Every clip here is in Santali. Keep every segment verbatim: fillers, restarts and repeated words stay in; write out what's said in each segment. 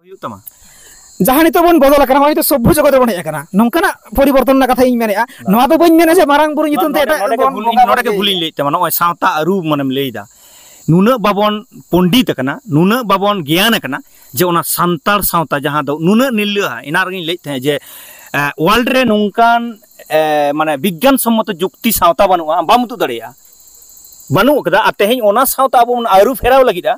ᱦᱩᱭᱩᱜ ᱛᱟᱢᱟ᱾ ᱡᱟᱦᱟᱸ ᱱᱤᱛᱚᱜ ᱵᱚᱱ ᱵᱚᱫᱚᱞ ᱟᱠᱟᱱᱟ, ᱱᱚᱜᱼᱚᱭ ᱱᱤᱛᱚᱜ ᱥᱚᱵᱽᱵᱷᱚ ᱡᱚᱜᱚᱛ ᱨᱮᱵᱚᱱ ᱦᱮᱡ ᱟᱠᱟᱱᱟ, ᱱᱚᱝᱠᱟᱱᱟᱜ ᱯᱚᱨᱤᱵᱚᱨᱛᱚᱱ ᱨᱮᱱᱟᱜ ᱠᱟᱛᱷᱟ ᱤᱧ ᱢᱮᱱᱮᱫᱼᱟ᱾ ᱱᱚᱣᱟ ᱫᱚ ᱵᱟᱹᱧ ᱢᱮᱱᱟ ᱡᱮ ᱢᱟᱨᱟᱝ ᱵᱩᱨᱩ ᱧᱩᱛᱩᱢ ᱛᱮ ᱱᱚᱰᱮ ᱮᱴᱟᱜ ᱜᱮ ᱵᱚᱱ ᱵᱷᱩᱞ, ᱵᱚᱸᱜᱟ ᱱᱚᱰᱮ ᱜᱮ ᱵᱩᱨᱩᱭ ᱵᱷᱩᱞᱤᱧ ᱞᱟᱹᱭᱮᱫ ᱛᱟᱢᱟ, ᱱᱚᱜᱼᱚᱭ ᱥᱟᱶᱛᱟ ᱟᱹᱨᱩ ᱢᱟᱱᱮᱢ ᱞᱟᱹᱭᱫᱟ, ᱱᱩᱱᱟᱹᱜ ᱵᱟᱵᱚᱱ ᱯᱚᱱᱰᱤᱛ ᱟᱠᱟᱱᱟ, ᱱᱩᱱᱟᱹᱜ ᱵᱟᱵᱚᱱ ᱜᱮᱭᱟᱱ ᱟᱠᱟᱱᱟ, ᱡᱮ ᱚᱱᱟ ᱥᱟᱱᱛᱟᱲ ᱥᱟᱶᱛᱟ ᱡᱟᱦᱟᱸ ᱫᱚ ᱱᱩᱱᱟᱹᱜ ᱱᱤᱨᱞᱟᱹᱜᱼᱟ᱾ ᱮᱱᱟᱱ ᱨᱮᱜᱤᱧ ᱞᱟᱹᱭᱮᱫ ᱛᱟᱦᱮᱸᱫ ᱡᱮ ᱣᱟᱨᱞᱰ ᱨᱮ ᱱᱚᱝᱠᱟᱱ ᱮ, ᱢᱟᱱᱮ ᱵᱤᱜᱽᱜᱟᱱ ᱥᱚᱢᱢᱚᱛᱚ ᱡᱩᱠᱛᱤ ᱥᱟᱶᱛᱟ ᱵᱟᱹᱱᱩᱜᱼᱟ, ᱵᱟᱢ ᱩᱫᱩᱜ ᱫᱟᱲᱮᱭᱟᱜᱼᱟ, ᱵᱟᱹᱱᱩᱜ ᱟᱠᱟᱫᱟ᱾ ᱟᱨ ᱛᱮᱦᱮᱧ ᱚᱱᱟ ᱥᱟᱶᱛᱟ ᱟᱵᱚ ᱵᱚᱱ ᱟᱹᱨᱩ ᱯᱷᱮᱨᱟᱣ ᱞᱟᱹᱜᱤᱫᱼᱟ,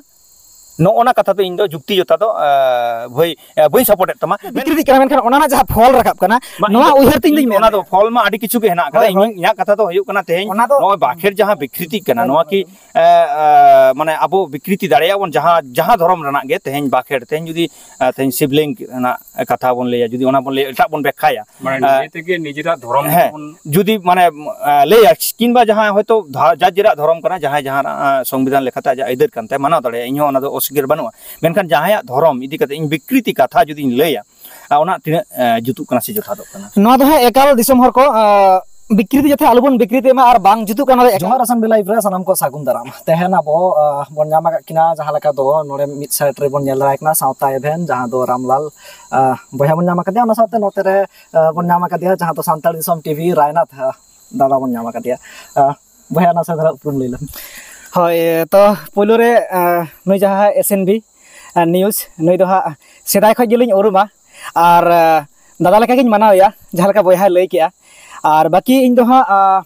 ᱱᱚᱜᱼᱚ ᱱᱟ ᱠᱟᱛᱷᱟ ᱫᱚ ᱤᱧ ᱫᱚ ᱡᱩᱠᱛᱤ ᱡᱚᱛᱟ ᱫᱚ, ᱮ, ᱵᱷᱟᱹᱭ, ᱮ, ᱵᱟᱹᱧ ᱥᱟᱯᱳᱨᱴ ᱮᱫ ᱛᱟᱢᱟ᱾ ᱵᱤᱠᱨᱤᱛᱤᱜ ᱠᱟᱱᱟ, ᱢᱮᱱᱠᱷᱟᱱ ᱚᱱᱟ ᱨᱮᱱᱟᱜ ᱡᱟᱦᱟᱸ ᱯᱷᱚᱞ ᱨᱟᱠᱟᱵ ᱠᱟᱱᱟ, ᱵᱟᱝ, ᱱᱚᱣᱟ ᱤᱧ ᱫᱚ, ᱩᱭᱦᱟᱹᱨ ᱛᱮ ᱤᱧ ᱫᱚᱧ ᱚᱱᱟ ᱢᱮᱱᱟ᱾ ᱫᱚ ᱯᱷᱚᱞ ᱢᱟ ᱟᱹᱰᱤ ᱠᱤᱪᱷᱩ ᱜᱮ ᱦᱮᱱᱟᱜ ᱟᱠᱟᱫᱟ᱾ ᱦᱳᱭ, ᱦᱳᱭ᱾ ᱤᱧ, ᱤᱧᱟᱹᱜ ᱠᱟᱛᱷᱟ ᱫᱚ ᱦᱩᱭᱩᱜ ᱠᱟᱱᱟ, ᱛᱮᱦᱮᱧ ᱚᱱᱟ ᱫᱚ ᱱᱚᱜᱼᱚᱭ ᱵᱟᱠᱷᱮᱲ ᱡᱟᱦᱟᱸ ᱵᱤᱠᱨᱤᱛᱤᱜ ᱠᱟᱱᱟ, ᱦᱳᱭ, ᱱᱚᱣᱟ ᱦᱳᱭ, ᱠᱤ, ᱦᱳᱭ᱾ ᱮ, ᱮ, ᱢᱟᱱᱮ ᱟᱵᱚ ᱵᱤᱠᱨᱤᱛᱤ ᱫᱟᱲᱮᱭᱟᱜᱼᱟ ᱵᱚᱱ ᱡᱟᱦᱟᱸ, ᱡᱟᱦᱟᱸ ᱫᱷᱚᱨᱚᱢ ᱨᱮᱱᱟᱜ ᱜᱮ, ᱛᱮᱦᱮᱧ ᱵᱟᱠᱷᱮᱲ, ᱛᱮᱦᱮᱧ ᱡᱩᱫᱤ, ᱮ, ᱛᱮᱦᱮᱧ ᱥᱤᱵᱽᱞᱤᱝ ᱨᱮᱱᱟᱜ ᱠᱟᱛᱷᱟ ᱵᱚᱱ ᱞᱟᱹᱭᱟ, ᱡᱩᱫᱤ ᱚᱱᱟ ᱵᱚᱱ ᱞᱟᱹᱭᱟ, ᱮᱴᱟᱜ ᱵᱚᱱ ᱵᱮᱠᱠᱷᱟᱭᱟ, ᱢᱟᱱᱮ ᱮ, ᱱᱤᱡᱮ ᱛᱮᱜᱮ ᱱᱤᱡᱮᱨᱟᱜ ᱫᱷᱚᱨᱚᱢ ᱦᱮᱸ, ᱵᱚᱱ ᱡᱩᱫᱤ ᱢᱟᱱᱮ, ᱮ, ᱞᱟᱹᱭᱟ, ᱠᱤᱝᱵᱟ ᱡᱟᱦᱟᱸᱭ ᱦᱚᱭᱛᱳ ᱫᱷᱟ-, ᱡᱟᱨ ᱡᱮᱨᱟᱜ ᱫᱷᱚᱨᱚᱢ ᱠᱟᱱᱟ, ᱡᱟᱦᱟᱸᱭ ᱡᱟᱦᱟᱱᱟᱜ, ᱮ, ᱥᱚᱝᱵᱤᱫᱷᱟᱱ ᱞᱮᱠᱟᱛᱮ ᱟᱡᱟᱜ ᱟᱹᱭᱫᱟᱹᱨ ᱠᱟᱱ ᱛᱟᱭᱟ, ᱢᱟᱱᱟᱣ ᱫᱟᱲᱮᱭᱟᱜᱼᱟ, ᱤᱧ ᱦᱚᱸ ᱚᱱᱟ ᱫᱚ ᱚᱥᱤᱠᱟᱹᱨ ᱵᱟᱹᱱᱩᱜᱼᱟ᱾ ᱢᱮᱱᱠᱷᱟᱱ ᱡᱟᱦᱟᱸᱭᱟᱜ ᱫᱷᱚᱨᱚᱢ ᱤᱫᱤ ᱠᱟᱛᱮ ᱤᱧ ᱵᱤᱠᱨᱤᱛᱤ ᱠᱟᱛᱷᱟ ᱡᱩᱫᱤᱧ ᱞᱟᱹᱭᱟ, ᱟᱨ ᱚᱱᱟ ᱛᱤᱱᱟᱹᱜ, ᱮ, ᱡᱩᱛᱩᱜ ᱠᱟᱱᱟ ᱥᱮ ᱡᱚᱛᱷᱟᱛᱚᱜ ᱠᱟᱱᱟ? ᱱᱚᱣᱟ ᱫᱚ ᱦᱟᱸᱜ ᱮᱠᱟᱞ ᱫᱤᱥᱚᱢ ᱦᱚᱲ ᱠᱚ, ᱮ, ᱵᱤᱠᱨᱤᱛᱤ ᱡᱟᱛᱮ ᱟᱞᱚᱵᱚᱱ ᱵᱤᱠᱨᱤᱛᱤ ᱢᱟ ᱟᱨ ᱵᱟᱝ ᱡᱩᱛᱩᱜ ᱠᱟᱱᱟ, ᱱᱚᱣᱟ ᱫᱚ ᱮᱠᱟᱞ ᱡᱚᱦᱟᱨ ᱟᱥᱟᱢ ᱵᱮᱞᱟᱭᱤᱵᱷ ᱨᱮ ᱥᱟᱱᱟᱢ ᱠᱚ ᱥᱟᱹᱜᱩᱱ ᱫᱟᱨᱟᱢ᱾ ᱛᱮᱦᱮᱧ ᱟᱵᱚ, ᱮ, ᱵᱚᱱ ᱧᱟᱢ ᱟᱠᱟᱫ ᱠᱤᱱᱟ, ᱡᱟᱦᱟᱸ ᱞᱮᱠᱟ ᱫᱚ ᱱᱚᱰᱮ ᱢᱤᱫ ᱥᱟᱭᱤᱰ ᱨᱮᱵᱚᱱ ᱧᱮᱞ ᱫᱟᱲᱮᱭᱟᱭ ᱠᱟᱱᱟ ᱥᱟᱶᱛᱟ ᱮᱵᱷᱮᱱ, ᱡᱟᱦᱟᱸ ᱫᱚ ᱨᱟᱢᱞᱟᱞ, ᱮ, ᱵᱚᱭᱦᱟ ᱵᱚᱱ ᱧᱟᱢ ᱟᱠᱟᱫᱮᱭᱟ, ᱚᱱᱟ ᱥᱟᱶᱛᱮ ᱱᱚᱛᱮ ᱨᱮ, ᱮ, ᱵᱚᱱ ᱧᱟᱢ ᱟᱠᱟᱫᱮᱭᱟ ᱡᱟᱦᱟᱸ ᱫᱚ ᱥᱟᱱᱛᱟᱲ ᱫᱤᱥᱚᱢ ᱴᱤᱵᱷᱤ ᱨᱟᱭᱱᱟᱛᱷ, ᱮ, ᱫᱟᱫᱟ ᱵᱚᱱ ᱧᱟᱢ ᱟᱠᱟᱫᱮᱭᱟ᱾ ᱮ, ᱵᱚᱭᱦᱟ, ᱱᱟᱥᱮ ᱫᱷᱟᱨᱟ ᱩᱯᱨᱩᱢ ᱞᱟᱹᱭ ᱞᱮᱢ᱾ ᱦᱳᱭ, ᱛᱚ ᱯᱳᱭᱞᱳ ᱨᱮ, ᱮ, ᱱᱩᱭ ᱡᱟᱦᱟᱸ ᱮᱥ ᱮᱱ ᱵᱤ ᱱᱤᱭᱩᱡᱽ, ᱱᱩᱭ ᱫᱚ ᱦᱟᱸᱜ ᱥᱮᱫᱟᱭ ᱠᱷᱚᱱ ᱜᱮᱞᱤᱧ ᱩᱨᱩᱢᱟ, ᱟᱨ, ᱮ, ᱫᱟᱫᱟ ᱞᱮᱠᱟᱜᱤᱧ ᱢᱟᱱᱟᱣᱮᱭᱟ, ᱡᱟᱦᱟᱸ ᱞᱮᱠᱟ ᱵᱚᱭᱦᱟᱭ ᱞᱟᱹᱭ ᱠᱮᱜᱼᱟ᱾ ᱟᱨ ᱵᱟᱹᱠᱤ ᱤᱧ ᱫᱚ ᱦᱟᱸᱜ, ᱟ,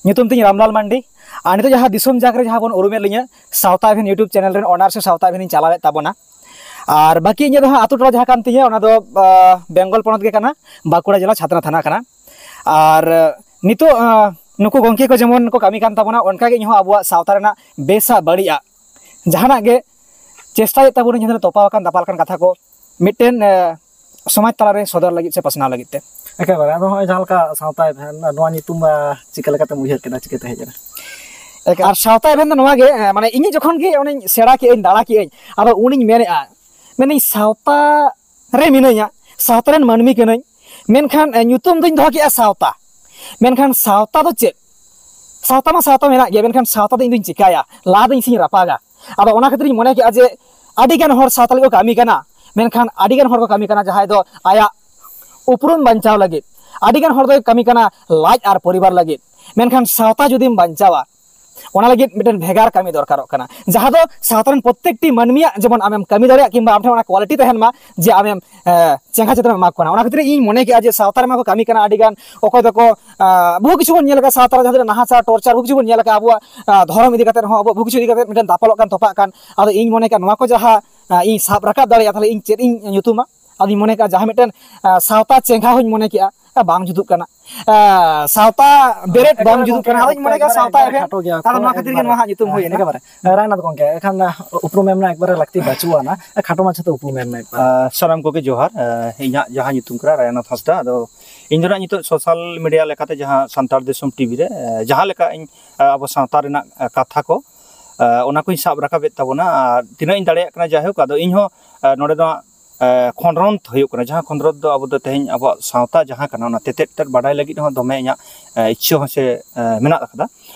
ᱧᱩᱛᱩᱢ ᱛᱤᱧ ᱨᱟᱢᱞᱟᱞ ᱢᱟᱱᱰᱤ, ᱟᱨ ᱱᱤᱛᱚᱜ ᱡᱟᱦᱟᱸ ᱫᱤᱥᱚᱢ ᱡᱟᱠ ᱨᱮ ᱡᱟᱦᱟᱸ ᱵᱚᱱ ᱩᱨᱩᱢᱮᱫ ᱞᱤᱧᱟᱹ, ᱥᱟᱶᱛᱟ ᱮᱵᱷᱮᱱ YouTube ᱪᱮᱱᱮᱞ ᱨᱮᱱ ᱳᱱᱟᱨ ᱥᱮ ᱥᱟᱶᱛᱟ ᱮᱵᱷᱮᱱ ᱤᱧ ᱪᱟᱞᱟᱣᱮᱫ ᱛᱟᱵᱚᱱᱟ᱾ ᱟᱨ ᱵᱟᱹᱠᱤ ᱤᱧᱟᱹᱜ ᱫᱚ ᱦᱟᱸᱜ ᱟᱛᱳ ᱴᱚᱞᱟ ᱡᱟᱦᱟᱸ ᱠᱟᱱ ᱛᱤᱧᱟᱹ, ᱚᱱᱟ ᱫᱚ, ᱟ, ᱵᱮᱝᱜᱚᱞ ᱯᱚᱱᱚᱛ ᱜᱮ ᱠᱟᱱᱟ, ᱵᱟᱸᱠᱩᱲᱟ ᱡᱮᱞᱟ ᱪᱷᱟᱛᱱᱟ ᱛᱷᱟᱱᱟ ᱠᱟᱱᱟ᱾ ᱟᱨ, ᱟ, ᱱᱤᱛᱚᱜ, ᱟ, ᱱᱩᱠᱩ ᱜᱚᱢᱠᱮ ᱠᱚ ᱡᱮᱢᱚᱱ ᱠᱚ ᱠᱟᱹᱢᱤ ᱠᱟᱱ ᱛᱟᱵᱚᱱᱟ, ᱚᱱᱠᱟᱜᱮ ᱤᱧᱦᱚᱸ ᱟᱵᱚᱣᱟᱜ ᱥᱟᱶᱛᱟ ᱨᱮᱱᱟᱜ ᱵᱮᱥᱟᱜ ᱵᱟᱹᱲᱤᱡᱟᱜ ᱡᱟᱦᱟᱱᱟᱜ ᱜᱮ ᱪᱮᱥᱴᱟᱭᱮᱫ ᱛᱟᱵᱚᱱᱟᱹᱧ, ᱡᱟᱦᱟᱸ ᱛᱤᱱᱟᱹᱜ ᱛᱚᱯᱟ ᱟᱠᱟᱱ ᱫᱟᱯᱟᱞ ᱟᱠᱟᱱ ᱠᱟᱛᱷᱟ ᱠᱚ ᱢᱤᱫᱴᱮᱱ, ᱮ, ᱥᱚᱢᱟᱡᱽ ᱛᱟᱞᱟᱨᱮ ᱥᱚᱫᱚᱨ ᱞᱟᱹᱜᱤᱫ ᱥᱮ ᱯᱟᱥᱱᱟᱣ ᱞᱟᱹᱜᱤᱫ ᱛᱮ᱾ ᱮᱠᱮᱵᱟᱨᱮ, ᱟᱫᱚ ᱱᱚᱜᱼᱚᱭ ᱡᱟᱦᱟᱸ ᱞᱮᱠᱟ ᱥᱟᱶᱛᱟ ᱮᱵᱷᱮᱱ, ᱱᱚᱣᱟ ᱧᱩᱛᱩᱢ, ᱟ, ᱪᱤᱠᱟᱹ ᱞᱮᱠᱟᱛᱮᱢ ᱩᱭᱦᱟᱹᱨ ᱠᱮᱫᱟ, ᱪᱤᱠᱟᱹᱛᱮ ᱦᱮᱡ ᱮᱱᱟ? ᱮᱠᱟᱞ᱾ ᱟᱨ ᱥᱟᱶᱛᱟ ᱮᱵᱷᱮᱱ ᱫᱚ ᱱᱚᱣᱟ ᱜᱮ, ᱮ, ᱢᱟᱱᱮ ᱤᱧ ᱡᱚᱠᱷᱚᱱ ᱜᱮ ᱚᱱᱮᱧ ᱥᱮᱬᱟ ᱠᱮᱜᱼᱟᱹᱧ, ᱫᱟᱬᱟ ᱠᱮᱜᱼᱟᱹᱧ, ᱟᱫᱚ ᱩᱱᱤᱧ ᱢᱮᱱᱮᱫᱼᱟ, ᱢᱮᱱᱫᱟᱹᱧ ᱥᱟᱶᱛᱟ ᱨᱮ ᱢᱤᱱᱟᱹᱧᱟ, ᱥᱟᱶᱛᱟ ᱨᱮᱱ ᱢᱟᱹᱱᱢᱤ ᱠᱟᱹᱱᱟᱹᱧ, ᱢᱮᱱᱠᱷᱟᱱ, ᱮ, ᱧᱩᱛᱩᱢ ᱫᱚᱧ ᱫᱚᱦᱚ ᱠᱮᱜᱼᱟ ᱥᱟᱶᱛᱟ, ᱢᱮᱱᱠᱷᱟᱱ ᱥᱟᱶᱛᱟ ᱫᱚ ᱪᱮᱫ? ᱥᱟᱶᱛᱟ ᱢᱟ ᱥᱟᱶᱛᱟ ᱢᱮᱱᱟᱜ ᱜᱮᱭᱟ, ᱢᱮᱱᱠᱷᱟᱱ ᱥᱟᱶᱛᱟ ᱫᱚ ᱤᱧ ᱫᱚᱧ ᱪᱤᱠᱟᱹᱭᱟ? ᱞᱟᱦᱟ ᱫᱚ ᱤᱧ ᱥᱮᱧ ᱨᱟᱯᱟᱜᱟ᱾ ᱟᱫᱚ ᱚᱱᱟ ᱠᱷᱟᱹᱛᱤᱨ ᱤᱧ ᱢᱚᱱᱮ ᱠᱮᱜᱼᱟ ᱡᱮ ᱟᱹᱰᱤ ᱜᱟᱱ ᱦᱚᱲ ᱥᱟᱶᱛᱟ ᱞᱟᱹᱜᱤᱫ ᱠᱚ ᱠᱟᱹᱢᱤ ᱠᱟᱱᱟ, ᱢᱮᱱᱠᱷᱟᱱ ᱟᱹᱰᱤᱜᱟᱱ ᱦᱚᱲ ᱠᱚ ᱠᱟᱹᱢᱤ ᱠᱟᱱᱟ ᱡᱟᱦᱟᱸᱭ ᱫᱚ ᱟᱭᱟᱜ ᱩᱯᱨᱩᱢ ᱵᱟᱧᱪᱟᱣ ᱞᱟᱹᱜᱤᱫ᱾ ᱟᱹᱰᱤᱜᱟᱱ ᱦᱚᱲ ᱫᱚᱭ ᱠᱟᱹᱢᱤ ᱠᱟᱱᱟ ᱞᱟᱡ ᱟᱨ ᱯᱚᱨᱤᱵᱟᱨ ᱞᱟᱹᱜᱤᱫ᱾ ᱢᱮᱱᱠᱷᱟᱱ ᱥᱟᱶᱛᱟ ᱡᱩᱫᱤᱢ ᱵᱟᱧᱪᱟᱣᱟ, ᱚᱱᱟ ᱞᱟᱹᱜᱤᱫ ᱢᱤᱫᱴᱮᱱ ᱵᱷᱮᱜᱟᱨ ᱠᱟᱹᱢᱤ ᱫᱚᱨᱠᱟᱨᱚᱜ ᱠᱟᱱᱟ, ᱡᱟᱦᱟᱸ ᱫᱚ ᱥᱟᱶᱛᱟ ᱨᱮᱱ ᱯᱨᱚᱛᱛᱮᱠᱴᱤ ᱢᱟᱹᱱᱢᱤᱭᱟᱜ ᱡᱮᱢᱚᱱ ᱟᱢᱮᱢ ᱠᱟᱹᱢᱤ ᱫᱟᱲᱮᱭᱟᱜ ᱠᱤᱝᱵᱟ ᱟᱢ ᱴᱷᱮᱱ ᱚᱱᱟ ᱠᱳᱣᱟᱞᱤᱴᱤ ᱛᱟᱦᱮᱱ ᱢᱟ ᱡᱮ ᱟᱢᱮᱢ ᱮ, ᱪᱮᱸᱜᱷᱟ ᱪᱮᱛᱟᱱ ᱮᱢ ᱮᱢᱟ ᱠᱚ ᱠᱟᱱᱟ᱾ ᱚᱱᱟ ᱠᱷᱟᱹᱛᱤᱨ ᱤᱧ ᱢᱚᱱᱮ ᱠᱮᱜᱼᱟ ᱡᱮ ᱥᱟᱶᱛᱟ ᱨᱮᱢᱟ ᱠᱚ ᱠᱟᱹᱢᱤ ᱠᱟᱱᱟ ᱟᱹᱰᱤ ᱜᱟᱱ, ᱚᱠᱚᱭ ᱫᱚᱠᱚ ᱟ, ᱵᱚᱦᱩ ᱠᱤᱪᱷᱩ ᱵᱚᱱ ᱧᱮᱞ ᱟᱠᱟᱫᱟ ᱥᱟᱶᱛᱟ ᱨᱮ ᱡᱟᱦᱟᱸ ᱛᱤᱱᱟᱹᱜ ᱱᱟᱦᱟᱪᱟᱨ, ᱴᱚᱨᱪᱟᱨ, ᱵᱚᱦᱩ ᱠᱤᱪᱷᱩ ᱵᱚᱱ ᱧᱮᱞ ᱟᱠᱟᱫᱟ ᱟᱵᱚᱣᱟᱜ ᱟ, ᱫᱷᱚᱨᱚᱢ ᱤᱫᱤ ᱠᱟᱛᱮ ᱦᱚᱸ ᱟᱵᱚ ᱵᱚᱦᱩ ᱠᱤᱪᱷᱩ ᱤᱫᱤ ᱠᱟᱛᱮ ᱢᱤᱫᱴᱮᱱ ᱫᱟᱯᱟᱞᱚᱜ ᱠᱟᱱ, ᱛᱚᱯᱟᱜ ᱠᱟᱱ᱾ ᱟᱫᱚ ᱤᱧ ᱢᱚᱱᱮ ᱠᱮᱜᱼᱟ ᱱᱚᱣᱟ ᱠᱚ ᱡᱟᱦᱟᱸ ᱟ, ᱤᱧ ᱥᱟᱵ ᱨᱟᱠᱟᱵ ᱫᱟᱲᱮᱭᱟᱜᱼᱟ ᱛᱟᱦᱞᱮ ᱤᱧ ᱪᱮᱫ ᱤᱧ ᱧᱩᱛᱩᱢᱟ? ᱟᱫᱚᱧ ᱢᱚᱱᱮ ᱠᱮᱜᱼᱟ ᱡᱟᱦᱟᱸ ᱢᱤᱫᱴᱮᱱ ᱟ, ᱥᱟᱶᱛᱟ ᱪᱮᱸᱜᱷᱟ ᱦᱚᱸᱧ ᱢᱚᱱᱮ ᱠᱮᱜᱼᱟ ᱟ, ᱵᱟᱝ ᱡᱩᱛᱩᱜ ᱠᱟᱱᱟ᱾ ᱟ, ᱥᱟᱶᱛᱟ ᱵᱮᱨᱮᱫ ᱵᱟᱝ ᱡᱩᱛᱩᱜ ᱠᱟᱱᱟ᱾ ᱟᱫᱚᱧ ᱢᱚᱱᱮ ᱠᱮᱜᱼᱟ ᱥᱟᱶᱛᱟ ᱮᱯᱷᱮᱠᱴ᱾ ᱠᱷᱟᱴᱚ ᱜᱮᱭᱟ ᱟᱫᱚ ᱠᱚ ᱱᱚᱣᱟ ᱠᱷᱟᱹᱛᱤᱨ ᱜᱮ ᱮᱠᱵᱟᱨᱮ᱾ ᱱᱚᱣᱟ ᱦᱟᱸᱜ ᱧᱩᱛᱩᱢ ᱦᱩᱭᱮᱱᱟ᱾ ᱮᱠᱵᱟᱨᱮ᱾ ᱨᱟᱭᱱᱟᱛᱷ ᱜᱚᱝᱠᱮ, ᱮᱠᱷᱟᱱ ᱟ, ᱩᱯᱨᱩᱢ ᱮᱢ ᱨᱮᱱᱟᱜ ᱮᱠᱵᱟᱨᱮ ᱞᱟᱹᱠᱛᱤ ᱵᱟᱹᱪᱩᱜ ᱟᱱᱟ, ᱠᱷᱟᱴᱚ ᱢᱟᱪᱷᱟᱛᱮ ᱩᱯᱨᱩᱢ ᱮᱢ ᱢᱮ ᱮᱠᱵᱟᱨ᱾ ᱟ, ᱥᱟᱱᱟᱢ ᱠᱚᱜᱮ ᱡᱚᱦᱟᱨ᱾ ᱟ, ᱤᱧᱟᱹᱜ ᱡᱟᱦᱟᱸ ᱧᱩᱛᱩᱢ ᱠᱟᱱᱟ ᱨᱟᱭᱱᱟᱛᱷ ᱦᱟᱸᱥᱫᱟ, ᱟᱫᱚ ᱤᱧ ᱫᱚ ᱱᱟᱜ ᱱᱤᱛᱚᱜ ᱥᱳᱥᱟᱞ ᱢᱤᱰᱤᱭᱟ ᱞᱮᱠᱟᱛᱮ ᱡᱟᱦᱟᱸ ᱥᱟᱱᱛᱟᱲ ᱫᱤᱥᱚᱢ ᱴᱤᱵᱷᱤ ᱨᱮ, ᱟ, ᱡᱟᱦᱟᱸ ᱞᱮᱠᱟ ᱤᱧ ᱟ, ᱟᱵᱚ ᱥᱟᱶᱛᱟ ᱨᱮᱱᱟᱜ ᱟ, ᱠᱟᱛᱷᱟ ᱠᱚ ᱟ, ᱚᱱᱟ ᱠᱚᱧ ᱥᱟᱵ ᱨᱟᱠᱟᱵᱮᱫ ᱛᱟᱵᱚᱱᱟ᱾ ᱟᱨ ᱛᱤᱱᱟᱹᱜ ᱤᱧ ᱫᱟᱲᱮᱭᱟᱜ ᱠᱟᱱᱟ, ᱡᱟᱭᱦᱳᱠ, ᱟᱫᱚ ᱤᱧ ᱦᱚᱸ ᱟ, ᱱᱚᱰᱮ ᱫᱚ ᱟ, ᱠᱷᱚᱸᱫᱽᱨᱚᱸᱫᱽ ᱦᱩᱭᱩᱜ ᱠᱟᱱᱟ᱾ ᱡᱟᱦᱟᱸ ᱠᱷᱚᱸᱫᱽᱨᱚᱸᱫᱽ ᱫᱚ ᱟᱵᱚ ᱫᱚ ᱛᱮᱦᱮᱧ ᱟᱵᱚᱣᱟᱜ ᱥᱟᱶᱛᱟ ᱡᱟᱦᱟᱸ ᱠᱟᱱᱟ, ᱚᱱᱟ ᱛᱮᱛᱮᱫ ᱛᱮᱫ ᱵᱟᱰᱟᱭ ᱞᱟᱹᱜᱤᱫ ᱦᱚᱸ ᱫᱚᱢᱮ ᱤᱧᱟᱹᱜ ᱟ, ᱤᱪᱪᱷᱟᱹ ᱦᱚᱸ ᱥᱮ ᱟ, ᱢᱮᱱᱟᱜ ᱟᱠᱟᱫᱟ᱾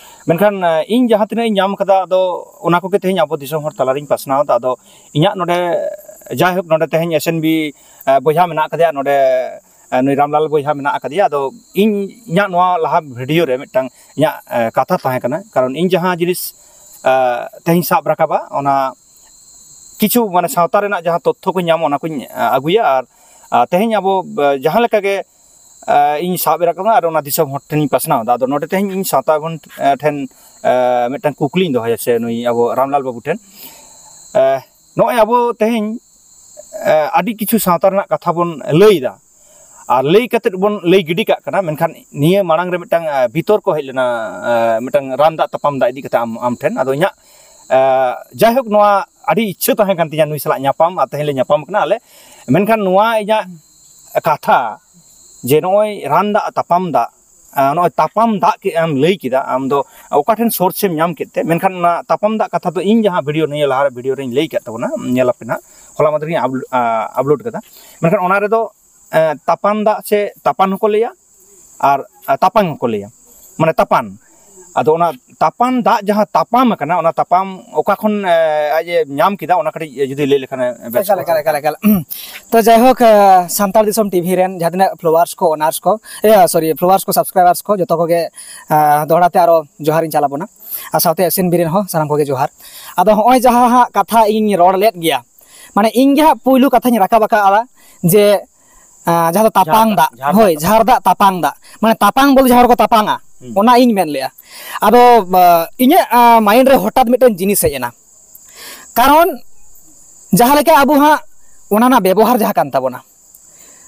ᱢᱮᱱᱠᱷᱟᱱ ᱟ, ᱤᱧ ᱡᱟᱦᱟᱸ ᱛᱤᱱᱟᱹᱜ ᱤᱧ ᱧᱟᱢ ᱠᱟᱫᱟ, ᱟᱫᱚ ᱚᱱᱟ ᱠᱚᱜᱮ ᱛᱮᱦᱮᱧ ᱟᱵᱚ ᱫᱤᱥᱚᱢ ᱦᱚᱲ ᱛᱟᱞᱟᱨᱤᱧ ᱯᱟᱥᱱᱟᱣ ᱮᱫᱟ᱾ ᱟᱫᱚ ᱤᱧᱟᱹᱜ ᱱᱚᱰᱮ, ᱡᱟᱭᱦᱳᱠ, ᱱᱚᱰᱮ ᱛᱮᱦᱮᱧ ᱮᱥ ᱮᱱ ᱵᱤ ᱟ, ᱵᱚᱭᱦᱟ ᱢᱮᱱᱟᱜ ᱟᱠᱟᱫᱮᱭᱟ, ᱱᱚᱰᱮ ᱟ, ᱱᱩᱭ ᱨᱟᱢᱞᱟᱞ ᱵᱚᱭᱦᱟ ᱢᱮᱱᱟᱜ ᱟᱠᱟᱫᱮᱭᱟ᱾ ᱟᱫᱚ ᱤᱧ, ᱤᱧᱟᱹᱜ ᱱᱚᱣᱟ ᱞᱟᱦᱟ ᱵᱷᱤᱰᱤᱭᱳ ᱨᱮ ᱢᱤᱫᱴᱟᱝ ᱤᱧᱟᱹᱜ ᱟ, ᱠᱟᱛᱷᱟ ᱛᱟᱦᱮᱸ ᱠᱟᱱᱟ, ᱠᱟᱨᱚᱱ ᱤᱧ ᱡᱟᱦᱟᱸ ᱡᱤᱱᱤᱥ ᱟ, ᱛᱮᱦᱮᱧ ᱥᱟᱵ ᱨᱟᱠᱟᱵᱟ, ᱚᱱᱟ ᱠᱤᱪᱷᱩ ᱢᱟᱱᱮ ᱥᱟᱶᱛᱟ ᱨᱮᱱᱟᱜ ᱡᱟᱦᱟᱸ ᱛᱚᱛᱛᱷᱚ ᱠᱚᱧ ᱧᱟᱢᱟ, ᱚᱱᱟ ᱠᱚᱧ ᱟ, ᱟᱹᱜᱩᱭᱟ᱾ ᱟᱨ ᱟ, ᱛᱮᱦᱮᱧ ᱟᱵᱚ ᱟ, ᱡᱟᱦᱟᱸ ᱞᱮᱠᱟ ᱜᱮ ᱟ, ᱤᱧ ᱥᱟᱵ ᱨᱟᱠᱟᱵᱟ ᱟᱨ ᱚᱱᱟ ᱫᱤᱥᱚᱢ ᱦᱚᱲ ᱴᱷᱮᱱᱤᱧ ᱯᱟᱥᱱᱟᱣ ᱮᱫᱟ᱾ ᱟᱫᱚ ᱱᱚᱰᱮ ᱛᱮᱦᱮᱧ ᱤᱧ ᱥᱟᱶᱛᱟ ᱵᱚᱱ ᱟ, ᱴᱷᱮᱱ ᱟ, ᱢᱤᱫᱴᱟᱝ ᱠᱩᱠᱞᱤᱧ ᱫᱚᱦᱚᱭᱟ ᱥᱮ ᱱᱩᱭ ᱟᱵᱚ ᱨᱟᱢᱞᱟᱞ ᱵᱟᱹᱵᱩ ᱴᱷᱮᱱ᱾ ᱟ, ᱱᱚᱜᱼᱚᱭ ᱟᱵᱚ ᱛᱮᱦᱮᱧ ᱟ, ᱟᱹᱰᱤ ᱠᱤᱪᱷᱩ ᱥᱟᱶᱛᱟ ᱨᱮᱱᱟᱜ ᱠᱟᱛᱷᱟ ᱵᱚᱱ ᱞᱟᱹᱭ ᱮᱫᱟ, ᱟᱨ ᱞᱟᱹᱭ ᱠᱟᱛᱮᱫ ᱵᱚᱱ ᱞᱟᱹᱭ ᱜᱤᱰᱤ ᱠᱟᱜ ᱠᱟᱱᱟ, ᱢᱮᱱᱠᱷᱟᱱ ᱱᱤᱭᱟᱹ ᱢᱟᱲᱟᱝ ᱨᱮ ᱢᱤᱫᱴᱟᱝ ᱟ, ᱵᱤᱛᱚᱨᱠᱚ ᱦᱮᱡ ᱞᱮᱱᱟ, ᱟ, ᱢᱤᱫᱴᱟᱝ ᱨᱟᱱ ᱫᱟᱜ ᱛᱟᱯᱟᱢ ᱫᱟᱜ ᱤᱫᱤ ᱠᱟᱛᱮ ᱟᱢ, ᱟᱢ ᱴᱷᱮᱱ᱾ ᱟᱫᱚ ᱤᱧᱟᱹᱜ ᱟ, ᱡᱟᱭᱦᱳᱠ, ᱱᱚᱣᱟ ᱟᱹᱰᱤ ᱤᱪᱪᱷᱟᱹ ᱛᱟᱦᱮᱸ ᱠᱟᱱ ᱛᱤᱧᱟᱹ ᱱᱩᱭ ᱥᱟᱞᱟᱜ ᱧᱟᱯᱟᱢ, ᱟᱨ ᱛᱮᱦᱮᱧ ᱞᱮ ᱧᱟᱯᱟᱢ ᱠᱟᱱᱟ ᱟᱞᱮ᱾ ᱢᱮᱱᱠᱷᱟᱱ ᱱᱚᱣᱟ ᱤᱧᱟᱹᱜ ᱠᱟᱛᱷᱟ ᱡᱮ ᱱᱚᱜᱼᱚᱭ ᱨᱟᱱ ᱫᱟᱜ ᱛᱟᱯᱟᱢ ᱫᱟᱜ, ᱟ, ᱱᱚᱜᱼᱚᱭ ᱛᱟᱯᱟᱢ ᱫᱟᱜ ᱠᱮᱫ ᱮᱢ ᱞᱟᱹᱭ ᱠᱮᱫᱟ, ᱟᱢ ᱫᱚ ᱚᱠᱟ ᱴᱷᱮᱱ ᱥᱳᱨᱥ ᱮᱢ ᱧᱟᱢ ᱠᱮᱫ ᱛᱮ? ᱢᱮᱱᱠᱷᱟᱱ ᱚᱱᱟ ᱛᱟᱯᱟᱢ ᱫᱟᱜ ᱠᱟᱛᱷᱟ ᱫᱚ ᱤᱧ ᱡᱟᱦᱟᱸ ᱵᱷᱤᱰᱤᱭᱳ ᱱᱤᱭᱟᱹ ᱞᱟᱦᱟ ᱨᱮ ᱵᱷᱤᱰᱤᱭᱳ ᱨᱤᱧ ᱞᱟᱹᱭ ᱠᱟᱫ ᱛᱟᱵᱚᱱᱟ, ᱧᱮᱞ ᱟᱯᱮ ᱱᱟᱜ, ᱦᱚᱞᱟ ᱢᱟᱫᱷᱮᱨ ᱜᱤᱧ ᱟᱯᱞᱳ-, ᱟ, ᱟᱯᱞᱳᱰ ᱠᱟᱫᱟ᱾ ᱢᱮᱱᱠᱷᱟᱱ ᱚᱱᱟ ᱨᱮᱫᱚ ᱮ, ᱛᱟᱯᱟᱱ ᱫᱟᱜ ᱥᱮ ᱛᱟᱯᱟᱱ ᱦᱚᱸᱠᱚ ᱞᱟᱹᱭᱟ, ᱟᱨ, ᱟ, ᱛᱟᱯᱟᱝ ᱦᱚᱸᱠᱚ ᱞᱟᱹᱭᱟ, ᱢᱟᱱᱮ ᱛᱟᱯᱟᱱ᱾ ᱟᱫᱚ ᱚᱱᱟ ᱛᱟᱯᱟᱢ ᱫᱟᱜ ᱡᱟᱦᱟᱸ ᱛᱟᱯᱟᱢ ᱟᱠᱟᱱᱟ, ᱚᱱᱟ ᱛᱟᱯᱟᱢ ᱚᱠᱟ ᱠᱷᱚᱱ, ᱮ, ᱟᱡ ᱮ ᱧᱟᱢ ᱠᱮᱫᱟ, ᱚᱱᱟ ᱠᱟᱹᱴᱤᱡ ᱡᱩᱫᱤ ᱞᱟᱹᱭ ᱞᱮᱠᱷᱟᱱ, ᱮ, ᱵᱮᱥ ᱮᱠᱟᱞ, ᱠᱚᱜᱼᱟ᱾ ᱮᱠᱟᱞ, ᱮᱠᱟᱞ, ᱮᱠᱟᱞ᱾ ᱛᱚ, ᱡᱟᱭᱦᱳᱠ, ᱮ, ᱥᱟᱱᱛᱟᱲ ᱫᱤᱥᱚᱢ ᱴᱤᱵᱷᱤ ᱨᱮᱱ ᱡᱟᱦᱟᱸ ᱛᱤᱱᱟᱹᱜ followers ᱠᱚ, owners ᱠᱚ, ᱮ, sorry, followers ᱠᱚ, subscribers ᱠᱚ, ᱡᱚᱛᱚ ᱠᱚᱜᱮ, ᱮ, ᱫᱚᱦᱲᱟ ᱛᱮ ᱟᱨᱚ ᱡᱚᱦᱟᱨ ᱤᱧ ᱪᱟᱞ ᱟᱵᱚᱱᱟ᱾ ᱟᱨ ᱥᱟᱶᱛᱮ ᱮᱥᱮᱱ ᱵᱤᱨ ᱨᱮᱱ ᱦᱚᱸ ᱥᱟᱱᱟᱢ ᱠᱚᱜᱮ ᱡᱚᱦᱟᱨ᱾ ᱟᱫᱚ ᱦᱚᱸᱜᱼᱚᱭ ᱡᱟᱦᱟᱸ ᱦᱟᱸᱜ ᱠᱟᱛᱷᱟ ᱤᱧ ᱨᱚᱲ ᱞᱮᱫ ᱜᱮᱭᱟ, ᱢᱟᱱᱮ, ᱤᱧ ᱜᱮ ᱦᱟᱸᱜ ᱯᱩᱭᱞᱩ ᱠᱟᱛᱷᱟᱧ ᱨᱟᱠᱟᱵ ᱟᱠᱟᱫᱼᱟ ᱡᱮ, ᱮ, ᱡᱟᱦᱟᱸ ᱫᱚ ᱛᱟᱯᱟᱝ ᱡᱷᱟᱨ ᱫᱟᱜ, ᱫᱟᱜ, ᱡᱷᱟᱨ ᱦᱳᱭ, ᱫᱟᱜ ᱛᱟᱯᱟᱝ᱾ ᱡᱷᱟᱨ ᱫᱟᱜ ᱛᱟᱯᱟᱝ ᱫᱟᱜ, ᱢᱟᱱᱮ, ᱛᱟᱯᱟᱝ ᱵᱚᱞᱛᱮ ᱡᱟᱦᱟᱸ ᱦᱚᱲ ᱠᱚ ᱛᱟᱯᱟᱝᱟ, ᱦᱩᱸ᱾ ᱚᱱᱟ ᱤᱧ ᱢᱮᱱ ᱞᱮᱜᱼᱟ᱾ ᱟᱫᱚ, ᱟ, ᱤᱧᱟᱹᱜ, ᱟ, mind ᱨᱮ ᱦᱚᱴᱟᱛ ᱢᱤᱫᱴᱮᱱ ᱡᱤᱱᱤᱥ ᱦᱮᱡ ᱮᱱᱟ᱾ ᱠᱟᱨᱚᱱ ᱡᱟᱦᱟᱸ ᱞᱮᱠᱟ ᱟᱵᱚ ᱦᱟᱸᱜ ᱚᱱᱟ ᱨᱮᱱᱟᱜ ᱵᱮᱵᱚᱦᱟᱨ ᱡᱟᱦᱟᱸ ᱠᱟᱱ ᱛᱟᱵᱚᱱᱟ,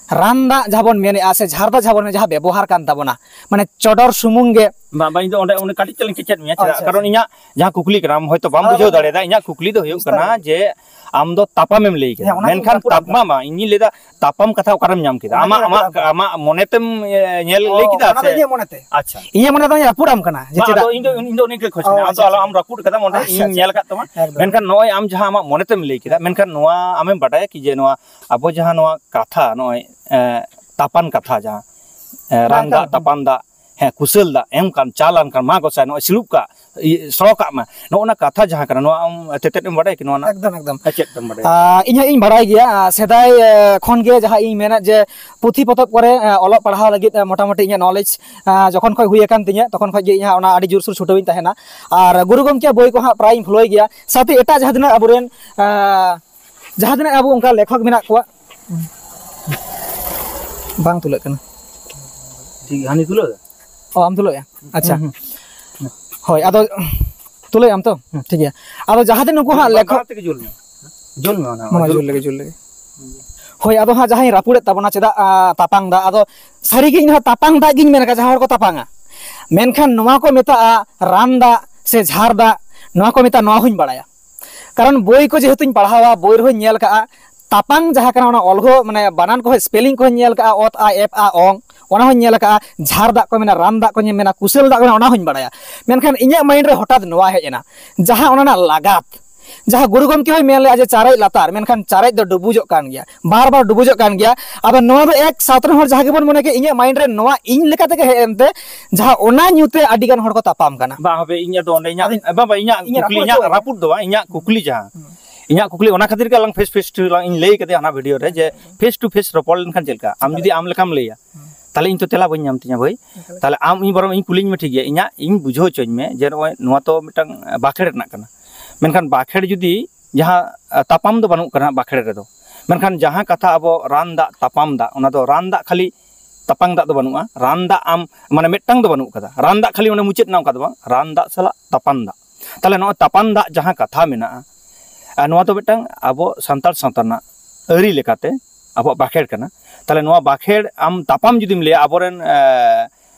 ᱨᱟᱱ ᱫᱟᱜ ᱡᱟᱦᱟᱸ ᱵᱚᱱ ᱢᱮᱱᱮᱫᱼᱟ ᱥᱮ ᱡᱷᱟᱨ ᱫᱟᱜ ᱡᱟᱦᱟᱸ ᱵᱚᱱ ᱢᱮᱱᱮᱫᱼᱟ, ᱡᱟᱦᱟᱸ ᱵᱮᱵᱚᱦᱟᱨ ᱠᱟᱱ ᱛᱟᱵᱚᱱᱟ, ᱢᱟᱱᱮ, ᱪᱚᱰᱚᱨ ᱥᱩᱢᱩᱝ ᱜᱮ᱾ ᱵᱟᱝ, ᱵᱟᱝ, ᱤᱧ ᱫᱚ ᱚᱸᱰᱮ, ᱚᱸᱰᱮ ᱠᱟᱹᱴᱤᱡ ᱪᱟᱞᱟᱝ ᱠᱮᱪᱮᱫ ᱢᱮᱭᱟ, ᱪᱮᱫᱟᱜ? ᱟᱪᱪᱷᱟ, ᱠᱟᱨᱚᱱ ᱟᱪᱪᱷᱟ᱾ ᱤᱧᱟᱹᱜ ᱡᱟᱦᱟᱸ ᱠᱩᱠᱞᱤ ᱠᱟᱱᱟ, ᱦᱚᱭᱛᱳ ᱵᱟᱢ ᱟᱫᱚ ᱵᱩᱡᱷᱟᱹᱣ ᱫᱟᱲᱮᱭᱟᱫᱟ, ᱤᱧᱟᱹᱜ ᱠᱩᱠᱞᱤ ᱫᱚ ᱦᱩᱭᱩᱜ ᱵᱤᱥᱛᱟᱨ ᱠᱟᱱᱟ ᱛᱮ᱾ ᱡᱮ ᱟᱢ ᱫᱚ ᱛᱟᱯᱟᱢᱮᱢ ᱞᱟᱹᱭ ᱠᱮᱫᱟ, ᱦᱮᱸ, ᱚᱱᱟ ᱜᱮᱧ ᱢᱮᱱᱠᱷᱟᱱ ᱨᱟᱹᱯᱩᱫ ᱟᱢ ᱛᱟᱯ-, ᱠᱟᱱᱟ᱾ ᱵᱟᱝ, ᱵᱟᱝ, ᱤᱧᱤᱧ ᱞᱟᱹᱭᱫᱟ, ᱛᱟᱯᱟᱢ ᱠᱟᱛᱷᱟ ᱚᱠᱟᱨᱮᱢ ᱧᱟᱢ ᱠᱮᱫᱟ? ᱚᱱᱟ ᱟᱢᱟᱜ, ᱜᱮᱧ ᱨᱟᱹᱯᱩᱫ ᱟᱢ ᱠᱟᱱᱟ᱾ ᱟᱢᱟᱜ ᱢᱚᱱᱮᱛᱮᱢ, ᱮ, ᱧᱮᱞ ᱚ, ᱞᱟᱹᱭ ᱠᱮᱫᱟ ᱚᱱᱟ ᱫᱚ ᱥᱮ? ᱤᱧᱟᱹᱜ ᱢᱚᱱᱮᱛᱮ᱾ ᱟᱪᱪᱷᱟ᱾ ᱤᱧᱟᱹᱜ ᱢᱚᱱᱮ ᱫᱚᱧ ᱨᱟᱹᱯᱩᱫ ᱟᱢ ᱠᱟᱱᱟ ᱡᱮ ᱵᱟᱝ, ᱪᱮᱫᱟᱜ? ᱟᱫᱚ ᱤᱧ ᱫᱚ, ᱤᱧ ᱫᱚ ᱩᱱᱤ ᱜᱮ ᱠᱷᱚᱡᱽ ᱚ, ᱠᱟᱱᱟ᱾ ᱟᱢ ᱟᱪᱪᱷᱟ, ᱫᱚ ᱟᱞᱚ, ᱟᱪᱪᱷᱟ᱾ ᱟᱢ ᱨᱟᱹᱯᱩᱫ ᱠᱟᱫᱟᱢ, ᱚᱸᱰᱮ ᱟᱪᱪᱷᱟ, ᱤᱧ ᱟᱪᱪᱷᱟ᱾ ᱧᱮᱞ ᱟᱠᱟᱫ ᱛᱟᱢᱟ᱾ ᱮᱠᱫᱚᱢ᱾ ᱢᱮᱱᱠᱷᱟᱱ ᱱᱚᱜᱼᱚᱭ ᱟᱢ ᱡᱟᱦᱟᱸ ᱟᱢᱟᱜ ᱢᱚᱱᱮᱛᱮᱢ ᱞᱟᱹᱭ ᱠᱮᱫᱟ, ᱢᱮᱱᱠᱷᱟᱱ ᱱᱚᱣᱟ ᱟᱢᱮᱢ ᱵᱟᱰᱟᱭᱟ ᱠᱤ ᱡᱮ ᱱᱚᱣᱟ ᱟᱵᱚ ᱡᱟᱦᱟᱸ ᱱᱚᱣᱟ ᱠᱟᱛᱷᱟ ᱱᱚᱜᱼᱚᱭ, ᱮ, ᱛᱟᱯᱟᱱ ᱠᱟᱛᱷᱟ ᱡᱟᱦᱟᱸ, ᱮ, ᱨᱟᱱ ᱵᱟᱝ, ᱫᱟᱜ, ᱮᱠᱟᱞ, ᱮᱠᱟᱞ᱾ ᱛᱟᱯᱟᱱ ᱫᱟᱜ, ᱦᱮᱸ, ᱠᱩᱥᱟᱹᱞ ᱫᱟᱜ ᱮᱢ ᱠᱟᱱ, ᱪᱟᱞ ᱟᱱ ᱠᱟᱱ, ᱢᱟ ᱜᱚᱸᱥᱟᱭ ᱱᱚᱜᱼᱚᱭ ᱥᱤᱲᱩᱵ ᱠᱟᱜ, ᱤᱭᱟᱹ, ᱥᱚ ᱠᱟᱜ ᱢᱟ, ᱱᱚᱜᱼᱚ ᱱᱟ ᱠᱟᱛᱷᱟ ᱡᱟᱦᱟᱸ ᱠᱟᱱᱟ, ᱱᱚᱣᱟ ᱟᱢ ᱛᱮᱛᱮᱫ ᱮᱢ ᱵᱟᱰᱟᱭᱟ ᱠᱤ ᱱᱚᱣᱟ ᱨᱮᱱᱟᱜ? ᱮᱠᱫᱚᱢ, ᱮᱠᱫᱚᱢ᱾ ᱦᱮᱸ, ᱪᱮᱫ ᱮᱢ ᱵᱟᱰᱟᱭᱟ? ᱟ, ᱤᱧ ᱦᱟᱸᱜ ᱤᱧ ᱵᱟᱲᱟᱭ ᱜᱮᱭᱟ, ᱟ, ᱥᱮᱫᱟᱭ, ᱮ, ᱠᱷᱚᱱ ᱜᱮ ᱡᱟᱦᱟᱸ ᱤᱧ ᱢᱮᱱᱮᱫ ᱡᱮ ᱯᱩᱛᱷᱤ ᱯᱚᱛᱚᱵ ᱠᱚᱨᱮ, ᱮ, ᱚᱞᱚᱜ ᱯᱟᱲᱦᱟᱣ ᱞᱟᱹᱜᱤᱫ, ᱮ, ᱢᱚᱴᱟᱢᱩᱴᱤ ᱤᱧᱟᱹᱜ knowledge, ᱮ, ᱡᱚᱠᱷᱚᱱ ᱠᱷᱚᱱ ᱦᱩᱭ ᱟᱠᱟᱱ ᱛᱤᱧᱟᱹ, ᱛᱚᱠᱷᱚᱱ ᱠᱷᱚᱱ ᱜᱮ ᱤᱧ ᱦᱟᱸᱜ ᱚᱱᱟ ᱟᱹᱰᱤ ᱡᱳᱨᱥᱳᱨ ᱪᱷᱩᱴᱟᱹᱣ ᱤᱧ ᱛᱟᱦᱮᱱᱟ᱾ ᱟᱨ ᱜᱩᱨᱩ ᱜᱚᱢᱠᱮᱭᱟᱜ ᱵᱳᱭ ᱠᱚ ᱦᱟᱸᱜ ᱯᱨᱟᱭ ᱤᱧ ᱯᱷᱳᱞᱳᱭ ᱜᱮᱭᱟ, ᱥᱟᱶᱛᱮ ᱮᱴᱟᱜ ᱡᱟᱦᱟᱸ ᱛᱤᱱᱟᱹᱜ ᱟᱵᱚᱨᱮᱱ, ᱮ, ᱡᱟᱦᱟᱸ ᱛᱤᱱᱟᱹᱜ ᱟᱵᱚ ᱚᱱᱠᱟ ᱞᱮᱠᱷᱚᱠ ᱢᱮᱱᱟᱜ ᱠᱚᱣᱟ᱾ ᱵᱟᱝ ᱛᱩᱞᱟᱹᱜ ᱠᱟᱱᱟ᱾ ᱴᱷᱤᱠ ᱜᱮᱭᱟ, ᱦᱟᱹᱱᱤ ᱛᱩᱞᱟᱹᱣ ᱫᱟ? ᱚ, ᱟᱢ ᱛᱩᱞᱟᱹᱣᱮᱜᱼᱟ? ᱟᱪᱪᱷᱟ᱾ ᱦᱩᱸ, ᱦᱩᱸ᱾ ᱦᱳᱭ, ᱟᱫᱚ ᱛᱩᱞᱟᱹᱣᱮᱜᱼᱟᱢ ᱛᱚ? ᱦᱩᱸ, ᱴᱷᱤᱠ ᱜᱮᱭᱟ᱾ ᱟᱫᱚ ᱡᱟᱦᱟᱸ ᱛᱤᱱᱟᱹᱜ ᱱᱩᱠᱩ ᱦᱟᱸᱜ ᱵᱟᱝ, ᱞᱮᱠᱷᱚᱠ ᱵᱟᱝ ᱛᱮᱜᱮ ᱡᱩᱞ ᱢᱮ᱾ ᱡᱩᱞ ᱢᱮ ᱚᱱᱟ, ᱢᱟ, ᱡᱩᱞ ᱡᱩᱞ ᱞᱮᱜᱮ, ᱡᱩᱞ ᱞᱮᱜᱮ᱾ ᱦᱳᱭ, ᱟᱫᱚ ᱦᱟᱸᱜ ᱡᱟᱦᱟᱸᱧ ᱨᱟᱹᱯᱩᱫᱮᱫ ᱛᱟᱵᱚᱱᱟ, ᱪᱮᱫᱟᱜ, ᱟ, ᱛᱟᱯᱟᱝ ᱫᱟᱜ? ᱟᱫᱚ ᱥᱟᱹᱨᱤᱜᱮ ᱤᱧ ᱦᱚᱸ ᱛᱟᱯᱟᱝ ᱫᱟᱜ ᱜᱤᱧ ᱢᱮᱱ ᱠᱟᱜᱼᱟ, ᱡᱟᱦᱟᱸ ᱦᱚᱲ ᱠᱚ ᱛᱟᱯᱟᱝᱟ᱾ ᱢᱮᱱᱠᱷᱟᱱ ᱱᱚᱣᱟ ᱠᱚ ᱢᱮᱛᱟᱜᱼᱟ ᱨᱟᱱ ᱫᱟᱜ ᱥᱮ ᱡᱷᱟᱨ ᱫᱟᱜ, ᱱᱚᱣᱟ ᱠᱚ ᱢᱮᱛᱟᱜᱼᱟ, ᱱᱚᱣᱟ ᱦᱚᱸᱧ ᱵᱟᱲᱟᱭᱟ᱾ ᱠᱟᱨᱚᱱ ᱵᱳᱭ ᱠᱚ ᱡᱮᱦᱮᱛᱩᱧ ᱯᱟᱲᱦᱟᱣᱟ, ᱵᱳᱭ ᱨᱮᱦᱚᱸᱧ ᱧᱮᱞ ᱠᱟᱜᱼᱟ, ᱛᱟᱯᱟᱝ ᱡᱟᱦᱟᱸ ᱠᱟᱱᱟ, ᱚᱱᱟ ᱚᱞ ᱦᱚᱸ, ᱢᱟᱱᱮ, ᱵᱟᱱᱟᱱ ᱠᱚᱦᱚᱸ, spelling ᱠᱚᱦᱚᱸᱧ ᱧᱮᱞ ᱠᱟᱜᱼᱟ, ᱚᱛ, ᱟ, ᱮᱯ, ᱟ, ᱚᱝ, ᱚᱱᱟ ᱦᱚᱸᱧ ᱧᱮᱞ ᱠᱟᱜᱼᱟ, ᱡᱷᱟᱨ ᱫᱟᱜ ᱠᱚ ᱢᱮᱱᱟ, ᱨᱟᱱ ᱫᱟᱜ ᱠᱚ ᱢᱮᱱᱟ, ᱠᱩᱥᱟᱹᱞ ᱫᱟᱜ ᱠᱚ ᱢᱮᱱᱟ, ᱚᱱᱟ ᱦᱚᱸᱧ ᱵᱟᱲᱟᱭᱟ᱾ ᱢᱮᱱᱠᱷᱟᱱ ᱤᱧᱟᱹᱜ mind ᱨᱮ ᱦᱚᱴᱟᱛ ᱱᱚᱣᱟ ᱦᱮᱡ ᱮᱱᱟ, ᱡᱟᱦᱟᱸ ᱚᱱᱟ ᱨᱮᱱᱟᱜ ᱞᱟᱜᱟᱛ, ᱡᱟᱦᱟᱸ ᱜᱩᱨᱩ ᱜᱚᱢᱠᱮ ᱦᱚᱸᱭ ᱢᱮᱱ ᱞᱮᱫᱼᱟ ᱡᱮ ᱪᱟᱨᱮᱡ ᱞᱟᱛᱟᱨ, ᱢᱮᱱᱠᱷᱟᱱ ᱪᱟᱨᱮᱡ ᱫᱚ ᱰᱩᱵᱩᱡᱚᱜ ᱠᱟᱱ ᱜᱮᱭᱟ, ᱵᱟᱨ ᱵᱟᱨ ᱰᱩᱵᱩᱡᱚᱜ ᱠᱟᱱ ᱜᱮᱭᱟ᱾ ᱟᱫᱚ ᱱᱚᱣᱟ ᱫᱚ ᱮᱠ ᱥᱟᱶᱛᱟ ᱨᱮᱱ ᱦᱚᱲ ᱡᱟᱦᱟᱸ ᱜᱮᱵᱚᱱ ᱢᱚᱱᱮ ᱠᱮᱫ, ᱤᱧᱟᱹᱜ ᱢᱟᱭᱤᱱᱰ ᱨᱮ ᱱᱚᱣᱟ ᱤᱧ ᱞᱮᱠᱟ ᱛᱮᱜᱮ ᱦᱮᱡ ᱮᱱᱛᱮ, ᱡᱟᱦᱟᱸ ᱚᱱᱟ ᱧᱩᱛᱮ ᱟᱹᱰᱤ ᱜᱟᱱ ᱦᱚᱲ ᱠᱚ ᱛᱟᱯᱟᱢ ᱠᱟᱱᱟ᱾ ᱵᱟᱝ, ᱦᱟᱯᱮ, ᱤᱧᱟᱹᱜ ᱫᱚ ᱚᱸᱰᱮ ᱤᱧᱟᱹᱜ, ᱟᱫᱚ ᱵᱟᱝ, ᱵᱟᱝ, ᱤᱧᱟᱹᱜ ᱤᱧᱟᱹᱜ ᱠᱩᱠᱞᱤ, ᱨᱟᱹᱯᱩᱫ ᱤᱧᱟᱹᱜ ᱦᱚᱪᱚ ᱨᱟᱹᱯᱩᱫ ᱫᱚ ᱵᱟᱝ, ᱤᱧᱟᱹᱜ ᱠᱩᱠᱞᱤ ᱡᱟᱦᱟᱸ, ᱦᱩᱸ᱾ ᱤᱧᱟᱹᱜ ᱠᱩᱠᱞᱤ ᱚᱱᱟ ᱠᱷᱟᱹᱛᱤᱨ ᱜᱮ ᱟᱞᱟᱝ ᱯᱷᱮᱥ ᱯᱷᱮᱥ ᱴᱩ ᱞᱟᱝ, ᱤᱧ ᱞᱟᱹᱭ ᱠᱟᱫᱮᱭᱟ ᱦᱟᱱᱟ ᱵᱷᱤᱰᱤᱭᱳ ᱨᱮ ᱡᱮ ᱯᱷᱮᱥ ᱴᱩ ᱯᱷᱮᱥ ᱨᱚᱯᱚᱲ ᱞᱮᱱᱠᱷᱟᱱ ᱪᱮᱫ ᱞᱮᱠᱟ? ᱟᱢ ᱡᱩᱫᱤ ᱟᱢ ᱞᱮᱠᱟᱢ ᱞᱟᱹᱭᱟ, ᱦᱩᱸ᱾ ᱛᱟᱦᱞᱮ ᱤᱧ ᱛᱚ ᱛᱮᱞᱟ ᱵᱟᱹᱧ ᱧᱟᱢ ᱛᱤᱧᱟ ᱵᱷᱟᱹᱭ᱾ ᱮᱠᱟᱞ᱾ ᱛᱟᱦᱞᱮ ᱟᱢ ᱤᱧ ᱵᱚᱨᱚᱝ ᱤᱧ ᱠᱩᱞᱤᱧ ᱢᱮ, ᱴᱷᱤᱠ ᱜᱮᱭᱟ, ᱤᱧᱟᱹᱜ ᱤᱧ ᱵᱩᱡᱷᱟᱹᱣ ᱦᱚᱪᱚᱧ ᱢᱮ ᱡᱮ ᱱᱚᱜᱼᱚᱭ ᱱᱚᱣᱟ ᱛᱚ ᱢᱤᱫᱴᱟᱝ ᱵᱟᱠᱷᱮᱲ ᱨᱮᱱᱟᱜ ᱠᱟᱱᱟ, ᱢᱮᱱᱠᱷᱟᱱ ᱵᱟᱠᱷᱮᱲ ᱡᱩᱫᱤ ᱡᱟᱦᱟᱸ, ᱟ, ᱛᱟᱯᱟᱢ ᱫᱚ ᱵᱟᱹᱱᱩᱜ ᱠᱟᱱᱟ ᱵᱟᱠᱷᱮᱲ ᱨᱮᱫᱚ, ᱢᱮᱱᱠᱷᱟᱱ ᱡᱟᱦᱟᱸ ᱠᱟᱛᱷᱟ ᱟᱵᱚ ᱨᱟᱱ ᱫᱟᱜ ᱛᱟᱯᱟᱢ ᱫᱟᱜ, ᱚᱱᱟ ᱫᱚ ᱨᱟᱱ ᱫᱟᱜ ᱠᱷᱟᱹᱞᱤ ᱛᱟᱯᱟᱝ ᱫᱟᱜ ᱫᱚ ᱵᱟᱹᱱᱩᱜᱼᱟ, ᱨᱟᱱ ᱫᱟᱜ ᱟᱢ ᱢᱟᱱᱮ ᱢᱤᱫᱴᱟᱝ ᱫᱚ ᱵᱟᱹᱱᱩᱜ ᱠᱟᱫᱟ, ᱨᱟᱱ ᱫᱟᱜ ᱠᱷᱟᱹᱞᱤ ᱚᱸᱰᱮ ᱢᱩᱪᱟᱹᱫ ᱮᱱᱟ ᱚᱱᱠᱟ ᱫᱚ ᱵᱟᱝ, ᱨᱟᱱ ᱫᱟᱜ ᱥᱟᱞᱟᱜ ᱛᱟᱯᱟᱢ ᱫᱟᱜ᱾ ᱛᱟᱦᱞᱮ ᱱᱚᱜᱼᱚᱭ ᱛᱟᱯᱟᱢ ᱫᱟᱜ ᱡᱟᱦᱟᱸ ᱠᱟᱛᱷᱟ ᱢᱮᱱᱟᱜᱼᱟ, ᱟᱨ ᱱᱚᱣᱟ ᱫᱚ ᱢᱤᱫᱴᱟᱝ ᱟᱵᱚ ᱥᱟᱱᱛᱟᱲ ᱥᱟᱶᱛᱟ ᱨᱮᱱᱟᱜ ᱟᱹᱨᱤ ᱞᱮᱠᱟᱛᱮ ᱟᱵᱚᱣᱟᱜ ᱵᱟᱠᱷᱮᱲ ᱠᱟᱱᱟ᱾ ᱛᱟᱦᱞᱮ ᱱᱚᱣᱟ ᱵᱟᱠᱷᱮᱲ ᱟᱢ ᱛᱟᱯᱟᱢ ᱡᱩᱫᱤᱢ ᱞᱟᱹᱭᱟ ᱟᱵᱚᱨᱮᱱ, ᱮ,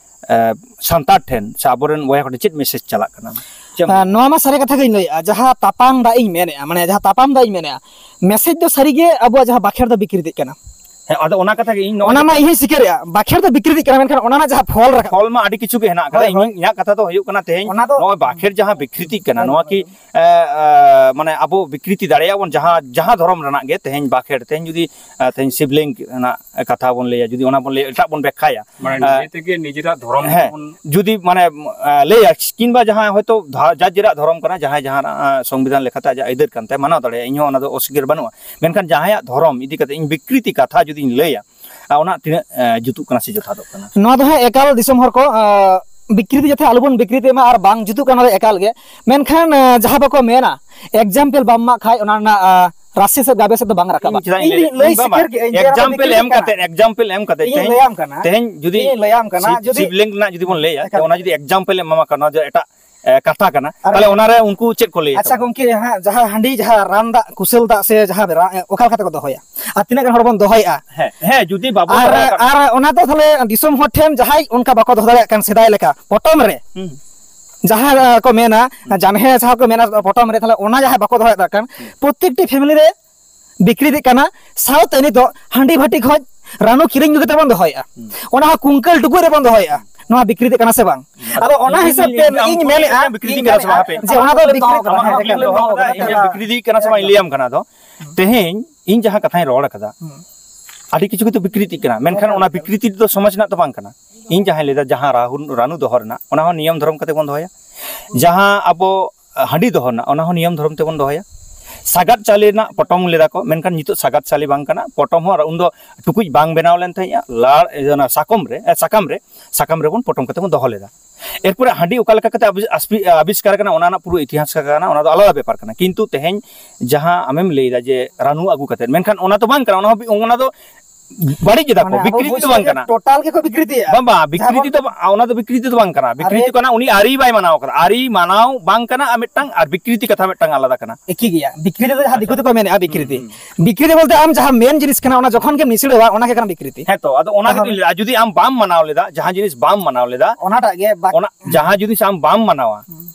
ᱮ, ᱥᱟᱱᱛᱟᱲ ᱴᱷᱮᱱ ᱥᱮ ᱟᱵᱚᱨᱮᱱ ᱵᱚᱭᱦᱟ ᱠᱚᱴᱷᱮᱱ ᱪᱮᱫ ᱢᱮᱥᱮᱡᱽ ᱪᱟᱞᱟᱜ ᱠᱟᱱᱟ? ᱪᱮᱫ ᱮᱢ ᱟᱨ ᱱᱚᱣᱟ ᱢᱟ ᱥᱟᱹᱨᱤ ᱠᱟᱛᱷᱟ ᱜᱤᱧ ᱞᱟᱹᱭᱮᱜᱼᱟ, ᱡᱟᱦᱟᱸ ᱛᱟᱯᱟᱢ ᱫᱟᱜ ᱤᱧ ᱢᱮᱱᱮᱜᱼᱟ, ᱢᱟᱱᱮ ᱡᱟᱦᱟᱸ ᱛᱟᱯᱟᱢ ᱫᱟᱜ ᱤᱧ ᱢᱮᱱᱮᱜᱼᱟ, ᱢᱮᱥᱮᱡᱽ ᱫᱚ ᱥᱟᱹᱨᱤᱜᱮ ᱟᱵᱚᱣᱟᱜ ᱡᱟᱦᱟᱸ ᱵᱟᱠᱷᱮᱲ ᱫᱚ ᱵᱤᱠᱨᱤᱛᱤᱜ ᱠᱟᱱᱟ᱾ ᱦᱮᱸ, ᱟᱫᱚ ᱚᱱᱟ ᱠᱟᱛᱷᱟ ᱜᱮ ᱤᱧ ᱱᱚᱣᱟ ᱚᱱᱟ ᱢᱟ ᱤᱧ ᱦᱚᱸᱧ ᱥᱤᱠᱟᱹᱨᱮᱜᱼᱟ, ᱵᱟᱠᱷᱮᱲ ᱫᱚ ᱵᱤᱠᱨᱤᱛᱤᱜ ᱠᱟᱱᱟ, ᱢᱮᱱᱠᱷᱟᱱ ᱚᱱᱟ ᱨᱮᱱᱟᱜ ᱡᱟᱦᱟᱸ ᱯᱷᱚᱞ ᱨᱟᱠᱟᱵ ᱯᱷᱚᱞ ᱢᱟ ᱟᱹᱰᱤ ᱠᱤᱪᱷᱩ ᱜᱮ ᱦᱮᱱᱟᱜ ᱟᱠᱟᱫᱟ᱾ ᱦᱳᱭ, ᱦᱳᱭ᱾ ᱤᱧ, ᱤᱧᱟᱹᱜ ᱠᱟᱛᱷᱟ ᱫᱚ ᱦᱩᱭᱩᱜ ᱠᱟᱱᱟ, ᱛᱮᱦᱮᱧ ᱚᱱᱟ ᱫᱚ ᱱᱚᱜᱼᱚᱭ ᱵᱟᱠᱷᱮᱲ ᱡᱟᱦᱟᱸ ᱵᱤᱠᱨᱤᱛᱤᱜ ᱠᱟᱱᱟ, ᱦᱳᱭ, ᱱᱚᱣᱟ ᱦᱳᱭ᱾ ᱠᱤ, ᱮ, ᱮ, ᱢᱟᱱᱮ ᱟᱵᱚ ᱵᱤᱠᱨᱤᱛᱤ ᱫᱟᱲᱮᱭᱟᱜᱼᱟ ᱵᱚᱱ ᱡᱟᱦᱟᱸ, ᱡᱟᱦᱟᱸ ᱫᱷᱚᱨᱚᱢ ᱨᱮᱱᱟᱜ ᱜᱮ, ᱛᱮᱦᱮᱧ ᱵᱟᱠᱷᱮᱲ, ᱛᱮᱦᱮᱧ ᱡᱩᱫᱤ, ᱮ, ᱛᱮᱦᱮᱧ ᱥᱤᱵᱽᱞᱤᱝᱜ ᱨᱮᱱᱟᱜ ᱠᱟᱛᱷᱟ ᱵᱚᱱ ᱞᱟᱹᱭᱟ, ᱡᱩᱫᱤ ᱚᱱᱟ ᱵᱚᱱ ᱞᱟᱹᱭᱟ, ᱮᱴᱟᱜ ᱵᱚᱱ ᱵᱮᱠᱠᱷᱟᱭᱟ, ᱢᱟᱱᱮ ᱮ, ᱱᱤᱡᱮ ᱛᱮᱜᱮ ᱱᱤᱡᱮᱨᱟᱜ ᱫᱷᱚᱨᱚᱢ ᱦᱮᱸ, ᱵᱚᱱ ᱡᱩᱫᱤ ᱢᱟᱱᱮ, ᱮ, ᱞᱟᱹᱭᱟ, ᱠᱤᱝᱵᱟ ᱡᱟᱦᱟᱸᱭ ᱦᱚᱭᱛᱳ ᱫᱷᱟ-, ᱡᱟᱨ ᱡᱮᱨᱟᱜ ᱫᱷᱚᱨᱚᱢ ᱠᱟᱱᱟ, ᱡᱟᱦᱟᱸᱭ ᱡᱟᱦᱟᱱᱟᱜ, ᱮ, ᱥᱚᱝᱵᱤᱫᱷᱟᱱ ᱞᱮᱠᱟᱛᱮ ᱟᱡᱟᱜ ᱟᱹᱭᱫᱟᱹᱨ ᱠᱟᱱ ᱛᱟᱭᱟ, ᱢᱟᱱᱟᱣ ᱫᱟᱲᱮᱭᱟᱜᱼᱟ, ᱤᱧ ᱦᱚᱸ ᱚᱱᱟ ᱫᱚ ᱚᱥᱤᱠᱟᱹᱨ ᱵᱟᱹᱱᱩᱜᱼᱟ᱾ ᱢᱮᱱᱠᱷᱟᱱ ᱡᱟᱦᱟᱸᱭᱟᱜ ᱫᱷᱚᱨᱚᱢ ᱤᱫᱤ ᱠᱟᱛᱮ ᱤᱧ ᱵᱤᱠᱨᱤᱛᱤ ᱠᱟᱛᱷᱟ ᱡᱩᱫᱤᱧ ᱞᱟᱹᱭᱟ, ᱟ, ᱚᱱᱟ ᱛᱤᱱᱟᱹᱜ, ᱮ, ᱡᱩᱛᱩᱜ ᱠᱟᱱᱟ ᱥᱮ ᱡᱚᱛᱷᱟᱛᱚᱜ ᱠᱟᱱᱟ? ᱱᱚᱣᱟ ᱫᱚ ᱦᱟᱸᱜ ᱮᱠᱟᱞ ᱫᱤᱥᱚᱢ ᱦᱚᱲ ᱠᱚ, ᱟ, ᱵᱤᱠᱨᱤᱛᱤ ᱡᱟᱛᱮ ᱟᱞᱚᱵᱚᱱ ᱵᱤᱠᱨᱤᱛᱤ ᱢᱟ ᱟᱨ ᱵᱟᱝ ᱡᱩᱛᱩᱜ ᱠᱟᱱᱟ, ᱚᱱᱟ ᱫᱚ ᱮᱠᱟᱞ ᱜᱮ᱾ ᱢᱮᱱᱠᱷᱟᱱ, ᱟ, ᱡᱟᱦᱟᱸ ᱵᱟᱠᱚ ᱢᱮᱱᱟ, ᱮᱠᱡᱟᱢᱯᱮᱞ ᱵᱟᱢ ᱮᱢᱟᱜ ᱠᱷᱟᱡ ᱚᱱᱟ ᱨᱮᱱᱟᱜ, ᱟ, ᱨᱟᱥᱮ ᱥᱮ ᱜᱟᱵᱮ ᱥᱮᱫ ᱫᱚ ᱵᱟᱝ ᱨᱟᱠᱟᱵᱟ᱾ ᱤᱧ ᱪᱮᱫᱟᱜ ᱤᱧ ᱤᱧ ᱞᱟᱹᱭ ᱵᱟᱝ, ᱵᱟᱝ, ᱥᱤᱠᱟᱹᱨ ᱠᱮᱜᱼᱟᱹᱧ ᱡᱮ ᱟᱵᱚ ᱮᱠᱡᱟᱢᱯᱮᱞ ᱵᱤᱠᱨᱤᱛᱤ ᱮᱢ ᱠᱟᱱᱟ᱾ ᱠᱟᱛᱮ, ᱮᱠᱡᱟᱢᱯᱮᱞ ᱤᱧ ᱛᱮᱦᱮᱧ, ᱞᱟᱹᱭᱟᱢ ᱠᱟᱱᱟ᱾ ᱛᱮᱦᱮᱧ ᱡᱩᱫᱤ ᱤᱧ ᱞᱟᱹᱭᱟᱢ ᱠᱟᱱᱟ, ᱥᱤᱵ-, ᱡᱩᱫᱤ ᱥᱤᱵᱽᱞᱤᱝ ᱨᱮᱱᱟᱜ ᱡᱩᱫᱤ ᱵᱚᱱ ᱞᱟᱹᱭᱟ, ᱮᱠᱟᱞ᱾ ᱚᱱᱟ ᱡᱩᱫᱤ ᱮᱠᱡᱟᱢᱯᱮᱞ ᱮᱢ ᱮᱢᱟᱢᱟ ᱠᱟᱱᱟ, ᱱᱚᱣᱟ ᱫᱚ ᱮᱴᱟᱜ, ᱮ, ᱠᱟᱛᱷᱟ ᱠᱟᱱᱟ, ᱟᱨ ᱛᱟᱦᱞᱮ ᱚᱱᱟᱨᱮ ᱩᱱᱠᱩ ᱪᱮᱫ ᱠᱚ ᱞᱟᱹᱭᱟ? ᱟᱪᱪᱷᱟ ᱛᱚ ᱜᱚᱝᱠᱮ, ᱦᱟᱸᱜ ᱡᱟᱦᱟᱸ ᱦᱟᱺᱰᱤ, ᱡᱟᱦᱟᱸ ᱨᱟᱱ ᱫᱟᱜ, ᱠᱩᱥᱟᱹᱞ ᱫᱟᱜ ᱥᱮ ᱡᱟᱦᱟᱸ ᱨᱟ-, ᱚᱠᱟ ᱞᱮᱠᱟ ᱛᱮᱠᱚ ᱫᱚᱦᱚᱭᱟ? ᱟᱨ ᱛᱤᱱᱟᱹᱜ ᱜᱟᱱ ᱦᱚᱲ ᱵᱚᱱ ᱫᱚᱦᱚᱭᱮᱜᱼᱟ? ᱦᱮᱸ, ᱦᱮᱸ, ᱡᱩᱫᱤ ᱵᱟᱵᱚᱱ ᱟᱨ, ᱫᱚᱦᱚᱭᱟ, ᱟᱨ ᱚᱱᱟ ᱫᱚ ᱛᱟᱦᱞᱮ ᱫᱤᱥᱚᱢ ᱦᱚᱲ ᱴᱷᱮᱱ ᱡᱟᱦᱟᱸᱭ ᱚᱱᱠᱟ ᱵᱟᱠᱚ ᱫᱚᱦᱚ ᱫᱟᱲᱮᱭᱟᱜ ᱠᱟᱱ ᱥᱮᱫᱟᱭ ᱞᱮᱠᱟ ᱯᱚᱴᱚᱢ ᱨᱮ, ᱦᱩᱸ᱾ ᱡᱟᱦᱟᱸ, ᱟ, ᱠᱚ ᱢᱮᱱᱟ, ᱦᱩᱸ᱾ ᱡᱟᱱᱦᱮ ᱡᱟᱦᱟᱸ ᱠᱚ ᱢᱮᱱᱟ ᱯᱚᱴᱚᱢ ᱨᱮ, ᱛᱟᱦᱞᱮ ᱚᱱᱟ ᱡᱟᱦᱟᱸᱭ ᱵᱟᱠᱚ ᱫᱚᱦᱚᱭᱮᱫ ᱠᱟᱱ, ᱦᱩᱸ᱾ ᱯᱨᱚᱛᱮᱠᱴᱤ ᱯᱷᱮᱢᱮᱞᱤ ᱨᱮ ᱵᱤᱠᱨᱤᱛᱤᱜ ᱠᱟᱱᱟ᱾ ᱥᱟᱶᱛᱮ ᱱᱤᱛᱚᱜ ᱦᱟᱺᱰᱤ ᱵᱷᱟᱹᱴᱤ ᱠᱷᱚᱡ ᱨᱟᱹᱱᱩ ᱠᱤᱨᱤᱧ ᱟᱹᱜᱩ ᱠᱟᱛᱮ ᱵᱚᱱ ᱫᱚᱦᱚᱭᱮᱫᱼᱟ᱾ ᱦᱩᱸ᱾ ᱚᱱᱟ ᱦᱚᱸ ᱠᱩᱝᱠᱟᱹᱞ ᱴᱩᱠᱩᱡ ᱨᱮᱵᱚᱱ ᱫᱚᱦᱚᱭᱮᱫᱼᱟ᱾ ᱱᱚᱣᱟ ᱵᱤᱠᱨᱤᱛᱤ ᱠᱟᱱᱟ ᱥᱮ ᱵᱟᱝ? ᱟᱫᱚ ᱚᱱᱟ ᱦᱤᱥᱟᱹᱵ ᱛᱮ ᱤᱧ ᱢᱮᱱᱮᱫᱼᱟ, ᱵᱤᱠᱨᱤᱛᱤ ᱠᱟᱱᱟ ᱥᱮ ᱵᱟᱝ? ᱦᱟᱯᱮ, ᱡᱮ ᱚᱱᱟ ᱫᱚ ᱵᱤᱠᱨᱤᱛᱤ ᱠᱟᱱᱟ ᱥᱮ ᱵᱟᱝ? ᱤᱧ ᱞᱟᱹᱭᱟᱢ ᱠᱟᱱᱟ᱾ ᱟᱫᱚ ᱛᱮᱦᱮᱧ ᱤᱧ ᱡᱟᱦᱟᱸ ᱠᱟᱛᱷᱟᱧ ᱨᱚᱲ ᱠᱟᱫᱟ, ᱟᱹᱰᱤ ᱠᱤᱪᱷᱩ ᱠᱤᱱᱛᱩ ᱵᱤᱠᱨᱤᱛᱤᱜ ᱠᱟᱱᱟ, ᱢᱮᱱᱠᱷᱟᱱ ᱚᱱᱟ ᱵᱤᱠᱨᱤᱛᱤ ᱫᱚ ᱥᱚᱢᱟᱡᱽ ᱨᱮᱱᱟᱜ ᱫᱚ ᱵᱟᱝ ᱠᱟᱱᱟ᱾ ᱤᱧ ᱡᱟᱦᱟᱸᱧ ᱞᱟᱹᱭᱫᱟ, ᱡᱟᱦᱟᱸ ᱨᱟᱦᱩᱞ, ᱨᱟᱱᱩ ᱫᱚᱦᱚ ᱨᱮᱱᱟᱜ, ᱚᱱᱟ ᱦᱚᱸ ᱱᱤᱭᱚᱢ ᱫᱷᱚᱨᱚᱢ ᱠᱟᱛᱮ ᱵᱚᱱ ᱫᱚᱦᱚᱭᱟ᱾ ᱡᱟᱦᱟᱸ ᱟᱵᱚ ᱦᱟᱺᱰᱤ ᱫᱚᱦᱚ ᱨᱮᱱᱟᱜ, ᱚᱱᱟ ᱦᱚᱸ ᱱᱤᱭᱚᱢ ᱫᱷᱚᱨᱚᱢ ᱛᱮᱵᱚᱱ ᱫᱚᱦᱚᱭᱟ᱾ ᱥᱟᱜᱟᱫ ᱪᱟᱣᱞᱮ ᱨᱮᱱᱟᱜ ᱯᱚᱴᱚᱢ ᱞᱮᱫᱟ ᱠᱚ, ᱢᱮᱱᱠᱷᱟᱱ ᱱᱤᱛᱚᱜ ᱥᱟᱜᱟᱫ ᱪᱟᱣᱞᱮ ᱵᱟᱝ ᱠᱟᱱᱟ, ᱯᱚᱴᱚᱢ ᱦᱚᱸ᱾ ᱟᱨ ᱩᱱᱫᱚ ᱴᱩᱠᱩᱡ ᱵᱟᱝ ᱵᱮᱱᱟᱣ ᱞᱮᱱ ᱛᱟᱦᱮᱸᱫᱼᱟ, ᱞᱟᱲ, ᱚᱱᱟ ᱥᱟᱠᱚᱢ ᱨᱮ, ᱮ, ᱥᱟᱠᱟᱢ ᱨᱮ, ᱥᱟᱠᱟᱢ ᱨᱮᱵᱚᱱ ᱯᱚᱴᱚᱢ ᱠᱟᱛᱮ ᱵᱚᱱ ᱫᱚᱦᱚ ᱞᱮᱫᱟ᱾ ᱮᱨᱯᱚᱨᱮ ᱦᱟᱺᱰᱤ ᱚᱠᱟ ᱞᱮᱠᱟ ᱠᱟᱛᱮ ᱟᱵᱤ-, ᱟᱥᱯᱤ-, ᱟᱵᱤᱥᱠᱟᱨ ᱠᱟᱱᱟ, ᱚᱱᱟ ᱨᱮᱱᱟᱜ ᱯᱩᱨᱟᱹ ᱤᱛᱤᱦᱟᱥ ᱠᱟᱱᱟ, ᱚᱱᱟ ᱫᱚ ᱟᱞᱟᱫᱟ ᱵᱮᱯᱟᱨ ᱠᱟᱱᱟ᱾ ᱠᱤᱱᱛᱩ ᱛᱮᱦᱮᱧ ᱡᱟᱦᱟᱸ ᱟᱢᱮᱢ ᱞᱟᱹᱭᱫᱟ ᱡᱮ ᱨᱟᱱᱩ ᱟᱹᱜᱩ ᱠᱟᱛᱮ, ᱢᱮᱱᱠᱷᱟᱱ ᱚᱱᱟ ᱫᱚ ᱵᱟᱝ ᱠᱟᱱᱟ, ᱚᱱᱟ ᱦᱚᱸ ᱵᱤ-, ᱚᱱᱟ ᱫᱚ ᱵᱟᱹᱲᱤᱡ ᱮᱫᱟ ᱠᱚ, ᱢᱟᱱᱮ ᱟᱵᱚ ᱵᱤᱠᱨᱤᱛᱤ ᱵᱩᱡᱽ ᱫᱚ ᱵᱟᱝ ᱠᱟᱛᱮ ᱠᱟᱱᱟ᱾ Total ᱜᱮᱠᱚ ᱵᱤᱠᱨᱤᱛᱤᱭᱮᱫᱼᱟ᱾ ᱵᱟᱝ, ᱵᱟᱝ, ᱡᱟᱦᱟᱸ ᱵᱤᱠᱨᱤᱛᱤ ᱵᱚᱱ ᱫᱚ ᱵᱟ-, ᱚᱱᱟ ᱫᱚ ᱵᱤᱠᱨᱤᱛᱤ ᱫᱚ ᱵᱟᱝ ᱠᱟᱱᱟ᱾ ᱵᱤᱠᱨᱤᱛᱤ ᱟᱨᱮ ᱠᱟᱱᱟ, ᱩᱱᱤ ᱟᱹᱨᱤ ᱵᱟᱭ ᱢᱟᱱᱟᱣ ᱠᱟᱫᱟ᱾ ᱟᱹᱨᱤ ᱢᱟᱱᱟᱣ ᱵᱟᱝ ᱠᱟᱱᱟ ᱟᱨ ᱢᱤᱫᱴᱟᱝ, ᱟᱨ ᱵᱤᱠᱨᱤᱛᱤ ᱠᱟᱛᱷᱟ ᱢᱤᱫᱴᱟᱝ ᱟᱞᱟᱫᱟ ᱠᱟᱱᱟ᱾ ᱮᱠᱤ ᱜᱮᱭᱟ᱾ ᱵᱤᱠᱨᱤᱛᱤ ᱫᱚ ᱡᱟᱦᱟᱸ ᱫᱤᱠᱩ ᱛᱮᱠᱚ ᱢᱮᱱᱮᱫᱼᱟ ᱵᱤᱠᱨᱤᱛᱤ᱾ ᱦᱩᱸ, ᱦᱩᱸ᱾ ᱵᱤᱠᱨᱤᱛᱤ ᱵᱚᱞᱛᱮ ᱟᱢ ᱡᱟᱦᱟᱸ ᱢᱮᱱ ᱡᱤᱱᱤᱥ ᱠᱟᱱᱟ, ᱚᱱᱟ ᱡᱚᱠᱷᱚᱱ ᱜᱮᱢ ᱱᱤᱥᱲᱟᱹᱣᱟ, ᱚᱱᱟ ᱜᱮ ᱠᱟᱱᱟ ᱵᱤᱠᱨᱤᱛᱤ᱾ ᱦᱮᱸ ᱛᱚ, ᱟᱫᱚ ᱚᱱᱟ ᱜᱮᱛᱚᱧ ᱞᱟᱹᱭᱫᱟ, ᱡᱩᱫᱤ ᱟᱢ ᱵᱟᱢ ᱢᱟᱱᱟᱣ ᱞᱮᱫᱟ, ᱡᱟᱦᱟᱸ ᱡᱤᱱᱤᱥ ᱵᱟᱢ ᱢᱟᱱᱟᱣ ᱞᱮᱫᱟ, ᱚᱱᱟᱴᱟᱜ ᱜᱮ ᱵᱟᱠ- ᱚᱱᱟ ᱡᱟᱦᱟᱸ ᱡᱤᱱᱤᱥ ᱟᱢ ᱵᱟᱢ ᱢᱟᱱᱟᱣᱟ, ᱦᱩᱸ᱾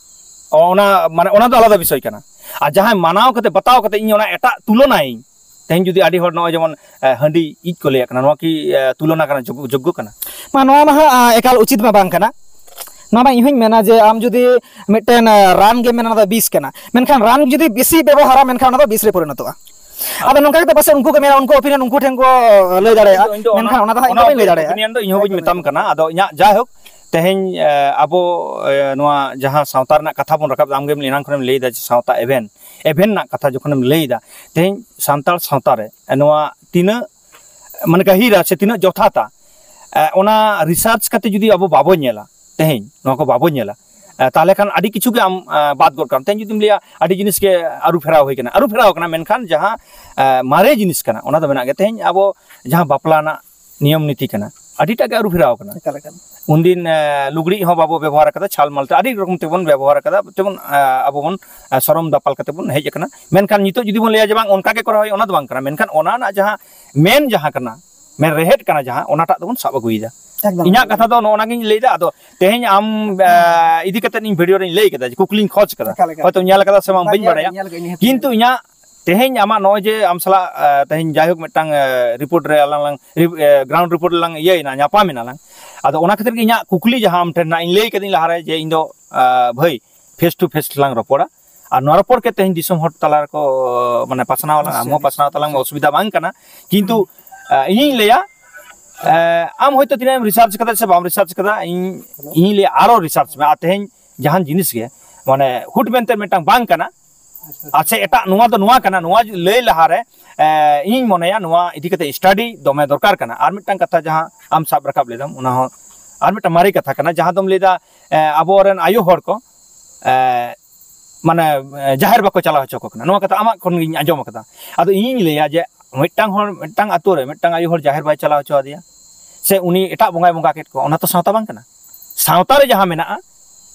ᱚᱱᱟ, ᱢᱟᱱᱮ, ᱚᱱᱟ ᱫᱚ ᱟᱞᱟᱫᱟ ᱵᱤᱥᱚᱭ ᱠᱟᱱᱟ᱾ ᱟᱨ ᱡᱟᱦᱟᱸᱭ ᱢᱟᱱᱟᱣ ᱠᱟᱛᱮ ᱵᱟᱛᱟᱣ ᱠᱟᱛᱮ ᱤᱧ ᱚᱱᱟ ᱮᱴᱟᱜ ᱛᱩᱞᱚᱱᱟᱭᱟᱹᱧ, ᱛᱮᱦᱮᱧ ᱡᱩᱫᱤ ᱟᱹᱰᱤ ᱦᱚᱲ ᱱᱚᱜᱼᱚᱭ ᱡᱮᱢᱚᱱ, ᱮ, ᱦᱟᱺᱰᱤ ᱤᱡ ᱠᱚ ᱞᱟᱹᱭᱟᱜ ᱠᱟᱱᱟ, ᱱᱚᱣᱟ ᱠᱤ, ᱮ, ᱛᱩᱞᱚᱱᱟ ᱠᱟᱱᱟ, ᱡᱳᱜᱽ-, ᱡᱳᱜᱽᱜᱚ ᱠᱟᱱᱟ? ᱢᱟ, ᱱᱚᱣᱟ ᱢᱟ ᱦᱟᱸᱜ, ᱟ, ᱮᱠᱟᱞ ᱩᱪᱤᱛ ᱢᱟ ᱵᱟᱝ ᱠᱟᱱᱟ᱾ ᱱᱚᱣᱟ ᱢᱟ ᱤᱧ ᱦᱚᱸᱧ ᱢᱮᱱᱟ ᱡᱮ ᱟᱢ ᱡᱩᱫᱤ ᱢᱤᱫᱴᱮᱱ, ᱟ, ᱨᱟᱱ ᱜᱮᱢ ᱢᱮᱱᱟ, ᱚᱱᱟ ᱫᱚ ᱵᱤᱥ ᱠᱟᱱᱟ, ᱢᱮᱱᱠᱷᱟᱱ ᱨᱟᱱ ᱡᱩᱫᱤ ᱵᱮᱥᱤ ᱵᱮᱵᱚᱦᱟᱨᱟ, ᱢᱮᱱᱠᱷᱟᱱ ᱚᱱᱟ ᱫᱚ ᱵᱤᱥ ᱨᱮ ᱯᱚᱨᱤᱱᱚᱛᱚᱜᱼᱟ᱾ ᱟᱫᱚ ᱱᱚᱝᱠᱟ ᱠᱟᱛᱮ ᱯᱟᱥᱮᱡ ᱩᱱᱠᱩ ᱠᱚ ᱢᱮᱱᱟ, ᱩᱱᱠᱩ opinion ᱩᱱᱠᱩ ᱴᱷᱮᱱ ᱠᱚ ᱞᱟᱹᱭ ᱫᱟᱲᱮᱭᱟᱜᱼᱟ, ᱤᱧ ᱫᱚ ᱚᱱᱟ, ᱢᱮᱱᱠᱷᱟᱱ ᱚᱱᱟ ᱫᱚ ᱦᱟᱸᱜ ᱤᱧ ᱫᱚ ᱚᱱᱟ ᱵᱟᱹᱧ ᱞᱟᱹᱭ ᱫᱟᱲᱮᱭᱟᱜᱼᱟ᱾ Opinion ᱫᱚ ᱤᱧ ᱦᱚᱸ ᱵᱟᱹᱧ ᱢᱮᱛᱟᱢ ᱠᱟᱱᱟ᱾ ᱟᱫᱚ ᱤᱧᱟᱹᱜ ᱡᱟᱭᱦᱳᱠ, ᱛᱮᱦᱮᱧ, ᱮ, ᱟᱵᱚ, ᱮ, ᱱᱚᱣᱟ ᱡᱟᱦᱟᱸ ᱥᱟᱶᱛᱟ ᱨᱮᱱᱟᱜ ᱠᱟᱛᱷᱟ ᱵᱚᱱ ᱨᱟᱠᱟᱵ ᱮᱫᱟ, ᱟᱢᱜᱮᱢ ᱮᱱᱟᱝ ᱠᱷᱚᱱᱮᱢ ᱞᱟᱹᱭ ᱮᱫᱟ ᱡᱮ ᱥᱟᱶᱛᱟ event, event ᱨᱮᱱᱟᱜ ᱠᱟᱛᱷᱟ ᱡᱚᱠᱷᱚᱱᱮᱢ ᱞᱟᱹᱭ ᱮᱫᱟ, ᱛᱮᱦᱮᱧ ᱥᱟᱱᱛᱟᱲ ᱥᱟᱶᱛᱟ ᱨᱮ ᱱᱚᱣᱟ ᱛᱤᱱᱟᱹᱜ, ᱢᱟᱱᱮ, ᱜᱟᱹᱦᱤᱨᱟ ᱥᱮ ᱛᱤᱱᱟᱹᱜ ᱡᱚᱛᱷᱟᱛᱟ, ᱮ, ᱚᱱᱟ research ᱠᱟᱛᱮ ᱡᱩᱫᱤ ᱟᱵᱚ ᱵᱟᱵᱚ ᱧᱮᱞᱟ, ᱛᱮᱦᱮᱧ ᱱᱚᱣᱟ ᱠᱚ ᱵᱟᱵᱚ ᱧᱮᱞᱟ, ᱮ, ᱛᱟᱦᱚᱞᱮ ᱠᱷᱟᱱ ᱟᱹᱰᱤ ᱠᱤᱪᱷᱩ ᱜᱮ ᱟᱢ, ᱮ, ᱵᱟᱫ ᱜᱚᱫ ᱠᱟᱜ ᱟᱢ᱾ ᱛᱮᱦᱮᱧ ᱡᱩᱫᱤᱢ ᱞᱟᱹᱭᱟ ᱟᱹᱰᱤ ᱡᱤᱱᱤᱥ ᱜᱮ ᱟᱹᱨᱩ ᱯᱷᱮᱨᱟᱣ ᱦᱩᱭ ᱠᱟᱱᱟ, ᱟᱹᱨᱩ ᱯᱷᱮᱨᱟᱣ ᱠᱟᱱᱟ, ᱢᱮᱱᱠᱷᱟᱱ ᱡᱟᱦᱟᱸ, ᱮ, ᱢᱟᱨᱮ ᱡᱤᱱᱤᱥ ᱠᱟᱱᱟ, ᱚᱱᱟ ᱫᱚ ᱢᱮᱱᱟᱜ ᱜᱮᱭᱟ᱾ ᱛᱮᱦᱮᱧ ᱟᱵᱚ ᱡᱟᱦᱟᱸ ᱵᱟᱯᱞᱟ ᱨᱮᱱᱟᱜ ᱱᱤᱭᱚᱢ ᱱᱤᱛᱤ ᱠᱟᱱᱟ, ᱟᱹᱰᱤᱴᱟᱜ ᱜᱮ ᱟᱹᱨᱩ ᱯᱷᱮᱨᱟᱣ ᱠᱟᱱᱟ᱾ ᱮᱠᱟᱞ, ᱮᱠᱟᱞ᱾ ᱩᱱᱫᱤᱱ, ᱮ, ᱞᱩᱜᱽᱲᱤᱡ ᱦᱚᱸ ᱵᱟᱵᱚ ᱵᱮᱵᱚᱦᱟᱨ ᱠᱟᱫᱟ, ᱪᱷᱟᱞ ᱢᱟᱞ ᱛᱮ ᱟᱹᱰᱤ ᱨᱚᱠᱚᱢ ᱛᱮᱵᱚᱱ ᱵᱮᱵᱚᱦᱟᱨ ᱠᱟᱫᱟ, ᱡᱮᱢᱚᱱ, ᱮ, ᱟᱵᱚ ᱵᱚᱱ, ᱮ, ᱥᱚᱨᱚᱢ ᱫᱟᱯᱟᱞ ᱠᱟᱛᱮ ᱵᱚᱱ ᱦᱮᱡ ᱟᱠᱟᱱᱟ᱾ ᱢᱮᱱᱠᱷᱟᱱ ᱱᱤᱛᱚᱜ ᱡᱩᱫᱤ ᱵᱚᱱ ᱞᱟᱹᱭᱟ ᱡᱮ ᱵᱟᱝ, ᱚᱱᱠᱟ ᱜᱮ ᱠᱚᱨᱟᱣ ᱦᱩᱭᱩᱜᱼᱟ, ᱚᱱᱟ ᱫᱚ ᱵᱟᱝ ᱠᱟᱱᱟ᱾ ᱢᱮᱱᱠᱷᱟᱱ ᱚᱱᱟ ᱨᱮᱱᱟᱜ ᱡᱟᱦᱟᱸ ᱢᱮᱱ ᱡᱟᱦᱟᱸ ᱠᱟᱱᱟ, ᱢᱮᱱ ᱨᱮᱦᱮᱫ ᱠᱟᱱᱟ ᱡᱟᱦᱟᱸ, ᱚᱱᱟᱴᱟᱜ ᱫᱚᱵᱚᱱ ᱥᱟᱵ ᱟᱹᱜᱩᱭᱮᱫᱟ᱾ ᱮᱠᱫᱚᱢ, ᱤᱧᱟᱹᱜ ᱮᱠᱫᱚᱢ᱾ ᱠᱟᱛᱷᱟ ᱫᱚ ᱱᱚᱜᱼᱚ ᱱᱟᱜᱤᱧ ᱞᱟᱹᱭᱫᱟ᱾ ᱟᱫᱚ ᱛᱮᱦᱮᱧ ᱟᱢ, ᱮ, ᱤᱫᱤ ᱠᱟᱛᱮ ᱤᱧ video ᱨᱮᱧ ᱞᱟᱹᱭ ᱠᱮᱫᱟ, ᱡᱮ ᱠᱩᱠᱞᱤᱧ ᱠᱷᱚᱡᱽ ᱠᱟᱫᱟ, ᱮᱠᱟᱞ, ᱮᱠᱟᱞ᱾ ᱦᱚᱭᱛᱳ ᱧᱮᱞ ᱠᱟᱫᱟ ᱥᱮ ᱵᱟᱝ, ᱵᱟᱝ, ᱵᱟᱹᱧ ᱧᱮᱞ ᱵᱟᱲᱟᱭᱟ᱾ ᱠᱟᱫᱟᱹᱧ, ᱧᱮᱞ ᱠᱟᱫᱟᱹᱧ, ᱱᱤᱦᱟᱹᱛ ᱠᱤᱱᱛᱩ ᱧᱮᱞ᱾ ᱤᱧᱟᱹᱜ ᱛᱮᱦᱮᱧ ᱟᱢᱟᱜ ᱱᱚᱜᱼᱚᱭ ᱡᱮ ᱟᱢ ᱥᱟᱞᱟᱜ, ᱮ, ᱛᱮᱦᱮᱧ ᱡᱟᱭᱦᱳᱠ ᱢᱤᱫᱴᱟᱝ, ᱮ, report ᱨᱮ ᱟᱞᱟᱝ ᱞᱟᱝ, ᱨᱤ-, ᱮ, ground report ᱨᱮᱞᱟᱝ ᱤᱭᱟᱹᱭᱮᱱᱟ, ᱧᱟᱯᱟᱢ ᱮᱱᱟ ᱞᱟᱝ᱾ ᱟᱫᱚ ᱚᱱᱟ ᱠᱷᱟᱹᱛᱤᱨ ᱜᱮ ᱤᱧᱟᱹᱜ ᱠᱩᱠᱞᱤ ᱡᱟᱦᱟᱸ ᱟᱢ ᱴᱷᱮᱱ ᱱᱟᱜ ᱤᱧ ᱞᱟᱹᱭ ᱠᱟᱫᱤᱧ ᱞᱟᱦᱟᱨᱮ, ᱡᱮ ᱤᱧ ᱫᱚ, ᱟᱸ, ᱵᱷᱟᱹᱭ, ᱯᱷᱮᱥ ᱴᱩ ᱯᱷᱮᱥ ᱞᱟᱝ ᱨᱚᱯᱚᱲᱟ᱾ ᱟᱨ ᱱᱚᱣᱟ ᱨᱚᱯᱚᱲ ᱠᱟᱛᱮ ᱛᱮᱦᱮᱧ ᱫᱤᱥᱚᱢ ᱦᱚᱲ ᱛᱟᱞᱟ ᱨᱮᱠᱚ, ᱢᱟᱱᱮ, ᱯᱟᱥᱱᱟᱣ ᱟᱞᱟᱝ, ᱟᱢ ᱦᱚᱸ ᱯᱟᱥᱱᱟᱣ ᱛᱟᱞᱟᱝ ᱢᱮ, ᱚᱥᱩᱵᱤᱫᱷᱟ ᱵᱟᱝ ᱠᱟᱱᱟ᱾ ᱠᱤᱱᱛᱩ, ᱟᱸ, ᱤᱧᱤᱧ ᱞᱟᱹᱭᱟ, ᱟᱸ, ᱟᱢ ᱦᱚᱭᱛᱳ ᱛᱤᱱᱟᱹᱜ ᱮᱢ ᱨᱤᱥᱟᱨᱪ ᱠᱟᱫᱟ ᱥᱮ ᱵᱟᱢ ᱨᱤᱥᱟᱨᱪ ᱠᱟᱫᱟ, ᱤᱧ, ᱤᱧᱤᱧ ᱞᱟᱹᱭᱟ ᱟᱨᱚ ᱨᱤᱥᱟᱨᱪ ᱢᱮ᱾ ᱟᱨ ᱛᱮᱦᱮᱧ ᱡᱟᱦᱟᱱ ᱡᱤᱱᱤᱥ ᱜᱮ, ᱢᱟᱱᱮ, ᱦᱩᱴ ᱢᱮᱱᱛᱮ ᱢᱤᱫᱴᱟᱝ ᱵᱟᱝ ᱠᱟᱱᱟ᱾ ᱟᱪᱪᱷᱟ, ᱟᱪᱪᱷᱟ, ᱮᱴᱟᱜ ᱱᱚᱣᱟ ᱫᱚ ᱱᱚᱣᱟ ᱠᱟᱱᱟ, ᱱᱚᱣᱟ ᱞᱟᱹᱭ ᱞᱟᱦᱟᱨᱮ, ᱮ, ᱤᱧᱤᱧ ᱢᱚᱱᱮᱭᱟ ᱱᱚᱣᱟ ᱤᱫᱤ ᱠᱟᱛᱮ ᱥᱴᱟᱰᱤ ᱫᱚᱢᱮ ᱫᱚᱨᱠᱟᱨ ᱠᱟᱱᱟ᱾ ᱟᱨ ᱢᱤᱫᱴᱟᱝ ᱠᱟᱛᱷᱟ ᱡᱟᱦᱟᱸ ᱟᱢ ᱥᱟᱵ ᱨᱟᱠᱟᱵ ᱞᱮᱫᱟᱢ, ᱚᱱᱟ ᱦᱚᱸ ᱟᱨ ᱢᱤᱫᱴᱟᱝ ᱢᱟᱨᱮ ᱠᱟᱛᱷᱟ ᱠᱟᱱᱟ, ᱡᱟᱦᱟᱸ ᱫᱚᱢ ᱞᱟᱹᱭᱫᱟ, ᱮ, ᱟᱵᱚᱨᱮᱱ ᱟᱭᱳ ᱦᱚᱲ ᱠᱚ, ᱮ, ᱢᱟᱱᱮ, ᱮ, ᱡᱟᱦᱮᱨ ᱵᱟᱠᱚ ᱪᱟᱞᱟᱣ ᱦᱚᱪᱚ ᱠᱚ ᱠᱟᱱᱟ, ᱱᱚᱣᱟ ᱠᱟᱛᱷᱟ ᱟᱢᱟᱜ ᱠᱷᱚᱱ ᱜᱤᱧ ᱟᱸᱡᱚᱢ ᱠᱟᱫᱟ᱾ ᱟᱫᱚ ᱤᱧᱤᱧ ᱞᱟᱹᱭᱟ ᱡᱮ ᱢᱤᱫᱴᱟᱝ ᱦᱚᱲ, ᱢᱤᱫᱴᱟᱝ ᱟᱛᱳ ᱨᱮ ᱢᱤᱫᱴᱟᱝ ᱟᱭᱳ ᱦᱚᱲ ᱡᱟᱦᱮᱨ ᱵᱟᱭ ᱪᱟᱞᱟᱣ ᱦᱚᱪᱚ ᱟᱫᱮᱭᱟ, ᱥᱮ ᱩᱱᱤ ᱮᱴᱟᱜ ᱵᱚᱸᱜᱟᱭ ᱵᱚᱸᱜᱟ ᱠᱮᱫ ᱠᱚᱣᱟ, ᱚᱱᱟ ᱛᱚ ᱥᱟᱶᱛᱟ ᱵᱟᱝ ᱠᱟᱱᱟ᱾ ᱥᱟᱶᱛᱟ ᱨᱮ ᱡᱟᱦᱟᱸ ᱢᱮᱱᱟᱜᱼᱟ,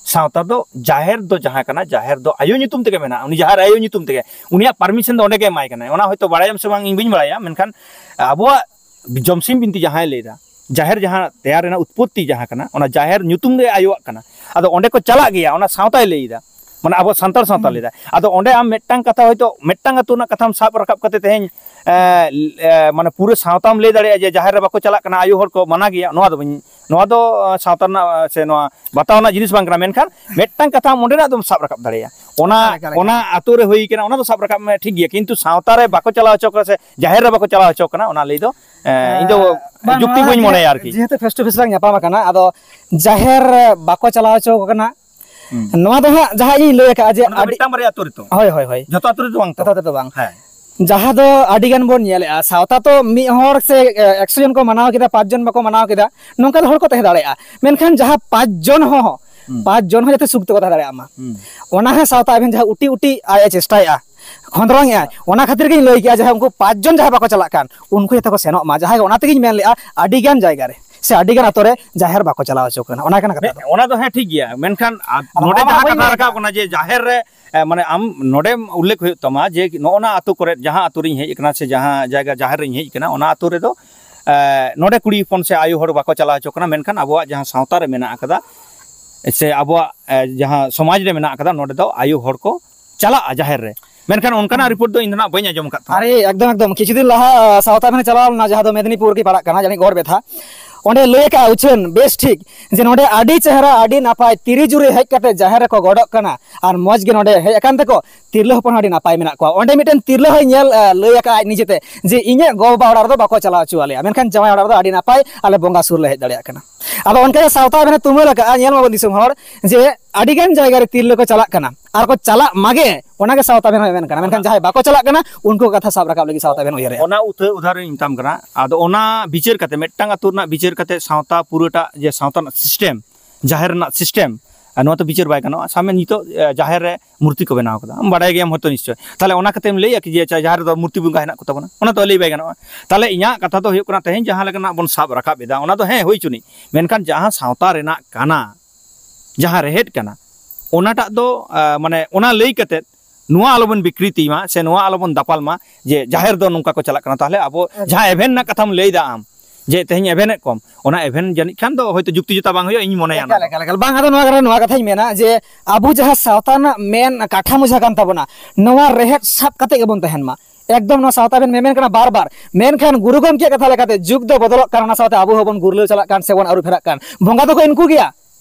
ᱥᱟᱶᱛᱟ ᱫᱚ ᱡᱟᱦᱮᱨ ᱫᱚ ᱡᱟᱦᱟᱸ ᱠᱟᱱᱟ, ᱡᱟᱦᱮᱨ ᱫᱚ ᱟᱭᱳ ᱧᱩᱛᱩᱢ ᱛᱮᱜᱮ ᱢᱮᱱᱟᱜᱼᱟ, ᱩᱱᱤ ᱡᱟᱦᱮᱨ ᱟᱭᱳ ᱧᱩᱛᱩᱢ ᱛᱮᱜᱮ, ᱩᱱᱤᱭᱟᱜ ᱯᱟᱨᱢᱤᱥᱚᱱ ᱫᱚ ᱚᱸᱰᱮ ᱜᱮ ᱮᱢᱟᱭ ᱠᱟᱱᱟᱭ᱾ ᱚᱱᱟ ᱦᱚᱭᱛᱳ ᱵᱟᱲᱟᱭᱟᱢ ᱥᱮ ᱵᱟᱝ, ᱤᱧ ᱵᱟᱹᱧ ᱵᱟᱲᱟᱭᱟ, ᱢᱮᱱᱠᱷᱟᱱ ᱟᱵᱚᱣᱟᱜ ᱡᱚᱢᱥᱤᱢ ᱵᱤᱱᱛᱤ ᱡᱟᱦᱟᱸᱭ ᱞᱟᱹᱭᱫᱟ, ᱡᱟᱦᱮᱨ ᱡᱟᱦᱟᱸ ᱛᱮᱭᱟᱨ ᱨᱮᱱᱟᱜ ᱩᱛᱯᱚᱛᱛᱤ ᱡᱟᱦᱟᱸ ᱠᱟᱱᱟ, ᱚᱱᱟ ᱡᱟᱦᱮᱨ ᱧᱩᱛᱩᱢ ᱜᱮ ᱟᱭᱳᱣᱟᱜ ᱠᱟᱱᱟ᱾ ᱟᱫᱚ ᱚᱸᱰᱮ ᱠᱚ ᱪᱟᱞᱟᱜ ᱜᱮᱭᱟ, ᱚᱱᱟ ᱥᱟᱶᱛᱟᱭ ᱞᱟᱹᱭᱫᱟ, ᱢᱟᱱᱮ ᱟᱵᱚ ᱥᱟᱱᱛᱟᱲ ᱥᱟᱶᱛᱟ ᱞᱟᱹᱭᱫᱟ᱾ ᱟᱫᱚ ᱚᱸᱰᱮ ᱟᱢ ᱢᱤᱫᱴᱟᱝ ᱠᱟᱛᱷᱟ, ᱦᱚᱭᱛᱳ ᱢᱤᱫᱴᱟᱝ ᱟᱹᱛᱩ ᱨᱮᱱᱟᱜ ᱠᱟᱛᱷᱟᱢ ᱥᱟᱵ ᱨᱟᱠᱟᱵ ᱠᱟᱛᱮ ᱛᱮᱦᱮᱧ, ᱮ, ᱮ, ᱢᱟᱱᱮ ᱯᱩᱨᱟᱹ ᱥᱟᱶᱛᱟᱢ ᱞᱟᱹᱭ ᱫᱟᱲᱮᱭᱟᱜᱼᱟ ᱡᱮ ᱡᱟᱦᱮᱨ ᱨᱮ ᱵᱟᱠᱚ ᱪᱟᱞᱟᱜ ᱠᱟᱱᱟ ᱟᱭᱳ ᱦᱚᱲ ᱠᱚ, ᱢᱟᱱᱟ ᱜᱮᱭᱟ, ᱱᱚᱣᱟ ᱫᱚ ᱵᱟᱹᱧ, ᱱᱚᱣᱟ ᱫᱚ, ᱮ, ᱥᱟᱶᱛᱟ ᱨᱮᱱᱟᱜ, ᱮ, ᱥᱮ ᱱᱚᱣᱟ ᱵᱟᱛᱟᱣ ᱨᱮᱱᱟᱜ ᱡᱤᱱᱤᱥ ᱵᱟᱝ ᱠᱟᱱᱟ᱾ ᱢᱮᱱᱠᱷᱟᱱ ᱢᱤᱫᱴᱟᱝ ᱠᱟᱛᱷᱟ ᱟᱢ ᱚᱸᱰᱮᱱᱟᱜ ᱫᱚᱢ ᱥᱟᱵ ᱨᱟᱠᱟᱵ ᱫᱟᱲᱮᱭᱟᱜᱼᱟ᱾ ᱚᱱᱟ, ᱮᱠᱟᱞ, ᱮᱠᱟᱞ, ᱮᱠᱟᱞ᱾ ᱚᱱᱟ ᱟᱹᱛᱩ ᱨᱮ ᱦᱩᱭ ᱠᱟᱱᱟ, ᱚᱱᱟ ᱫᱚ ᱥᱟᱵ ᱨᱟᱠᱟᱵ ᱢᱮ, ᱴᱷᱤᱠ ᱜᱮᱭᱟ, ᱠᱤᱱᱛᱩ ᱥᱟᱶᱛᱟ ᱨᱮ ᱵᱟᱠᱚ ᱪᱟᱞᱟᱣ ᱦᱚᱪᱚ ᱠᱟᱱᱟ ᱥᱮ ᱡᱟᱦᱮᱨ ᱨᱮ ᱵᱟᱠᱚ ᱪᱟᱞᱟᱣ ᱦᱚᱪᱚ ᱠᱟᱱᱟ, ᱚᱱᱟ ᱞᱟᱹᱭ ᱫᱚ, ᱮ, ᱤᱧ ᱫᱚ ᱵᱟᱝ, ᱡᱩᱠᱛᱤ ᱱᱚᱣᱟ ᱵᱟᱹᱧ ᱡᱮᱦᱮᱛᱩ, ᱢᱚᱱᱮᱭᱟ ᱟᱨᱠᱤ᱾ ᱡᱮᱦᱮᱛᱩ ᱯᱷᱮᱥ ᱴᱩ ᱯᱷᱮᱥ ᱞᱟᱝ ᱧᱟᱯᱟᱢ ᱟᱠᱟᱱᱟ, ᱟᱫᱚ ᱡᱟᱦᱮᱨ ᱵᱟᱠᱚ ᱪᱟᱞᱟᱣ ᱦᱚᱪᱚ ᱠᱟᱱᱟ᱾ ᱦᱩᱸ᱾ ᱱᱚᱣᱟ ᱫᱚ ᱦᱟᱸᱜ ᱡᱟᱦᱟᱸ ᱤᱧ ᱞᱟᱹᱭ ᱟᱠᱟᱫᱼᱟ ᱡᱮ ᱚᱱᱟ ᱫᱚ ᱟᱹᱰᱤ ᱢᱤᱫᱴᱟᱝ ᱵᱟᱨᱭᱟ ᱟᱹᱛᱩ ᱨᱮᱛᱚ᱾ ᱦᱳᱭ, ᱦᱳᱭ, ᱦᱳᱭ᱾ ᱡᱷᱚᱛᱚ ᱟᱹᱛᱩ ᱨᱮᱫᱚ ᱵᱟᱝ ᱛᱚ᱾ ᱡᱷᱚᱛᱚ ᱟᱹᱛᱩ ᱨᱮᱫᱚ ᱵᱟᱝ᱾ ᱦᱮᱸ᱾ ᱡᱟᱦᱟᱸ ᱫᱚ ᱟᱹᱰᱤ ᱜᱟᱱ ᱵᱚᱱ ᱧᱮᱞᱮᱜᱼᱟ, ᱥᱟᱶᱛᱟ ᱛᱚ ᱢᱤᱫ ᱦᱚᱲ ᱥᱮ, ᱮ, ᱮᱠᱥᱚ ᱡᱚᱱ ᱠᱚ ᱢᱟᱱᱟᱣ ᱠᱮᱫᱟ, ᱯᱟᱸᱪ ᱡᱚᱱ ᱵᱟᱠᱚ ᱢᱟᱱᱟᱣ ᱠᱮᱫᱟ, ᱱᱚᱝᱠᱟ ᱫᱚ ᱦᱚᱲ ᱠᱚ ᱛᱟᱦᱮᱸ ᱫᱟᱲᱮᱭᱟᱜᱼᱟ᱾ ᱢᱮᱱᱠᱷᱟᱱ ᱡᱟᱦᱟᱸ ᱯᱟᱸᱪ ᱡᱚᱱ ᱦᱚᱸ, ᱦᱩᱸ᱾ ᱯᱟᱸᱪ ᱡᱚᱱ ᱦᱚᱸ ᱡᱟᱛᱮ ᱥᱩᱠ ᱛᱮᱠᱚ ᱛᱟᱦᱮᱸ ᱫᱟᱲᱮᱭᱟᱜ ᱢᱟ, ᱦᱩᱸ᱾ ᱚᱱᱟ ᱦᱚᱸ ᱥᱟᱶᱛᱟ ᱟᱵᱮᱱ ᱡᱟᱦᱟᱸ ᱩᱴᱤ ᱩᱴᱤ ᱟᱡ ᱮ ᱪᱮᱥᱴᱟᱭᱮᱜᱼᱟ, ᱠᱷᱚᱸᱫᱽᱨᱚᱝᱮᱜᱼᱟᱭ, ᱚᱱᱟ ᱠᱷᱟᱹᱛᱤᱨ ᱜᱤᱧ ᱞᱟᱹᱭ ᱠᱮᱜᱼᱟ, ᱡᱟᱦᱟᱸ ᱩᱱᱠᱩ ᱯᱟᱸᱪ ᱡᱚᱱ ᱡᱟᱦᱟᱸᱭ ᱵᱟᱠᱚ ᱪᱟᱞᱟᱜ ᱠᱟᱱ, ᱩᱱᱠᱩ ᱡᱟᱛᱮ ᱠᱚ ᱥᱮᱱᱚᱜ ᱢᱟ᱾ ᱡᱟᱦᱟᱸᱭ, ᱚᱱᱟ ᱛᱮᱜᱤᱧ ᱢᱮᱱ ᱞᱮᱜᱼᱟ, ᱟᱹᱰᱤ ᱜᱟᱱ ᱡᱟᱭᱜᱟ ᱨᱮ ᱥᱮ ᱟᱹᱰᱤ ᱜᱟᱱ ᱟᱛᱳ ᱨᱮ ᱡᱟᱦᱮᱨ ᱵᱟᱠᱚ ᱪᱟᱞᱟᱣ ᱦᱚᱪᱚ ᱠᱟᱱᱟ, ᱚᱱᱟ ᱠᱟᱱᱟ ᱠᱟᱛᱷᱟ ᱫᱚ᱾ ᱚᱱᱟ ᱫᱚ ᱦᱮᱸ, ᱴᱷᱤᱠ ᱜᱮᱭᱟ, ᱢᱮᱱᱠᱷᱟᱱ ᱟ-, ᱟᱫᱚ ᱱᱚᱰᱮ ᱱᱚᱣᱟ ᱢᱟ ᱡᱟᱦᱟᱸ ᱵᱟᱹᱧ ᱠᱟᱛᱷᱟ ᱢᱮᱱ ᱨᱟᱠᱟᱵ ᱠᱟᱱᱟ ᱡᱮ ᱡᱟᱦᱮᱨ ᱨᱮ, ᱮ, ᱢᱟᱱᱮ ᱟᱢ ᱱᱚᱰᱮᱢ ᱩᱞᱞᱮᱠᱷ ᱦᱩᱭᱩᱜ ᱛᱟᱢᱟ ᱡᱮ ᱱᱚᱜᱼᱚ ᱱᱟ ᱟᱛᱳ ᱠᱚᱨᱮ, ᱡᱟᱦᱟᱸ ᱟᱛᱳ ᱨᱤᱧ ᱦᱮᱡ ᱟᱠᱟᱱᱟ ᱥᱮ ᱡᱟᱦᱟᱸ ᱡᱟᱭᱜᱟ ᱡᱟᱦᱮᱨ ᱨᱤᱧ ᱦᱮᱡ ᱟᱠᱟᱱᱟ, ᱚᱱᱟ ᱟᱛᱳ ᱨᱮᱫᱚ, ᱮ, ᱱᱚᱰᱮ ᱠᱩᱲᱤ ᱦᱚᱯᱚᱱ ᱥᱮ ᱟᱭᱳ ᱦᱚᱲ ᱵᱟᱠᱚ ᱪᱟᱞᱟᱣ ᱦᱚᱪᱚ ᱠᱟᱱᱟ, ᱢᱮᱱᱠᱷᱟᱱ ᱟᱵᱚᱣᱟᱜ ᱡᱟᱦᱟᱸ ᱥᱟᱶᱛᱟ ᱨᱮ ᱢᱮᱱᱟᱜ ᱟᱠᱟᱫᱟ ᱥᱮ ᱟᱵᱚᱣᱟᱜ, ᱮ, ᱡᱟᱦᱟᱸ ᱥᱚᱢᱟᱡᱽ ᱨᱮ ᱢᱮᱱᱟᱜ ᱟᱠᱟᱫᱟ, ᱱᱚᱰᱮ ᱫᱚ ᱟᱭᱳ ᱦᱚᱲ ᱠᱚ ᱪᱟᱞᱟᱜᱼᱟ ᱡᱟᱦᱮᱨ ᱨᱮ, ᱢᱮᱱᱠᱷᱟᱱ ᱚᱱᱠᱟᱱᱟᱜ ᱨᱤᱯᱳᱨᱴ ᱫᱚ ᱤᱧ ᱫᱚ ᱱᱟᱜ ᱵᱟᱹᱧ ᱟᱸᱡᱚᱢ ᱟᱠᱟᱫ ᱛᱟᱦᱮᱸᱫ᱾ ᱟᱨᱮ, ᱮᱠᱫᱚᱢ, ᱮᱠᱫᱚᱢ᱾ ᱠᱤᱪᱷᱩ ᱫᱤᱱ ᱞᱟᱦᱟ, ᱟ, ᱥᱟᱶᱛᱟ ᱢᱮᱱᱟ ᱪᱟᱞᱟᱣ ᱞᱮᱱᱟ, ᱡᱟᱦᱟᱸ ᱫᱚ ᱢᱮᱫᱽᱱᱤᱯᱩᱨ ᱜᱮ ᱯᱟᱲᱟᱜ ᱠᱟᱱᱟ, ᱡᱟᱹᱱᱤᱡ ᱜᱚᱲᱵᱮᱛᱷᱟ᱾ ᱚᱸᱰᱮ ᱞᱟᱹᱭ ᱟᱠᱟᱫᱼᱟ ᱩᱪᱷᱟᱹᱱ ᱵᱮᱥ ᱴᱷᱤᱠ, ᱡᱮ ᱱᱚᱸᱰᱮ ᱟᱹᱰᱤ ᱪᱮᱦᱨᱟ, ᱟᱹᱰᱤ ᱱᱟᱯᱟᱭ ᱛᱤᱨᱤ ᱡᱩᱨᱤ ᱦᱮᱡ ᱠᱟᱛᱮ ᱡᱟᱦᱮᱨ ᱨᱮᱠᱚ ᱜᱚᱰᱚᱜ ᱠᱟᱱᱟ, ᱟᱨ ᱢᱚᱡᱽ ᱜᱮ ᱱᱚᱸᱰᱮ ᱦᱮᱡ ᱟᱠᱟᱱ ᱛᱮᱠᱚ ᱛᱤᱨᱞᱟᱹ ᱦᱚᱯᱚᱱ ᱦᱚᱸ ᱟᱹᱰᱤ ᱱᱟᱯᱟᱭ ᱢᱮᱱᱟᱜ ᱠᱚᱣᱟ᱾ ᱚᱸᱰᱮ ᱢᱤᱫᱴᱮᱱ ᱛᱤᱨᱞᱟᱹ ᱦᱚᱸᱭ ᱧᱮᱞ, ᱟ, ᱞᱟᱹᱭ ᱟᱠᱟᱫᱼᱟ ᱟᱡ ᱱᱤᱡᱮᱛᱮ, ᱡᱮ ᱤᱧᱟᱹᱜ ᱜᱚ ᱵᱟᱵᱟ ᱚᱲᱟᱜ ᱨᱮᱫᱚ ᱵᱟᱠᱚ ᱪᱟᱞᱟᱣ ᱦᱚᱪᱚ ᱟᱞᱮᱭᱟ, ᱢᱮᱱᱠᱷᱟᱱ ᱡᱟᱶᱟᱭ ᱚᱲᱟᱜ ᱨᱮᱫᱚ ᱟᱹᱰᱤ ᱱᱟᱯᱟᱭ ᱟᱞᱮ ᱵᱚᱸᱜᱟ ᱥᱩᱨ ᱞᱮ ᱦᱮᱡ ᱫᱟᱲᱮᱭᱟᱜ ᱠᱟᱱᱟ᱾ ᱟᱫᱚ ᱚᱱᱠᱟ ᱜᱮ ᱥᱟᱶᱛᱟ ᱵᱮᱱᱟ ᱛᱩᱢᱟᱹᱞ ᱟᱠᱟᱫᱼᱟ, ᱧᱮᱞ ᱢᱟᱵᱚᱱ ᱫᱤᱥᱚᱢ ᱦᱚᱲ, ᱡᱮ ᱟᱹᱰᱤ ᱜᱟᱱ ᱡᱟᱭᱜᱟ ᱨᱮ ᱛᱤᱨᱞᱟᱹ ᱠᱚ ᱪᱟᱞᱟᱜ ᱠᱟᱱᱟ, ᱟᱨ ᱠᱚ ᱪᱟᱞᱟᱜ ᱢᱟᱜᱮ, ᱚᱱᱟ ᱜᱮ ᱥᱟᱶᱛᱟ ᱵᱮᱱ ᱦᱚᱸᱭ ᱢᱮᱱ ᱠᱟᱱᱟ᱾ ᱢᱮᱱᱠᱷᱟᱱ ᱡᱟᱦᱟᱸᱭ ᱵᱟᱠᱚ ᱪᱟᱞᱟᱜ ᱠᱟᱱᱟ, ᱩᱱᱠᱩ ᱠᱟᱛᱷᱟ ᱥᱟᱵ ᱨᱟᱠᱟᱵ ᱞᱟᱹᱜᱤᱫ ᱥᱟᱶᱛᱟ ᱵᱮᱱ ᱩᱭᱦᱟᱹᱨᱮᱫᱼᱟ᱾ ᱚᱱᱟ ᱩᱛᱟᱹᱨ ᱩᱫᱟᱦᱚᱨᱚᱱ ᱤᱧ ᱢᱮᱛᱟᱢ ᱠᱟᱱᱟ᱾ ᱟᱫᱚ ᱚᱱᱟ ᱵᱤᱪᱟᱹᱨ ᱠᱟᱛᱮ, ᱢᱤᱫᱴᱟᱝ ᱟᱹᱛᱩ ᱨᱮᱱᱟᱜ ᱵᱤᱪᱟᱹᱨ ᱠᱟᱛᱮ ᱥᱟᱶᱛᱟ ᱯᱩᱨᱟᱹᱴᱟᱜ ᱡᱮ ᱥᱟᱶᱛᱟ ᱨᱮᱱᱟᱜ ᱥᱤᱥᱴᱮᱢ, ᱡᱟᱦᱮᱨ ᱨᱮᱱᱟᱜ ᱥᱤᱥᱴᱮᱢ, ᱟᱨ ᱱᱚᱣᱟ ᱛᱚ ᱵᱤᱪᱟᱹᱨ ᱵᱟᱭ ᱜᱟᱱᱚᱜᱼᱟ᱾ ᱥᱟᱵ ᱢᱮ ᱱᱤᱛᱚᱜ, ᱮ, ᱡᱟᱦᱮᱨ ᱨᱮ ᱢᱩᱨᱛᱤ ᱠᱚ ᱵᱮᱱᱟᱣ ᱠᱟᱫᱟ, ᱟᱢ ᱵᱟᱰᱟᱭ ᱜᱮᱭᱟᱢ ᱦᱚᱭᱛᱳ ᱱᱤᱥᱪᱚᱭ᱾ ᱛᱟᱦᱚᱞᱮ ᱚᱱᱟ ᱠᱟᱛᱮᱢ ᱞᱟᱹᱭᱟ ᱠᱤ ᱡᱮ, "ᱟᱪᱪᱷᱟ, ᱡᱟᱦᱮᱨ ᱨᱮᱫᱚ ᱢᱩᱨᱛᱤ ᱵᱚᱸᱜᱟ ᱦᱮᱱᱟᱜ ᱠᱚᱛᱟ ᱵᱚᱱᱟ"? ᱚᱱᱟ ᱛᱚ ᱞᱟᱹᱭ ᱵᱟᱭ ᱜᱟᱱᱚᱜᱼᱟ᱾ ᱛᱟᱦᱚᱞᱮ ᱤᱧᱟᱹᱜ ᱠᱟᱛᱷᱟ ᱫᱚ ᱦᱩᱭᱩᱜ ᱠᱟᱱᱟ, ᱛᱮᱦᱮᱧ ᱡᱟᱦᱟᱸ ᱞᱮᱠᱟᱱᱟᱜ ᱵᱚᱱ ᱥᱟᱵ ᱨᱟᱠᱟᱵ ᱮᱫᱟ, ᱚᱱᱟ ᱫᱚ ᱦᱮᱸ ᱦᱩᱭ ᱪᱩᱱᱤᱡ, ᱢᱮᱱᱠᱷᱟᱱ ᱡᱟᱦᱟᱸ ᱥᱟᱶᱛᱟ ᱨᱮᱱᱟᱜ ᱠᱟᱱᱟ, ᱡᱟᱦᱟᱸ ᱨᱮᱦᱮᱫ ᱠᱟᱱᱟ, ᱚᱱᱟᱴᱟᱜ ᱫᱚ, ᱟ, ᱢᱟᱱᱮ ᱚᱱᱟ ᱞᱟᱹᱭ ᱠᱟᱛᱮᱫ ᱱᱚᱣᱟ ᱟᱞᱚᱵᱚᱱ ᱵᱤᱠᱨᱤᱛᱤ ᱢᱟ ᱥᱮ ᱱᱚᱣᱟ ᱟᱞᱚᱵᱚᱱ ᱫᱟᱯᱟᱞ ᱢᱟ ᱡᱮ ᱡᱟᱦᱮᱨ ᱫᱚ ᱱᱚᱝᱠᱟ ᱠᱚ ᱪᱟᱞᱟᱜ ᱠᱟᱱᱟ᱾ ᱛᱟᱦᱚᱞᱮ ᱟᱵᱚ ᱡᱟᱦᱟᱸ ᱮᱵᱷᱮᱱ ᱨᱮᱱᱟᱜ ᱠᱟᱛᱷᱟᱢ ᱞᱟᱹᱭᱫᱟ ᱟᱢ, ᱡᱮ ᱛᱮᱦᱮᱧ ᱮᱵᱷᱮᱱᱮᱫ ᱠᱚᱢ, ᱚᱱᱟ ᱮᱵᱷᱮᱱ ᱡᱟᱹᱱᱤᱡ ᱠᱷᱟᱱ ᱫᱚ ᱦᱚᱭᱛᱳ ᱡᱩᱠᱛᱤ ᱡᱚᱛᱟ ᱵᱟᱝ ᱦᱩᱭᱩᱜᱼᱟ, ᱤᱧ ᱢᱚᱱᱮᱭᱟ ᱚᱱᱟ ᱮᱠᱟᱞ, ᱫᱚ᱾ ᱮᱠᱟᱞ, ᱮᱠᱟᱞ᱾ ᱵᱟᱝ, ᱟᱫᱚ ᱱᱚᱣᱟ ᱠᱟᱨᱚᱱ, ᱱᱚᱣᱟ ᱠᱟᱛᱷᱟᱧ ᱢᱮᱱᱟ ᱡᱮ ᱟᱵᱚ ᱡᱟᱦᱟᱸ ᱥᱟᱶᱛᱟ ᱨᱮᱱᱟᱜ ᱢᱮᱱ ᱠᱟᱴᱷᱟᱢᱳ ᱡᱟᱦᱟᱸ ᱠᱟᱱ ᱛᱟᱵᱚᱱᱟ, ᱱᱚᱣᱟ ᱨᱮᱦᱮᱫ ᱥᱟᱵ ᱠᱟᱛᱮ ᱜᱮᱵᱚᱱ ᱛᱟᱦᱮᱱ ᱢᱟ᱾ ᱮᱠᱫᱚᱢ ᱱᱚᱣᱟ ᱥᱟᱶᱛᱟ ᱵᱮᱱ ᱢᱮᱢᱮᱱ ᱠᱟᱱᱟ ᱵᱟᱨ ᱵᱟᱨ, ᱢᱮᱱᱠᱷᱟᱱ ᱜᱩᱨᱩ ᱜᱚᱢᱠᱮᱭᱟᱜ ᱠᱟᱛᱷᱟ ᱞᱮᱠᱟᱛᱮ ᱡᱩᱜᱽ ᱫᱚ ᱵᱚᱫᱚᱞᱚᱜ ᱠᱟᱱᱟ, ᱚᱱᱟ ᱥᱟᱶᱛᱮ ᱟᱵᱚ ᱦᱚᱸᱵᱚᱱ ᱜᱩᱨᱞᱟᱹᱣ ᱪᱟᱞᱟᱜ ᱠᱟᱱ ᱥᱮᱵᱚᱱ ᱟᱹᱨᱩ ᱯᱷᱮᱨᱟᱜ ᱠᱟᱱ᱾ ᱵᱚᱸᱜᱟ ᱫᱚᱠᱚ ᱤᱱᱠᱩ ᱜᱮᱭᱟ,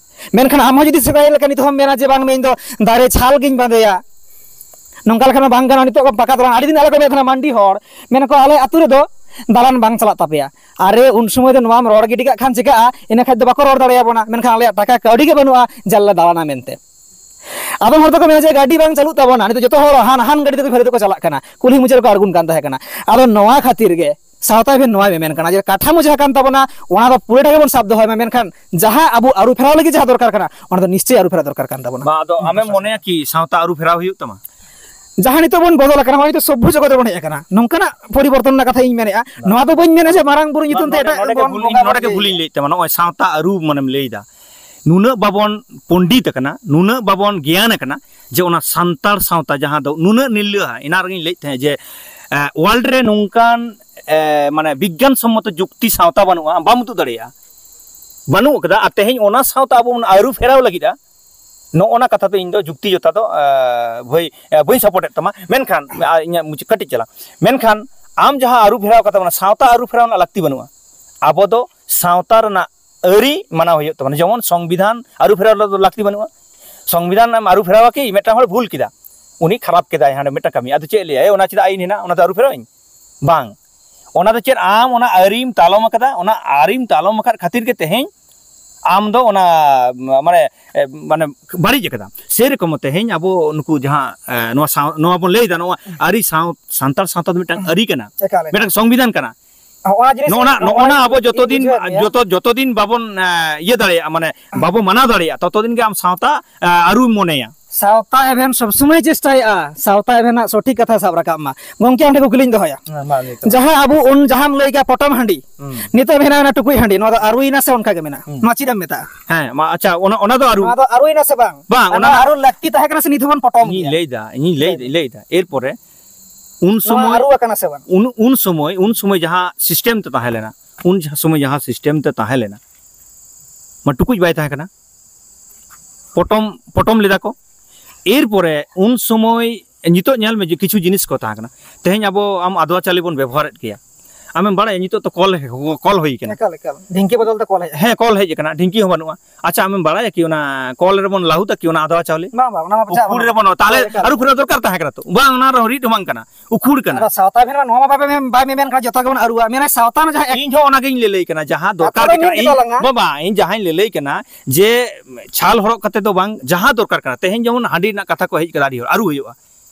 ᱢᱮᱱᱠᱷᱟᱱ ᱟᱢ ᱦᱚᱸ ᱡᱩᱫᱤ ᱥᱮᱫᱟᱭ ᱞᱮᱠᱟ ᱱᱤᱛᱚᱜ ᱦᱚᱸᱢ ᱢᱮᱱᱟ ᱡᱮ ᱵᱟᱝ ᱢᱮ ᱤᱧ ᱫᱚ ᱫᱟᱨᱮ ᱪᱷᱟᱞ ᱜᱤᱧ ᱵᱟᱸᱫᱮᱭᱟ, ᱱᱚᱝᱠᱟ ᱞᱮᱠᱷᱟᱱ ᱢᱟ ᱵᱟᱝ ᱜᱟᱱᱚᱜᱼᱟ᱾ ᱱᱤᱛᱚᱜ ᱠᱚ ᱯᱟᱠᱟ ᱫᱟᱞᱟᱱ, ᱟᱹᱰᱤ ᱫᱤᱱ ᱟᱞᱮ ᱠᱚ ᱢᱮᱱᱮᱫ ᱛᱟᱦᱮᱱᱟ ᱢᱟᱱᱰᱤ ᱦᱚᱲ, ᱢᱮᱱᱟᱠᱚ ᱟᱞᱮ ᱟᱹᱛᱩ ᱨᱮᱫᱚ ᱫᱟᱞᱟᱱ ᱵᱟᱝ ᱪᱟᱞᱟᱜ ᱛᱟᱯᱮᱭᱟ᱾ ᱟᱨᱮ ᱩᱱ ᱥᱚᱢᱚᱭ ᱫᱚ ᱱᱚᱣᱟᱢ ᱨᱚᱲ ᱜᱤᱰᱤ ᱠᱟᱜ ᱠᱷᱟᱱ ᱪᱤᱠᱟᱹᱜᱼᱟ, ᱤᱱᱟᱹ ᱠᱷᱟᱡ ᱫᱚ ᱵᱟᱠᱚ ᱨᱚᱲ ᱫᱟᱲᱮᱭᱟᱵᱚᱱᱟ, ᱢᱮᱱᱠᱷᱟᱱ ᱟᱞᱮᱭᱟᱜ ᱴᱟᱠᱟ ᱠᱟᱹᱣᱰᱤ ᱜᱮ ᱵᱟᱹᱱᱩᱜᱼᱟ ᱡᱮ ᱟᱞᱮ ᱫᱟᱞᱟᱱᱟ ᱢᱮᱱᱛᱮ᱾ ᱟᱫᱚᱢ ᱦᱚᱲ ᱫᱚᱠᱚ ᱢᱮᱱᱟ ᱡᱮ ᱜᱟᱹᱰᱤ ᱵᱟᱝ ᱪᱟᱹᱞᱩᱜ ᱛᱟᱵᱚᱱᱟ, ᱱᱤᱛᱚᱜ ᱡᱚᱛᱚ ᱦᱚᱲ ᱦᱟᱱ ᱦᱟᱱ ᱜᱟᱹᱰᱤ ᱛᱮᱠᱚ ᱯᱷᱮᱨ ᱛᱮᱠᱚ ᱪᱟᱞᱟᱜ ᱠᱟᱱᱟ, ᱠᱩᱞᱦᱤ ᱢᱩᱪᱟᱹᱫ ᱨᱮᱠᱚ ᱟᱬᱜᱚᱱ ᱠᱟᱱ ᱛᱟᱦᱮᱸ ᱠᱟᱱᱟ᱾ ᱟᱫᱚ ᱱᱚᱣᱟ ᱠᱷᱟᱹᱛᱤᱨ ᱜᱮ ᱥᱟᱶᱛᱟ ᱮᱵᱷᱮᱱ ᱱᱚᱣᱟ ᱢᱮᱢᱮᱱ ᱠᱟᱱᱟ ᱡᱮ ᱠᱟᱴᱷᱟᱢᱳ ᱡᱟᱦᱟᱸ ᱠᱟᱱ ᱛᱟᱵᱚᱱᱟ, ᱚᱱᱟ ᱫᱚ ᱯᱩᱨᱟᱹᱴᱟ ᱜᱮᱵᱚᱱ ᱥᱟᱵ ᱫᱚᱦᱚᱭ ᱢᱟ, ᱢᱮᱱᱠᱷᱟᱱ ᱡᱟᱦᱟᱸ ᱟᱵᱚ ᱟᱹᱨᱩ ᱯᱷᱮᱨᱟᱣ ᱞᱟᱹᱜᱤᱫ ᱡᱟᱦᱟᱸ ᱫᱚᱨᱠᱟᱨ ᱠᱟᱱᱟ, ᱚᱱᱟ ᱫᱚ ᱱᱤᱥᱪᱚᱭ ᱟᱹᱨᱩ ᱯᱷᱮᱨᱟᱣ ᱫᱚᱨᱠᱟᱨ ᱠᱟᱱ ᱛᱟᱵᱚᱱᱟ᱾ ᱵᱟᱝ, ᱟᱫᱚ ᱟᱢᱮᱢ ᱢᱚᱱᱮᱭᱟ ᱠᱤ ᱥᱟᱶᱛᱟ ᱟᱹᱨᱩ ᱯᱷᱮᱨᱟᱣ ᱦᱩᱭᱩᱜ ᱛᱟᱢᱟ? ᱡᱟᱦᱟᱸ ᱱᱤᱛᱚᱜ ᱵᱚᱱ ᱵᱚᱫᱚᱞ ᱟᱠᱟᱱᱟ, ᱱᱚᱜᱼᱚᱭ ᱱᱤᱛᱚᱜ ᱥᱚᱵᱽᱵᱷᱚ ᱡᱚᱜᱚᱛ ᱨᱮᱵᱚᱱ ᱦᱮᱡ ᱟᱠᱟᱱᱟ, ᱱᱚᱝᱠᱟᱱᱟᱜ ᱯᱚᱨᱤᱵᱚᱨᱛᱚᱱ ᱨᱮᱱᱟᱜ ᱠᱟᱛᱷᱟ ᱤᱧ ᱢᱮᱱᱮᱫᱼᱟ᱾ ᱱᱚᱣᱟ ᱫᱚ ᱵᱟᱹᱧ ᱢᱮᱱᱟ ᱡᱮ ᱢᱟᱨᱟᱝ ᱵᱩᱨᱩ ᱧᱩᱛᱩᱢ ᱛᱮ ᱱᱚᱰᱮ, ᱮᱴᱟᱜ ᱱᱚᱰᱮ ᱜᱮ ᱵᱚᱱ ᱵᱷᱩᱞ, ᱤᱧ ᱵᱚᱸᱜᱟ ᱱᱚᱰᱮ ᱜᱮ ᱵᱟᱲᱟᱭ ᱵᱷᱩᱞᱤᱧ ᱞᱟᱹᱭᱮᱫ ᱛᱟᱢᱟ, ᱱᱚᱜᱼᱚᱭ ᱥᱟᱶᱛᱟ ᱟᱹᱨᱩ ᱢᱟᱱᱮᱢ ᱞᱟᱹᱭᱫᱟ, ᱱᱩᱱᱟᱹᱜ ᱵᱟᱵᱚᱱ ᱯᱚᱱᱰᱤᱛ ᱟᱠᱟᱱᱟ, ᱱᱩᱱᱟᱹᱜ ᱵᱟᱵᱚᱱ ᱜᱮᱭᱟᱱ ᱟᱠᱟᱱᱟ, ᱡᱮ ᱚᱱᱟ ᱥᱟᱱᱛᱟᱲ ᱥᱟᱶᱛᱟ ᱡᱟᱦᱟᱸ ᱫᱚ ᱱᱩᱱᱟᱹᱜ ᱱᱤᱨᱞᱟᱹᱦᱟ, ᱮᱱᱟᱝ ᱨᱮᱜᱮᱧ ᱞᱟᱹᱭᱮᱫ ᱛᱟᱦᱮᱸᱫ ᱡᱮ, ᱮ, world ᱨᱮ ᱱᱚᱝᱠᱟᱱ, ᱮ, ᱢᱟᱱᱮ ᱵᱤᱜᱽᱜᱟᱱ ᱥᱚᱢᱢᱚᱛᱚ ᱡᱩᱠᱛᱤ ᱥᱟᱶᱛᱟ ᱵᱟᱹᱱᱩᱜᱼᱟ, ᱵᱟᱢ ᱩᱫᱩᱜ ᱫᱟᱲᱮᱭᱟᱜᱼᱟ, ᱵᱟᱹᱱᱩᱜ ᱟᱠᱟᱫᱟ᱾ ᱟᱨ ᱛᱮᱦᱮᱧ ᱚᱱᱟ ᱥᱟᱶᱛᱟ ᱟᱵᱚ ᱵᱚᱱ ᱟᱹᱨᱩ ᱯᱷᱮᱨᱟᱣ ᱞᱟᱹᱜᱤᱫᱼᱟ, ᱱᱚᱜᱼᱚ ᱱᱟ ᱠᱟᱛᱷᱟ ᱫᱚ ᱤᱧ ᱫᱚ ᱡᱩᱠᱛᱤ ᱡᱚᱛᱟ ᱫᱚ, ᱮ, ᱵᱷᱟᱹᱭ, ᱮ, ᱵᱟᱹᱧ ᱥᱟᱯᱳᱨᱴ ᱮᱫ ᱛᱟᱢᱟ᱾ ᱢᱮᱱᱠᱷᱟᱱ, ᱟᱨ ᱤᱧᱟᱹᱜ ᱢᱩᱪᱟᱹᱫ ᱠᱟᱹᱴᱤᱡ ᱪᱟᱞᱟᱝ, ᱢᱮᱱᱠᱷᱟᱱ ᱟᱢ ᱡᱟᱦᱟᱸ ᱟᱹᱨᱩ ᱯᱷᱮᱨᱟᱣ ᱠᱟᱛᱷᱟ, ᱚᱱᱟ ᱥᱟᱶᱛᱟ ᱟᱹᱨᱩ ᱯᱷᱮᱨᱟᱣ ᱨᱮᱱᱟᱜ ᱞᱟᱹᱠᱛᱤ ᱵᱟᱹᱱᱩᱜᱼᱟ᱾ ᱟᱵᱚ ᱫᱚ ᱥᱟᱶᱛᱟ ᱨᱮᱱᱟᱜ ᱟᱹᱨᱤ ᱢᱟᱱᱟᱣ ᱦᱩᱭᱩᱜ ᱛᱟᱵᱚᱱᱟ᱾ ᱡᱮᱢᱚᱱ ᱥᱚᱝᱵᱤᱫᱷᱟᱱ ᱟᱹᱨᱩ ᱯᱷᱮᱨᱟᱣ ᱫᱚ ᱞᱟᱹᱠᱛᱤ ᱵᱟᱹᱱᱩᱜᱼᱟ᱾ ᱥᱚᱝᱵᱤᱫᱷᱟᱱ ᱮᱢ ᱟᱹᱨᱩ ᱯᱷᱮᱨᱟᱣᱟ ᱠᱤ? ᱢᱤᱫᱴᱟᱝ ᱦᱚᱲ ᱵᱷᱩᱞ ᱠᱮᱫᱟᱭ, ᱩᱱᱤ ᱠᱷᱟᱨᱟᱯ ᱠᱮᱫᱟᱭ ᱦᱟᱸᱰᱮ ᱢᱤᱫᱴᱟᱝ ᱠᱟᱹᱢᱤ, ᱟᱫᱚ ᱪᱮᱫ ᱞᱟᱹᱭᱟᱭ, ᱚᱱᱟ ᱪᱮᱫᱟᱜ ᱟᱹᱭᱤᱱ ᱦᱮᱱᱟᱜ, ᱚᱱᱟ ᱫᱚ ᱟᱹᱨᱩ ᱯᱷᱮᱨᱟᱣ ᱟᱹᱧ? ᱵᱟᱝ᱾ ᱚᱱᱟ ᱫᱚ ᱪᱮᱫ, ᱟᱢ ᱚᱱᱟ ᱟᱹᱨᱤᱢ ᱛᱟᱞᱚᱢ ᱟᱠᱟᱫᱟ, ᱚᱱᱟ ᱟᱹᱨᱤᱢ ᱛᱟᱞᱚᱢ ᱟᱠᱟᱫ ᱠᱷᱟᱹᱛᱤᱨ ᱜᱮ ᱛᱮᱦᱮᱧ ᱟᱢ ᱫᱚ ᱚᱱᱟ, ᱢᱟᱱᱮ, ᱮ, ᱢᱟᱱᱮ, ᱵᱟᱹᱲᱤᱡ ᱟᱠᱟᱫᱟ᱾ ᱥᱮᱨᱚᱠᱚᱢ ᱛᱮᱦᱮᱧ ᱟᱵᱚ ᱱᱩᱠᱩ ᱡᱟᱦᱟᱸ, ᱮ, ᱱᱚᱣᱟ ᱥᱟᱶ-, ᱱᱚᱣᱟ ᱵᱚᱱ ᱞᱟᱹᱭ ᱮᱫᱟ, ᱱᱚᱣᱟ ᱟᱹᱨᱤ ᱥᱟᱶ-, ᱥᱟᱱᱛᱟᱲ ᱥᱟᱶᱛᱟ ᱫᱚ ᱢᱤᱫᱴᱟᱝ ᱟᱹᱨᱤ ᱠᱟᱱᱟ, ᱮᱠᱟᱞ, ᱮᱠᱟᱞ᱾ ᱢᱤᱫᱴᱟᱝ ᱥᱚᱝᱵᱤᱫᱷᱟᱱ ᱠᱟᱱᱟ᱾ ᱱᱚᱜᱼᱚ ᱱᱟ ᱡᱤᱱᱤᱥ, ᱱᱚᱜᱼᱚ ᱱᱟ, ᱱᱚᱜᱼᱚ ᱱᱟ ᱟᱵᱚ ᱡᱚᱛᱚ ᱤᱧ ᱫᱤᱱ, ᱵᱩᱡᱷᱟᱹᱣᱮᱫ ᱢᱮᱭᱟ᱾ ᱡᱚᱛᱚ, ᱡᱚᱛᱚ ᱫᱤᱱ ᱵᱟᱵᱚᱱ, ᱮ, ᱤᱭᱟᱹ ᱫᱟᱲᱮᱭᱟᱜᱼᱟ, ᱢᱟᱱᱮ, ᱵᱟᱵᱚ ᱢᱟᱱᱟᱣ ᱫᱟᱲᱮᱭᱟᱜᱼᱟ, ᱛᱚᱛᱚ ᱫᱤᱱ ᱜᱮ ᱟᱢ ᱥᱟᱶᱛᱟ, ᱮ, ᱟᱹᱨᱩᱢ ᱢᱚᱱᱮᱭᱟ᱾ ᱥᱟᱶᱛᱟ ᱮᱵᱷᱮᱱ ᱥᱚᱵ ᱥᱚᱢᱚᱭ ᱪᱮᱥᱴᱟᱭᱮᱫᱼᱟ, ᱥᱟᱶᱛᱟ ᱮᱵᱷᱮᱱᱟᱜ ᱥᱚᱴᱷᱤᱠ ᱠᱟᱛᱷᱟ ᱥᱟᱵ ᱨᱟᱠᱟᱵ ᱢᱟ᱾ ᱜᱚᱝᱠᱮ, ᱚᱸᱰᱮ ᱠᱩᱠᱞᱤᱧ ᱫᱚᱦᱚᱭᱟ᱾ ᱦᱮᱸ, ᱢᱟ ᱞᱟᱹᱭ ᱛᱟᱵᱚᱱ᱾ ᱡᱟᱦᱟᱸ ᱟᱵᱚ ᱩᱱ ᱡᱟᱦᱟᱸᱢ ᱞᱟᱹᱭ ᱠᱮᱜᱼᱟ ᱯᱚᱴᱚᱢ ᱦᱟᱺᱰᱤ, ᱦᱩᱸ᱾ ᱱᱤᱛᱚᱜ ᱢᱮᱱᱟᱜᱼᱟ ᱚᱱᱟ ᱴᱩᱠᱩᱡ ᱦᱟᱺᱰᱤ, ᱱᱚᱣᱟ ᱫᱚ ᱟᱹᱨᱩᱭᱮᱱᱟ ᱥᱮ ᱚᱱᱠᱟ ᱜᱮ ᱢᱮᱱᱟᱜᱼᱟ? ᱦᱩᱸ᱾ ᱱᱚᱣᱟ ᱪᱮᱫ ᱮᱢ ᱢᱮᱛᱟᱜᱼᱟ? ᱦᱮᱸ, ᱢᱟ, ᱟᱪᱪᱷᱟ, ᱚᱱᱟ, ᱚᱱᱟ ᱫᱚ ᱟᱹᱨᱩ᱾ ᱱᱚᱣᱟ ᱫᱚ ᱟᱹᱨᱩᱭᱮᱱᱟ ᱥᱮ ᱵᱟᱝ? ᱵᱟᱝ, ᱟᱨ ᱚᱱᱟ ᱱᱚᱣᱟ ᱟᱹᱨᱩ ᱞᱟᱹᱠᱛᱤ ᱛᱟᱦᱮᱸ ᱠᱟᱱᱟ ᱥᱮ ᱱᱤᱛ ᱦᱚᱸᱵᱚᱱ ᱯᱚᱴᱚᱢ ᱤᱧᱤᱧ ᱜᱮᱭᱟ? ᱞᱟᱹᱭᱫᱟ, ᱤᱧᱤᱧ ᱞᱟᱹᱭ, ᱞᱟᱹᱭ ᱢᱮ᱾ ᱞᱟᱹᱭᱫᱟ᱾ ᱮᱨᱯᱚᱨᱮ ᱩᱱ ᱱᱚᱣᱟ ᱥᱚᱢᱚᱭ, ᱟᱹᱨᱩ ᱟᱠᱟᱱᱟ ᱥᱮ ᱵᱟᱝ? ᱩᱱ, ᱩᱱ ᱥᱚᱢᱚᱭ, ᱩᱱ ᱥᱚᱢᱚᱭ ᱡᱟᱦᱟᱸ system ᱛᱮ ᱛᱟᱦᱮᱸ ᱞᱮᱱᱟ, ᱩᱱ ᱡᱟᱦᱟᱸ ᱥᱚᱢᱚᱭ ᱡᱟᱦᱟᱸ system ᱛᱮ ᱛᱟᱦᱮᱸ ᱞᱮᱱᱟ, ᱢᱟ ᱴᱩᱠᱩᱡ ᱵᱟᱭ ᱛᱟᱦᱮᱸ ᱠᱟᱱᱟ, ᱯᱚᱴᱚᱢ, ᱯᱚᱴᱚᱢ ᱞᱮᱫᱟ ᱠᱚ᱾ ᱮᱨᱯᱚᱨᱮ ᱩᱱ ᱥᱚᱢᱚᱭ, ᱱᱤᱛᱚᱜ ᱧᱮᱞ ᱢᱮ ᱡᱮ ᱠᱤᱪᱷᱩ ᱡᱤᱱᱤᱥ ᱠᱚ ᱛᱟᱦᱮᱸ ᱠᱟᱱᱟ᱾ ᱛᱮᱦᱮᱧ ᱟᱵᱚ, ᱟᱢ ᱟᱫᱽᱣᱟ ᱪᱟᱣᱞᱮ ᱵᱚᱱ ᱵᱮᱵᱚᱦᱟᱨᱮᱫ ᱜᱮᱭᱟ, ᱟᱢᱮᱢ ᱵᱟᱲᱟᱭᱟ ᱱᱤᱛᱚᱜ ᱛᱚ ᱠᱚᱞ, ᱠᱚᱞ ᱦᱩᱭ ᱠᱟᱱᱟ᱾ ᱮᱠᱟᱞ, ᱮᱠᱟᱞ᱾ ᱰᱷᱤᱝᱠᱤ ᱵᱚᱫᱚᱞ ᱛᱮ ᱠᱚᱞ ᱦᱮᱡ ᱟᱠᱟᱱᱟ᱾ ᱦᱮᱸ, ᱠᱚᱞ ᱦᱮᱡ ᱟᱠᱟᱱᱟ, ᱰᱷᱤᱝᱠᱤ ᱦᱚᱸ ᱵᱟᱹᱱᱩᱜᱼᱟ᱾ ᱟᱪᱪᱷᱟ, ᱟᱢᱮᱢ ᱵᱟᱲᱟᱭᱟ ᱠᱤ ᱚᱱᱟ ᱠᱚᱞ ᱨᱮᱵᱚᱱ ᱞᱟᱹᱦᱩᱫᱟ ᱠᱤ ᱚᱱᱟ ᱟᱫᱽᱣᱟ ᱪᱟᱣᱞᱮ? ᱵᱟᱝ, ᱵᱟᱝ, ᱚᱱᱟ ᱢᱟ ᱯᱟᱪᱷᱮ ᱩᱠᱷᱩᱲ ᱵᱟᱹᱱᱩᱜᱼᱟ᱾ ᱨᱮᱵᱚᱱ, ᱛᱟᱦᱞᱮ ᱦᱳᱭ, ᱮᱠᱟᱞ᱾ ᱟᱹᱨᱩ ᱯᱷᱮᱨᱟᱣ ᱫᱚᱨᱠᱟᱨ ᱛᱟᱦᱮᱸ ᱠᱟᱱᱟ ᱛᱚ? ᱵᱟᱝ, ᱚᱱᱟ ᱨᱮᱦᱚᱸ ᱨᱤᱫ ᱦᱚᱸ ᱵᱟᱝ ᱠᱟᱱᱟ, ᱩᱠᱷᱩᱲ ᱠᱟᱱᱟ᱾ ᱟᱫᱚ ᱥᱟᱶᱛᱟ ᱵᱷᱮᱱ ᱵᱟᱭ ᱢᱮᱢᱮᱱ ᱠᱷᱟᱱ ᱡᱚᱛᱚ ᱜᱮᱵᱚᱱ ᱟᱹᱨᱩᱣᱟ᱾ ᱢᱮᱱᱟ ᱥᱟᱶᱛᱟ ᱨᱮᱱᱟᱜ ᱡᱟᱦᱟᱸ ᱤᱧ ᱦᱚᱸ ᱚᱱᱟᱜᱤᱧ ᱞᱟᱹᱞᱟᱹᱭ ᱠᱟᱱᱟ, ᱡᱟᱦᱟᱸ ᱠᱟᱛᱷᱟ ᱫᱚᱨᱠᱟᱨ ᱫᱚ ᱜᱮ ᱢᱤᱫ ᱠᱟᱱᱟ᱾ ᱜᱮ ᱤᱧ, ᱛᱟᱞᱟᱝᱟ᱾ ᱵᱟᱵᱟ, ᱤᱧ ᱡᱟᱦᱟᱸᱧ ᱞᱟᱹᱞᱟᱹᱭ ᱠᱟᱱᱟ ᱡᱮ ᱪᱷᱟᱞ ᱦᱚᱨᱚᱜ ᱠᱟᱛᱮ ᱫᱚ ᱵᱟᱝ, ᱡᱟᱦᱟᱸ ᱫᱚᱨᱠᱟᱨ ᱠᱟᱱᱟ᱾ ᱛᱮᱦᱮᱧ ᱡᱮᱢᱚᱱ ᱦᱟᱺᱰᱤ ᱨᱮᱱᱟᱜ ᱠᱟᱛᱷᱟ ᱠᱚ ᱦᱮᱡ ᱠᱟᱫᱟ, ᱟᱹᱰᱤ ᱦᱚᱲ ᱟᱹᱨᱩ ᱦᱩᱭᱩᱜᱼᱟ᱾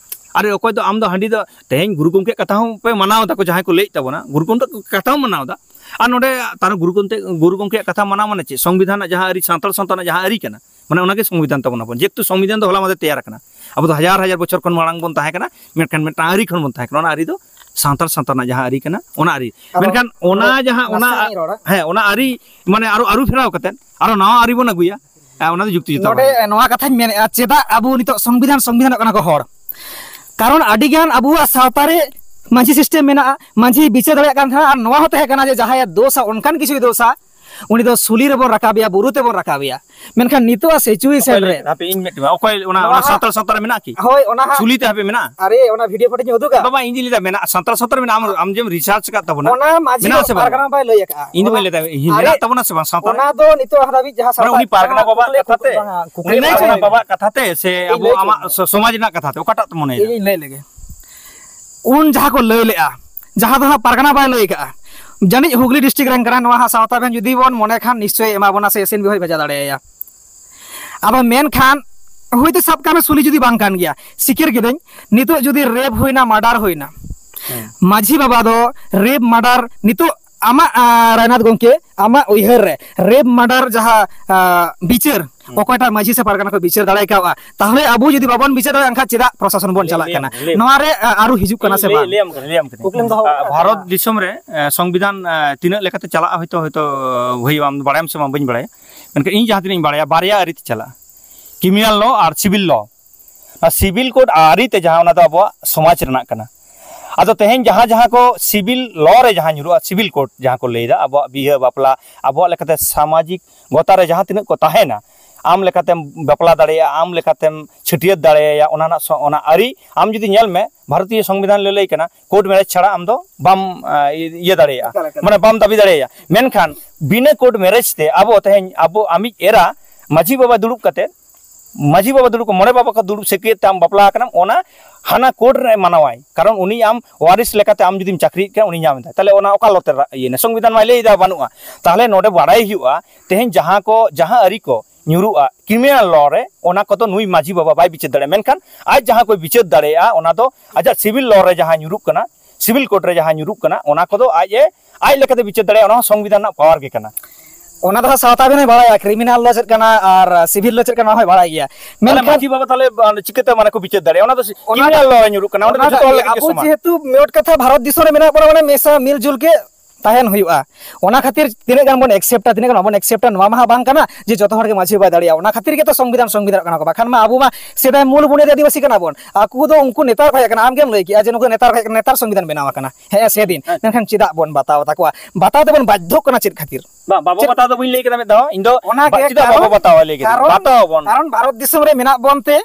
ᱟᱨᱮ, ᱚᱠᱚᱭ ᱫᱚ ᱟᱢ ᱫᱚ ᱦᱟᱺᱰᱤ ᱫᱚ, ᱛᱮᱦᱮᱧ ᱜᱩᱨᱩ ᱜᱚᱢᱠᱮᱭᱟᱜ ᱠᱟᱛᱷᱟ ᱦᱚᱸ ᱯᱮ ᱢᱟᱱᱟᱣ ᱫᱟᱠᱚ, ᱡᱟᱦᱟᱸᱭ ᱠᱚ ᱞᱟᱹᱭᱮᱫ ᱛᱟᱵᱚᱱᱟ, ᱜᱩᱨᱩ ᱜᱚᱢᱠᱮᱭᱟᱜ ᱠᱟᱛᱷᱟ ᱦᱚᱸ ᱢᱟᱱᱟᱣ ᱫᱟ᱾ ᱟᱨ ᱱᱚᱰᱮ ᱛᱟᱨ ᱜᱩᱨᱩ ᱜᱚᱢᱠᱮ, ᱜᱩᱨᱩ ᱜᱚᱢᱠᱮᱭᱟᱜ ᱠᱟᱛᱷᱟ ᱢᱟᱱᱟᱣ ᱢᱟᱱᱮ ᱪᱮᱫ? ᱥᱚᱝᱵᱤᱫᱷᱟᱱ ᱨᱮᱱᱟᱜ ᱡᱟᱦᱟᱸ ᱟᱹᱨᱤ, ᱥᱟᱱᱛᱟᱲ ᱥᱟᱶᱛᱟ ᱨᱮᱱᱟᱜ ᱡᱟᱦᱟᱸ ᱟᱹᱨᱤ ᱠᱟᱱᱟ, ᱢᱟᱱᱮ ᱚᱱᱟᱜᱮ ᱥᱚᱝᱵᱤᱫᱷᱟᱱ ᱛᱟᱵᱚᱱ᱾ ᱟᱵᱚ ᱡᱮᱦᱮᱛᱩ ᱥᱚᱝᱵᱤᱫᱷᱟᱱ ᱫᱚ ᱦᱚᱞᱟ ᱢᱟᱫᱷᱮᱨ ᱛᱮᱭᱟᱨ ᱟᱠᱟᱱᱟ, ᱟᱵᱚ ᱫᱚ ᱦᱟᱡᱟᱨ ᱦᱟᱡᱟᱨ ᱵᱚᱪᱷᱚᱨ ᱠᱷᱚᱱ ᱢᱟᱲᱟᱝ ᱵᱚᱱ ᱛᱟᱦᱮᱸ ᱠᱟᱱᱟ, ᱢᱮᱱᱠᱷᱟᱱ ᱢᱤᱫᱴᱟᱝ ᱟᱹᱨᱤ ᱠᱷᱚᱱ ᱵᱚᱱ ᱛᱟᱦᱮᱸ ᱠᱟᱱᱟ, ᱚᱱᱟ ᱟᱹᱨᱤ ᱫᱚ ᱥᱟᱱᱛᱟᱲ ᱥᱟᱶᱛᱟ ᱨᱮᱱᱟᱜ ᱡᱟᱦᱟᱸ ᱟᱹᱨᱤ ᱠᱟᱱᱟ, ᱚᱱᱟ ᱟᱹᱨᱤ᱾ ᱟᱫᱚ ᱢᱮᱱᱠᱷᱟᱱ ᱚᱱᱟ ᱡᱟᱦᱟᱸ, ᱚᱱᱟ, ᱱᱟᱥᱮᱱᱟᱜ ᱤᱧ ᱨᱚᱲᱟ᱾ ᱦᱮᱸ, ᱚᱱᱟ ᱟᱹᱨᱤ, ᱢᱟᱱᱮ ᱟᱨᱚ ᱟᱹᱨᱩ ᱯᱷᱮᱨᱟᱣ ᱠᱟᱛᱮ ᱟᱨᱚ ᱱᱟᱣᱟ ᱟᱹᱨᱤ ᱵᱚᱱ ᱟᱹᱜᱩᱭᱟ, ᱦᱮᱸ, ᱚᱱᱟ ᱫᱚ ᱡᱩᱠᱛᱤ ᱡᱚᱛᱚ ᱱᱚᱰᱮ ᱵᱟᱝ᱾ ᱱᱚᱣᱟ ᱠᱟᱛᱷᱟᱧ ᱢᱮᱱᱮᱫᱼᱟ, ᱪᱮᱫᱟᱜ ᱟᱵᱚ ᱱᱤᱛᱚᱜ ᱥᱚᱝᱵᱤᱫᱷᱟᱱ, ᱥᱚᱝᱵᱤᱫᱷᱟᱱᱚᱜ ᱠᱟᱱᱟ ᱠᱚ ᱦᱚᱲ? ᱠᱟᱨᱚᱱ ᱟᱹᱰᱤ ᱜᱟᱱ ᱟᱵᱚᱣᱟᱜ ᱥᱟᱶᱛᱟ ᱨᱮ ᱢᱟᱹᱡᱷᱤ system ᱢᱮᱱᱟᱜᱼᱟ, ᱢᱟᱹᱡᱷᱤ ᱵᱤᱪᱟᱹᱨ ᱫᱟᱲᱮᱭᱟᱜ ᱠᱟᱱ ᱛᱟᱦᱮᱱᱟ, ᱟᱨ ᱱᱚᱣᱟ ᱦᱚᱸ ᱛᱟᱦᱮᱸ ᱠᱟᱱᱟ ᱡᱮ ᱡᱟᱦᱟᱸᱭᱮ ᱫᱳᱥᱟ, ᱚᱱᱠᱟᱱ ᱠᱤᱪᱷᱩᱭ ᱫᱳᱥᱟ, ᱩᱱᱤ ᱫᱚ ᱥᱩᱞᱤ ᱨᱮᱵᱚᱱ ᱨᱟᱠᱟᱵᱮᱭᱟ, ᱵᱩᱨᱩ ᱛᱮᱵᱚᱱ ᱨᱟᱠᱟᱵᱮᱭᱟ᱾ ᱢᱮᱱᱠᱷᱟᱱ ᱱᱤᱛᱚᱜ ᱥᱤᱪᱩᱭᱮᱥᱚᱱ ᱨᱮ ᱦᱟᱯᱮ, ᱤᱧ ᱢᱤᱫᱴᱮᱱ, ᱚᱠᱚᱭ ᱚᱱᱟ, ᱱᱚᱣᱟ ᱚᱱᱟ ᱦᱟᱸᱜ ᱥᱟᱱᱛᱟᱲ ᱥᱟᱶᱛᱟ ᱨᱮ ᱢᱮᱱᱟᱜᱼᱟ ᱠᱤ? ᱦᱳᱭ, ᱚᱱᱟ ᱦᱟᱸᱜ ᱥᱩᱞᱤ ᱛᱮ ᱦᱟᱯᱮ ᱢᱮᱱᱟᱜᱼᱟ? ᱟᱨᱮ, ᱚᱱᱟ ᱵᱷᱤᱰᱤᱭᱳ ᱯᱷᱩᱴᱮᱡᱽ ᱤᱧ ᱩᱫᱩᱜᱟ᱾ ᱵᱟᱵᱟ, ᱤᱧ ᱞᱟᱹᱭ ᱫᱟ ᱢᱮᱱᱟᱜᱼᱟ, ᱥᱟᱱᱛᱟᱲ ᱥᱟᱶᱛᱟ ᱨᱮ ᱢᱮᱱᱟᱜᱼᱟ, ᱟᱢ, ᱟᱢ ᱡᱮᱢ ᱨᱤᱥᱟᱨᱪ ᱟᱠᱟᱫ ᱛᱟᱵᱚᱱᱟ᱾ ᱚᱱᱟ ᱢᱟᱹᱡᱷᱤ ᱢᱮᱱᱟᱜᱼᱟ ᱥᱮ ᱵᱟᱝ? ᱯᱟᱨᱜᱟᱱᱟ ᱵᱟᱭ ᱞᱟᱹᱭ ᱟᱠᱟᱫᱼᱟ᱾ ᱤᱧ ᱫᱚ ᱚᱱᱟ ᱵᱟᱹᱧ ᱞᱟᱹᱭ ᱫᱟ, ᱤᱧ ᱟᱨᱮ, ᱢᱮᱱᱟᱜ ᱛᱟᱵᱚᱱᱟ ᱥᱮ ᱵᱟᱝ ᱥᱟᱶᱛᱟ? ᱚᱱᱟ ᱫᱚ ᱱᱤᱛᱚᱜ ᱦᱟᱹᱵᱤᱡ ᱡᱟᱦᱟᱸ ᱢᱟᱱᱮ ᱥᱟᱶᱛᱟ ᱩᱱᱤ ᱯᱟᱨᱜᱟᱱᱟ ᱵᱟᱵᱟᱣᱟᱜ ᱠᱩᱠᱞᱤ ᱠᱟᱛᱷᱟ ᱛᱮ, ᱠᱩᱠᱞᱤ ᱩᱱᱤ ᱞᱟᱹᱭ ᱯᱟᱨᱜᱟᱱᱟ ᱦᱚᱪᱚᱭ ᱢᱮ᱾ ᱵᱟᱵᱟᱣᱟᱜ ᱠᱟᱛᱷᱟ ᱛᱮ ᱥᱮ ᱤᱧ ᱟᱵᱚ ᱞᱟᱹᱭ ᱦᱚᱪᱚᱭ ᱟᱢᱟᱜ ᱢᱮ᱾ ᱥᱚ-, ᱥᱚᱢᱟᱡᱽ ᱨᱮᱱᱟᱜ ᱠᱟᱛᱷᱟ ᱛᱮ, ᱚᱠᱟᱴᱟᱜ ᱛᱮᱢ ᱢᱚᱱᱮᱭᱮᱫᱟ? ᱤᱧᱤᱧ ᱞᱟᱹᱭ ᱞᱮᱜᱮ᱾ ᱩᱱ ᱡᱟᱦᱟᱸ ᱠᱚ ᱞᱟᱹᱭ ᱞᱮᱜᱼᱟ, ᱡᱟᱦᱟᱸ ᱫᱚ ᱦᱟᱸᱜ ᱯᱟᱨᱜᱟᱱᱟ ᱵᱟᱭ ᱞᱟᱹᱭ ᱠᱟᱜᱼᱟ, ᱡᱟᱹᱱᱤᱡ ᱦᱩᱜᱽᱞᱤ ᱰᱤᱥᱴᱨᱤᱠᱴ ᱨᱮᱱ ᱠᱟᱱᱟ, ᱱᱚᱣᱟ ᱦᱟᱸᱜ ᱥᱟᱶᱛᱟ ᱵᱮᱱ ᱡᱩᱫᱤ ᱵᱚᱱ ᱢᱚᱱᱮ ᱠᱷᱟᱱ ᱱᱤᱥᱪᱚᱭ ᱮᱢᱟ ᱵᱚᱱᱟ ᱥᱮ ᱮᱥ ᱮᱱ ᱵᱤ ᱦᱚᱸᱭ ᱵᱷᱮᱡᱟ ᱫᱟᱲᱮᱭᱟᱭᱟ᱾ ᱟᱫᱚ ᱢᱮᱱᱠᱷᱟᱱ ᱦᱳᱭᱛᱳ ᱥᱟᱵ ᱠᱟᱜ ᱢᱮ ᱥᱩᱞᱤ ᱡᱩᱫᱤ ᱵᱟᱝ ᱠᱟᱱ ᱜᱮᱭᱟ, ᱥᱤᱠᱟᱹᱨ ᱠᱤᱫᱟᱹᱧ, ᱱᱤᱛᱚᱜ ᱡᱩᱫᱤ ᱨᱮᱯ ᱦᱩᱭᱱᱟ, ᱢᱟᱨᱰᱟᱨ ᱦᱩᱭᱱᱟ, ᱦᱮᱸ᱾ ᱢᱟᱹᱡᱷᱤ ᱵᱟᱵᱟ ᱫᱚ ᱨᱮᱯ ᱢᱟᱨᱰᱟᱨ ᱱᱤᱛᱚᱜ ᱟᱢᱟᱜ, ᱟ, ᱨᱟᱭᱱᱟᱛᱷ ᱜᱚᱢᱠᱮ, ᱟᱢᱟᱜ ᱩᱭᱦᱟᱹᱨ ᱨᱮ ᱨᱮᱯ ᱢᱟᱨᱰᱟᱨ ᱡᱟᱦᱟᱸ, ᱟ, ᱵᱤᱪᱟᱹᱨ, ᱦᱩᱸ᱾ ᱚᱠᱚᱭᱴᱟᱜ ᱢᱟᱹᱡᱷᱤ ᱥᱮ ᱯᱟᱨᱜᱟᱱᱟ ᱠᱚ ᱵᱤᱪᱟᱹᱨ ᱫᱟᱲᱮ ᱠᱟᱣᱟ, ᱛᱟᱦᱚᱞᱮ ᱟᱵᱚ ᱡᱩᱫᱤ ᱵᱟᱵᱚᱱ ᱵᱤᱪᱟᱹᱨ ᱫᱟᱲᱮᱭᱟᱜᱼᱟ, ᱮᱱᱠᱷᱟᱱ ᱪᱮᱫᱟᱜ ᱯᱨᱚᱥᱟᱥᱚᱱ ᱵᱚᱱ ᱞᱟᱹᱭ, ᱪᱟᱞᱟᱜ ᱞᱟᱹᱭ, ᱠᱟᱱᱟ? ᱞᱟᱹᱭ᱾ ᱱᱚᱣᱟ ᱨᱮ, ᱟ, ᱟᱹᱨᱩ ᱦᱤᱡᱩᱜ ᱠᱟᱱᱟ ᱥᱮ ᱞᱟᱹᱭ, ᱵᱟᱝ? ᱞᱟᱹᱭᱟᱢ ᱠᱟᱱᱟ, ᱞᱟᱹᱭᱟᱢ ᱠᱟᱱᱟ᱾ ᱠᱩᱠᱞᱤᱢ ᱫᱚᱦᱚ ᱟ, ᱠᱟᱜᱼᱟ᱾ ᱵᱷᱟᱨᱚᱛ ᱫᱤᱥᱚᱢ ᱨᱮ, ᱮ, ᱥᱚᱝᱵᱤᱫᱷᱟᱱ, ᱮ, ᱛᱤᱱᱟᱹᱜ ᱞᱮᱠᱟᱛᱮ ᱪᱟᱞᱟᱜᱼᱟ, ᱦᱚᱭᱛᱳ, ᱦᱚᱭᱛᱳ ᱦᱩᱭᱩᱜᱼᱟ, ᱟᱢ ᱵᱟᱲᱟᱭᱟᱢ ᱥᱮ ᱵᱟᱝ ᱵᱟᱹᱧ ᱵᱟᱲᱟᱭᱟ, ᱢᱮᱱᱠᱷᱟᱱ ᱤᱧ ᱡᱟᱦᱟᱸ ᱛᱤᱱᱟᱹᱜ ᱤᱧ ᱵᱟᱲᱟᱭᱟ, ᱵᱟᱨᱭᱟ ᱟᱹᱨᱤ ᱛᱮ ᱪᱟᱞᱟᱜᱼᱟ, ᱠᱨᱤᱢᱤᱱᱟᱞ ᱞᱚ ᱟᱨ ᱥᱤᱵᱤᱞ ᱞᱚ᱾ ᱚᱱᱟ ᱥᱤᱵᱤᱞ ᱠᱳᱰ ᱟᱹᱨᱤ ᱛᱮ ᱡᱟᱦᱟᱸ, ᱚᱱᱟ ᱫᱚ ᱟᱵᱚᱣᱟᱜ ᱥᱚᱢᱟᱡᱽ ᱨᱮᱱᱟᱜ ᱠᱟᱱᱟ᱾ ᱟᱫᱚ ᱛᱮᱦᱮᱧ ᱡᱟᱦᱟᱸ, ᱡᱟᱦᱟᱸ ᱠᱚ ᱥᱤᱵᱤᱞ ᱞᱚ ᱨᱮ ᱡᱟᱦᱟᱸ ᱧᱩᱨᱩᱜᱼᱟ, ᱥᱤᱵᱤᱞ ᱠᱳᱰ ᱡᱟᱦᱟᱸ ᱠᱚ ᱞᱟᱹᱭᱫᱟ, ᱟᱵᱚᱣᱟᱜ ᱵᱤᱦᱟᱹ ᱵᱟᱯᱞᱟ, ᱟᱵᱚᱣᱟᱜ ᱞᱮᱠᱟᱛᱮ ᱥᱟᱢᱟᱡᱤᱠ ᱜᱚᱛᱟ ᱨᱮ ᱡᱟᱦᱟᱸ ᱛᱤᱱᱟᱹᱜ ᱠᱚ ᱛᱟᱦᱮᱱᱟ, ᱟᱢ ᱞᱮᱠᱟᱛᱮᱢ ᱵᱟᱯᱞᱟ ᱫᱟᱲᱮᱭᱟᱜᱼᱟ, ᱟᱢ ᱞᱮᱠᱟᱛᱮᱢ ᱪᱷᱟᱹᱴᱭᱟᱹᱨ ᱫᱟᱲᱮᱭᱟᱭᱟ, ᱚᱱᱟ ᱨᱮᱱᱟᱜ ᱥᱚ-, ᱚᱱᱟ ᱟᱹᱨᱤ, ᱟᱢ ᱡᱩᱫᱤ ᱧᱮᱞ ᱢᱮ, ᱵᱷᱟᱨᱚᱛᱤᱭᱚ ᱥᱚᱝᱵᱤᱫᱷᱟᱱ ᱞᱟᱹᱞᱟᱹᱭ ᱠᱟᱱᱟ, ᱠᱳᱨᱴ ᱢᱮᱨᱮᱡᱽ ᱪᱷᱟᱲᱟ ᱟᱢ ᱫᱚ ᱵᱟᱢ, ᱟ, ᱤᱭᱟᱹ ᱫᱟᱲᱮᱭᱟᱜᱼᱟ, ᱮᱠᱟᱞ, ᱮᱠᱟᱞ᱾ ᱢᱟᱱᱮ ᱵᱟᱢ ᱫᱟᱹᱵᱤ ᱫᱟᱲᱮᱭᱟᱜᱼᱟ᱾ ᱢᱮᱱᱠᱷᱟᱱ ᱵᱤᱱᱟᱹ ᱠᱳᱨᱴ ᱢᱮᱨᱮᱡᱽ ᱛᱮ ᱟᱵᱚ ᱛᱮᱦᱮᱧ ᱟᱵᱚ ᱟᱢᱤᱡ ᱮᱨᱟ ᱢᱟᱹᱡᱷᱤ ᱵᱟᱵᱟ ᱫᱩᱲᱩᱵ ᱠᱟᱛᱮ, ᱢᱟᱹᱡᱷᱤ ᱵᱟᱵᱟ ᱫᱩᱲᱩᱵ ᱠᱚ, ᱢᱚᱬᱮ ᱵᱟᱵᱟ ᱠᱚ ᱫᱩᱲᱩᱵ ᱥᱟᱹᱠᱷᱭᱟᱹᱛ ᱛᱮ ᱟᱢ ᱵᱟᱯᱞᱟ ᱟᱠᱟᱱᱟᱢ, ᱚᱱᱟ ᱦᱟᱱᱟ ᱠᱳᱨᱴ ᱨᱮ ᱢᱟᱱᱟᱣᱟᱭ, ᱠᱟᱨᱚᱱ ᱩᱱᱤ ᱟᱢ ᱣᱟᱨᱤᱥ ᱞᱮᱠᱟᱛᱮ ᱟᱢ ᱡᱩᱫᱤᱢ ᱪᱟᱹᱠᱨᱤᱭᱮᱫ ᱠᱟᱱᱟ, ᱩᱱᱤ ᱧᱟᱢ ᱮᱫᱟᱭ, ᱛᱟᱦᱞᱮ ᱚᱱᱟ ᱚᱠᱟ ᱞᱚ ᱛᱮ ᱨᱟ-, ᱤᱭᱟᱹᱭᱮᱱᱟ? ᱥᱚᱝᱵᱤᱫᱷᱟᱱ ᱢᱟᱭ ᱞᱟᱹᱭ ᱮᱫᱟ ᱵᱟᱹᱱᱩᱜᱼᱟ᱾ ᱛᱟᱦᱞᱮ ᱱᱚᱰᱮ ᱵᱟᱲᱟᱭ ᱦᱩᱭᱩᱜᱼᱟ, ᱛᱮᱦᱮᱧ ᱡᱟᱦᱟᱸ ᱠᱚ, ᱡᱟᱦᱟᱸ ᱟᱹᱨᱤ ᱠᱚ ᱧᱩᱨᱩᱜᱼᱟ ᱠᱨᱤᱢᱤᱱᱟᱞ ᱞᱚ ᱨᱮ, ᱚᱱᱟ ᱠᱚᱫᱚ ᱱᱩᱭ ᱢᱟᱹᱡᱷᱤ ᱵᱟᱵᱟ ᱵᱟᱭ ᱵᱤᱪᱟᱹᱨ ᱫᱟᱲᱮᱭᱟᱜᱼᱟ, ᱢᱮᱱᱠᱷᱟᱱ ᱟᱡ ᱡᱟᱦᱟᱸ ᱠᱚᱭ ᱵᱤᱪᱟᱹᱨ ᱫᱟᱲᱮᱭᱟᱜᱼᱟ, ᱚᱱᱟ ᱫᱚ ᱟᱡᱟᱜ ᱥᱤᱵᱤᱞ ᱞᱚ ᱨᱮ ᱡᱟᱦᱟᱸ ᱧᱩᱨᱩᱜ ᱠᱟᱱᱟ, ᱥᱤᱵᱤᱞ ᱠᱳᱰ ᱨᱮ ᱡᱟᱦᱟᱸ ᱧᱩᱨᱩᱜ ᱠᱟᱱᱟ, ᱚᱱᱟ ᱠᱚᱫᱚ ᱟᱡ ᱮ, ᱟᱡ ᱞᱮᱠᱟᱛᱮ ᱵᱤᱪᱟᱹᱨ ᱫᱟᱲᱮᱭᱟᱜᱼᱟ, ᱚᱱᱟ ᱦᱚᱸ ᱥᱚᱝᱵᱤᱫᱷᱟᱱ ᱨᱮᱱᱟᱜ ᱯᱟᱣᱟᱨ ᱜᱮ ᱠᱟᱱᱟ᱾ ᱚᱱᱟ ᱫᱚ ᱦᱟᱸᱜ ᱥᱟᱶᱛᱟ ᱵᱮᱱ ᱵᱟᱲᱟᱭᱟ, ᱠᱨᱤᱢᱤᱱᱟᱞ ᱞᱚ ᱪᱮᱫ ᱠᱟᱱᱟ ᱟᱨ ᱥᱤᱵᱤᱞ ᱞᱚ ᱪᱮᱫ ᱠᱟᱱᱟ, ᱚᱱᱟ ᱦᱚᱸᱭ ᱵᱟᱲᱟᱭ ᱜᱮᱭᱟ᱾ ᱛᱟᱦᱞᱮ ᱢᱮᱱᱠᱷᱟᱱ ᱢᱟᱹᱡᱷᱤ ᱵᱟᱵᱟ ᱛᱟᱦᱞᱮ, ᱟ, ᱪᱤᱠᱟᱹᱛᱮ ᱢᱟᱱᱮ ᱠᱚ ᱵᱤᱪᱟᱹᱨ ᱫᱟᱲᱮᱭᱟᱜᱼᱟ? ᱚᱱᱟ ᱫᱚ ᱚᱱᱟ ᱠᱨᱤᱢᱤᱱᱟᱞ ᱞᱚ ᱨᱮ ᱧᱩᱨᱩᱜ ᱠᱟᱱᱟ, ᱚᱸᱰᱮ ᱫᱚ ᱚᱱᱟ ᱡᱚᱛᱚ ᱦᱚᱲ ᱫᱚ ᱞᱟᱹᱜᱤᱫ ᱜᱮ ᱟᱵᱚ ᱥᱚᱢᱟᱱ᱾ ᱡᱮᱦᱮᱛᱩ ᱢᱳᱴ ᱠᱟᱛᱷᱟ ᱵᱷᱟᱨᱚᱛ ᱫᱤᱥᱚᱢ ᱨᱮ ᱢᱮᱱᱟᱜ ᱵᱚᱱᱟ, ᱢᱟᱱᱮ ᱢᱮᱥᱟ ᱢᱤᱞ ᱡᱩᱞ ᱜᱮ ᱛᱟᱦᱮᱱ ᱦᱩᱭᱩᱜᱼᱟ᱾ ᱚᱱᱟ ᱠᱷᱟᱹᱛᱤᱨ ᱛᱤᱱᱟᱹᱜ ᱜᱟᱱ ᱵᱚᱱ ᱮᱠᱥᱮᱯᱴᱟ, ᱛᱤᱱᱟᱹᱜ ᱜᱟᱱ ᱵᱟᱵᱚᱱ ᱮᱠᱥᱮᱯᱴᱟ, ᱱᱚᱣᱟ ᱢᱟ ᱦᱟᱸᱜ ᱵᱟᱝ ᱠᱟᱱᱟ ᱡᱮ ᱡᱚᱛᱚ ᱦᱚᱲ ᱜᱮ ᱢᱟᱹᱡᱷᱤ ᱵᱟᱵᱟᱭ ᱫᱟᱲᱮᱭᱟᱜᱼᱟ᱾ ᱚᱱᱟ ᱠᱷᱟᱹᱛᱤᱨ ᱜᱮᱛᱚ ᱥᱚᱝᱵᱤᱫᱷᱟᱱ ᱥᱚᱝᱵᱤᱫᱷᱟᱱᱚᱜ ᱠᱟᱱᱟ ᱠᱚ, ᱵᱟᱠᱷᱟᱱ ᱢᱟ ᱟᱵᱚ ᱢᱟ ᱥᱮᱫᱟᱭ ᱢᱩᱞ ᱵᱩᱱᱤᱭᱟᱹᱫᱤ ᱟᱹᱫᱤᱵᱟᱹᱥᱤ ᱠᱟᱱᱟ ᱵᱚᱱ᱾ ᱟᱠᱚ ᱫᱚ ᱩᱱᱠᱩ ᱱᱮᱛᱟᱨ ᱠᱚ ᱦᱮᱡ ᱟᱠᱟᱱᱟ, ᱟᱢ ᱜᱮᱢ ᱞᱟᱹᱭ ᱠᱮᱜᱼᱟ ᱡᱮ ᱱᱩᱠᱩ ᱱᱮᱛᱟᱨ ᱠᱚ ᱦᱮᱡ ᱟᱠᱟᱱᱟ, ᱱᱮᱛᱟᱨ ᱥᱚᱝᱵᱤᱫᱷᱟᱱ ᱵᱮᱱᱟᱣ ᱟᱠᱟᱱᱟ᱾ ᱦᱮᱸ, ᱥᱮᱫᱤᱱ᱾ ᱦᱮᱸ᱾ ᱢᱮᱱᱠᱷᱟᱱ ᱪᱮᱫᱟᱜ ᱵᱚᱱ ᱵᱟᱛᱟᱣ ᱛᱟᱠᱚᱣᱟ? ᱵᱟᱛᱟᱣ ᱫᱚᱵᱚᱱ ᱵᱟᱫᱽᱫᱷᱚᱜ ᱠᱟᱱᱟ ᱪᱮᱫ ᱠᱷᱟᱹᱛᱤᱨ? ᱵᱟᱝ, ᱵᱟᱵᱚ ᱪᱮᱫ? ᱵᱟᱛᱟᱣ ᱫᱚ ᱵᱟᱹᱧ ᱞᱟᱹᱭ ᱠᱮᱫᱟ ᱢᱤᱫ ᱫᱷᱟᱣ᱾ ᱤᱧ ᱫᱚ ᱵᱟ-, ᱪᱮᱫᱟᱜ ᱵᱟᱵᱚ ᱵᱟᱛᱟᱣᱟ ᱞᱟᱹᱭ ᱠᱮᱫᱟ? ᱠᱟᱨᱚᱱ, ᱵᱟᱛᱟᱣ ᱟᱵᱚᱱ᱾ ᱠᱟᱨᱚᱱ ᱵᱷᱟᱨᱚᱛ ᱫᱤᱥᱚᱢ ᱨᱮ ᱢᱮᱱᱟᱜ ᱵᱚᱱ ᱛᱮ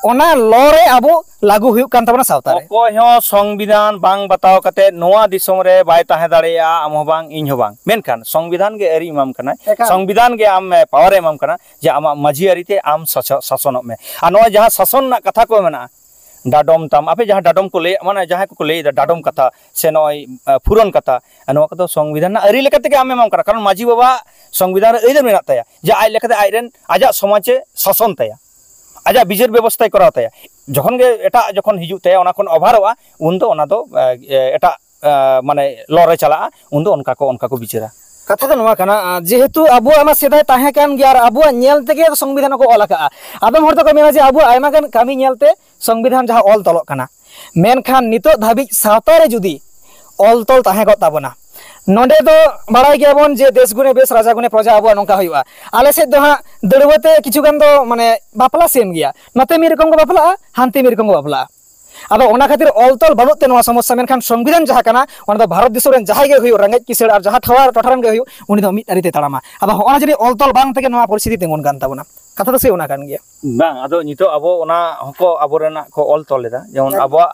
ᱚᱱᱟ ᱞᱚ ᱨᱮ ᱟᱵᱚ ᱞᱟᱹᱜᱩ ᱦᱩᱭᱩᱜ ᱠᱟᱱ ᱛᱟᱵᱚᱱᱟ ᱥᱟᱶᱛᱟ ᱨᱮ᱾ ᱚᱠᱚᱭ ᱦᱚᱸ ᱥᱚᱝᱵᱤᱫᱷᱟᱱ ᱵᱟᱝ ᱵᱟᱛᱟᱣ ᱠᱟᱛᱮ ᱱᱚᱣᱟ ᱫᱤᱥᱚᱢ ᱨᱮ ᱵᱟᱭ ᱛᱟᱦᱮᱸ ᱫᱟᱲᱮᱭᱟᱜᱼᱟ, ᱟᱢ ᱦᱚᱸ ᱵᱟᱝ, ᱤᱧ ᱦᱚᱸ ᱵᱟᱝ᱾ ᱢᱮᱱᱠᱷᱟᱱ ᱥᱚᱝᱵᱤᱫᱷᱟᱱ ᱜᱮ ᱟᱹᱨᱤ ᱮᱢᱟᱢ ᱠᱟᱱᱟᱭ᱾ ᱮᱠᱟᱞ᱾ ᱥᱚᱝᱵᱤᱫᱷᱟᱱ ᱜᱮ ᱟᱢ, ᱮ, ᱯᱟᱣᱟᱨ ᱮ ᱮᱢᱟᱢ ᱠᱟᱱᱟ ᱡᱮ ᱟᱢᱟᱜ ᱢᱟᱹᱡᱷᱤ ᱟᱹᱨᱤ ᱛᱮ ᱟᱢ ᱥᱟᱥᱚ-, ᱥᱟᱥᱚᱱᱚᱜ ᱢᱮ᱾ ᱟᱨ ᱱᱚᱣᱟ ᱡᱟᱦᱟᱸ ᱥᱟᱥᱚᱱ ᱨᱮᱱᱟᱜ ᱠᱟᱛᱷᱟ ᱠᱚ ᱢᱮᱱᱟᱜᱼᱟ, ᱰᱟᱰᱚᱢ ᱛᱟᱢ, ᱟᱯᱮ ᱡᱟᱦᱟᱸ ᱰᱟᱰᱚᱢ ᱠᱚ ᱞᱟᱹᱭᱮᱫ, ᱢᱟᱱᱮ ᱡᱟᱦᱟᱸᱭ ᱠᱚᱠᱚ ᱞᱟᱹᱭᱮᱫᱟ ᱰᱟᱰᱚᱢ ᱠᱟᱛᱷᱟ ᱥᱮ ᱱᱚᱜᱼᱚᱭ, ᱮ, ᱯᱷᱩᱨᱚᱱ ᱠᱟᱛᱷᱟ, ᱱᱚᱣᱟ ᱠᱚᱫᱚ ᱥᱚᱝᱵᱤᱫᱷᱟᱱ ᱨᱮᱱᱟᱜ ᱟᱹᱨᱤ ᱞᱮᱠᱟ ᱛᱮᱜᱮ ᱟᱢᱮ ᱮᱢᱟᱢ ᱠᱟᱱᱟ᱾ ᱠᱟᱨᱚᱱ ᱢᱟᱹᱡᱷᱤ ᱵᱟᱵᱟ ᱥᱚᱝᱵᱤᱫᱷᱟᱱ ᱨᱮ ᱟᱹᱭᱫᱟᱹᱨ ᱢᱮᱱᱟᱜ ᱛᱟᱭᱟ ᱡᱮ ᱟᱡ ᱞᱮᱠᱟᱛᱮ ᱟᱡᱨᱮᱱ, ᱟᱡᱟᱜ ᱥᱚᱢᱟᱡᱽ ᱮ ᱥᱟᱥᱚᱱ ᱛᱟᱭᱟ, ᱟᱡᱟᱜ ᱵᱤᱪᱟᱹᱨ ᱵᱮᱵᱚᱥᱛᱷᱟᱭ ᱠᱚᱨᱟᱣ ᱛᱟᱭᱟ᱾ ᱡᱚᱠᱷᱚᱱ ᱜᱮ ᱮᱴᱟᱜ ᱡᱚᱠᱷᱚᱱ ᱦᱤᱡᱩᱜ ᱛᱟᱭᱟ, ᱚᱱᱟ ᱠᱷᱚᱱ ᱚᱵᱷᱟᱨᱚᱜᱼᱟ, ᱩᱱᱫᱚ ᱚᱱᱟ ᱫᱚ, ᱮ, ᱮ, ᱮᱴᱟᱜ, ᱮ, ᱢᱟᱱᱮ ᱞᱚ ᱨᱮ ᱪᱟᱞᱟᱜᱼᱟ, ᱩᱱᱫᱚ ᱚᱱᱠᱟ ᱠᱚ, ᱚᱱᱠᱟ ᱠᱚ ᱵᱤᱪᱟᱹᱨᱟ᱾ ᱠᱟᱛᱷᱟ ᱫᱚ ᱱᱚᱣᱟ ᱠᱟᱱᱟ, ᱟ, ᱡᱮᱦᱮᱛᱩ ᱟᱵᱚᱣᱟᱜ ᱢᱟ ᱥᱮᱫᱟᱭ ᱛᱟᱦᱮᱸ ᱠᱟᱱ ᱜᱮᱭᱟ ᱟᱨ ᱟᱵᱚᱣᱟᱜ ᱧᱮᱞ ᱛᱮᱜᱮ ᱥᱚᱝᱵᱤᱫᱷᱟᱱ ᱠᱚ ᱚᱞ ᱟᱠᱟᱜᱼᱟ᱾ ᱟᱫᱚᱢ ᱦᱚᱲ ᱫᱚᱠᱚ ᱢᱮᱱᱟ ᱡᱮ ᱟᱵᱚᱣᱟᱜ ᱟᱭᱢᱟ ᱜᱟᱱ ᱠᱟᱹᱢᱤ ᱧᱮᱞᱛᱮ ᱥᱚᱝᱵᱤᱫᱷᱟᱱ ᱡᱟᱦᱟᱸ ᱚᱞ ᱛᱚᱞᱚᱜ ᱠᱟᱱᱟ, ᱢᱮᱱᱠᱷᱟᱱ ᱱᱤᱛᱚᱜ ᱫᱷᱟᱹᱵᱤᱡ ᱥᱟᱶᱛᱟ ᱨᱮ ᱡᱩᱫᱤ ᱚᱞ ᱛᱚᱞ ᱛᱟᱦᱮᱸ ᱠᱚᱜ ᱛᱟᱵᱚᱱᱟ, ᱱᱚᱰᱮ ᱫᱚ ᱵᱟᱲᱟᱭ ᱜᱮᱭᱟᱵᱚᱱ ᱡᱮ ᱫᱮᱥ ᱜᱩᱱᱮ ᱵᱮᱥ ᱨᱟᱡᱟ ᱜᱩᱱᱮ ᱯᱨᱚᱡᱟ ᱟᱵᱚᱣᱟᱜ ᱱᱚᱝᱠᱟ ᱦᱩᱭᱩᱜᱼᱟ᱾ ᱟᱞᱮ ᱥᱮᱫ ᱫᱚ ᱦᱟᱸᱜ ᱫᱟᱹᱲᱣᱟᱹ ᱛᱮ ᱠᱤᱪᱷᱩ ᱜᱟᱱ ᱫᱚ ᱢᱟᱱᱮ ᱵᱟᱯᱞᱟ ᱥᱮᱢ ᱜᱮᱭᱟ, ᱱᱚᱛᱮ ᱢᱤᱫ ᱨᱚᱠᱚᱢ ᱠᱚ ᱵᱟᱯᱞᱟᱜᱼᱟ, ᱦᱟᱱᱛᱮ ᱢᱤᱫ ᱨᱚᱠᱚᱢ ᱠᱚ ᱵᱟᱯᱞᱟᱜᱼᱟ᱾ ᱟᱫᱚ ᱚᱱᱟ ᱠᱷᱟᱹᱛᱤᱨ ᱚᱞ ᱛᱚᱞ ᱵᱟᱹᱱᱩᱜ ᱛᱮ ᱱᱚᱣᱟ ᱥᱚᱢᱚᱥᱥᱟ, ᱢᱮᱱᱠᱷᱟᱱ ᱥᱚᱝᱵᱤᱫᱷᱟᱱ ᱡᱟᱦᱟᱸ ᱠᱟᱱᱟ, ᱚᱱᱟ ᱫᱚ ᱵᱷᱟᱨᱚᱛ ᱫᱤᱥᱚᱢ ᱨᱮᱱ ᱡᱟᱦᱟᱸᱭ ᱜᱮ ᱦᱩᱭᱩᱜ, ᱨᱮᱸᱜᱮᱡ ᱠᱤᱥᱟᱹᱲ ᱟᱨ ᱡᱟᱦᱟᱸ ᱴᱷᱟᱶ ᱴᱚᱴᱷᱟ ᱨᱮᱱ ᱜᱮ ᱦᱩᱭᱩᱜ, ᱩᱱᱤ ᱫᱚ ᱢᱤᱫ ᱟᱹᱨᱤ ᱛᱮ ᱛᱟᱲᱟᱢᱟ᱾ ᱟᱫᱚ ᱦᱚᱸᱜᱼᱚ ᱱᱟ ᱡᱩᱫᱤ ᱚᱞ ᱛᱚᱞ ᱵᱟᱝ ᱛᱮᱜᱮ ᱱᱚᱣᱟ ᱯᱚᱨᱤᱥᱛᱷᱤᱛᱤ ᱛᱤᱸᱜᱩᱱ ᱠᱟᱱ ᱛᱟᱵᱚᱱᱟ, ᱠᱟᱛᱷᱟ ᱫᱚ ᱥᱮ ᱚᱱᱟ ᱠᱟᱱ ᱜᱮᱭᱟ᱾ ᱵᱟᱝ, ᱟᱫᱚ ᱱᱤᱛᱚᱜ ᱟᱵᱚ ᱚᱱᱟ ᱦᱚᱸᱠᱚ ᱟᱵᱚ ᱨᱮᱱᱟᱜ ᱠᱚ ᱚᱞ ᱛᱚᱞ ᱮᱫᱟ, ᱡᱮᱢᱚᱱ ᱮᱠᱫᱚᱢ᱾ ᱟᱵᱚᱣᱟᱜ,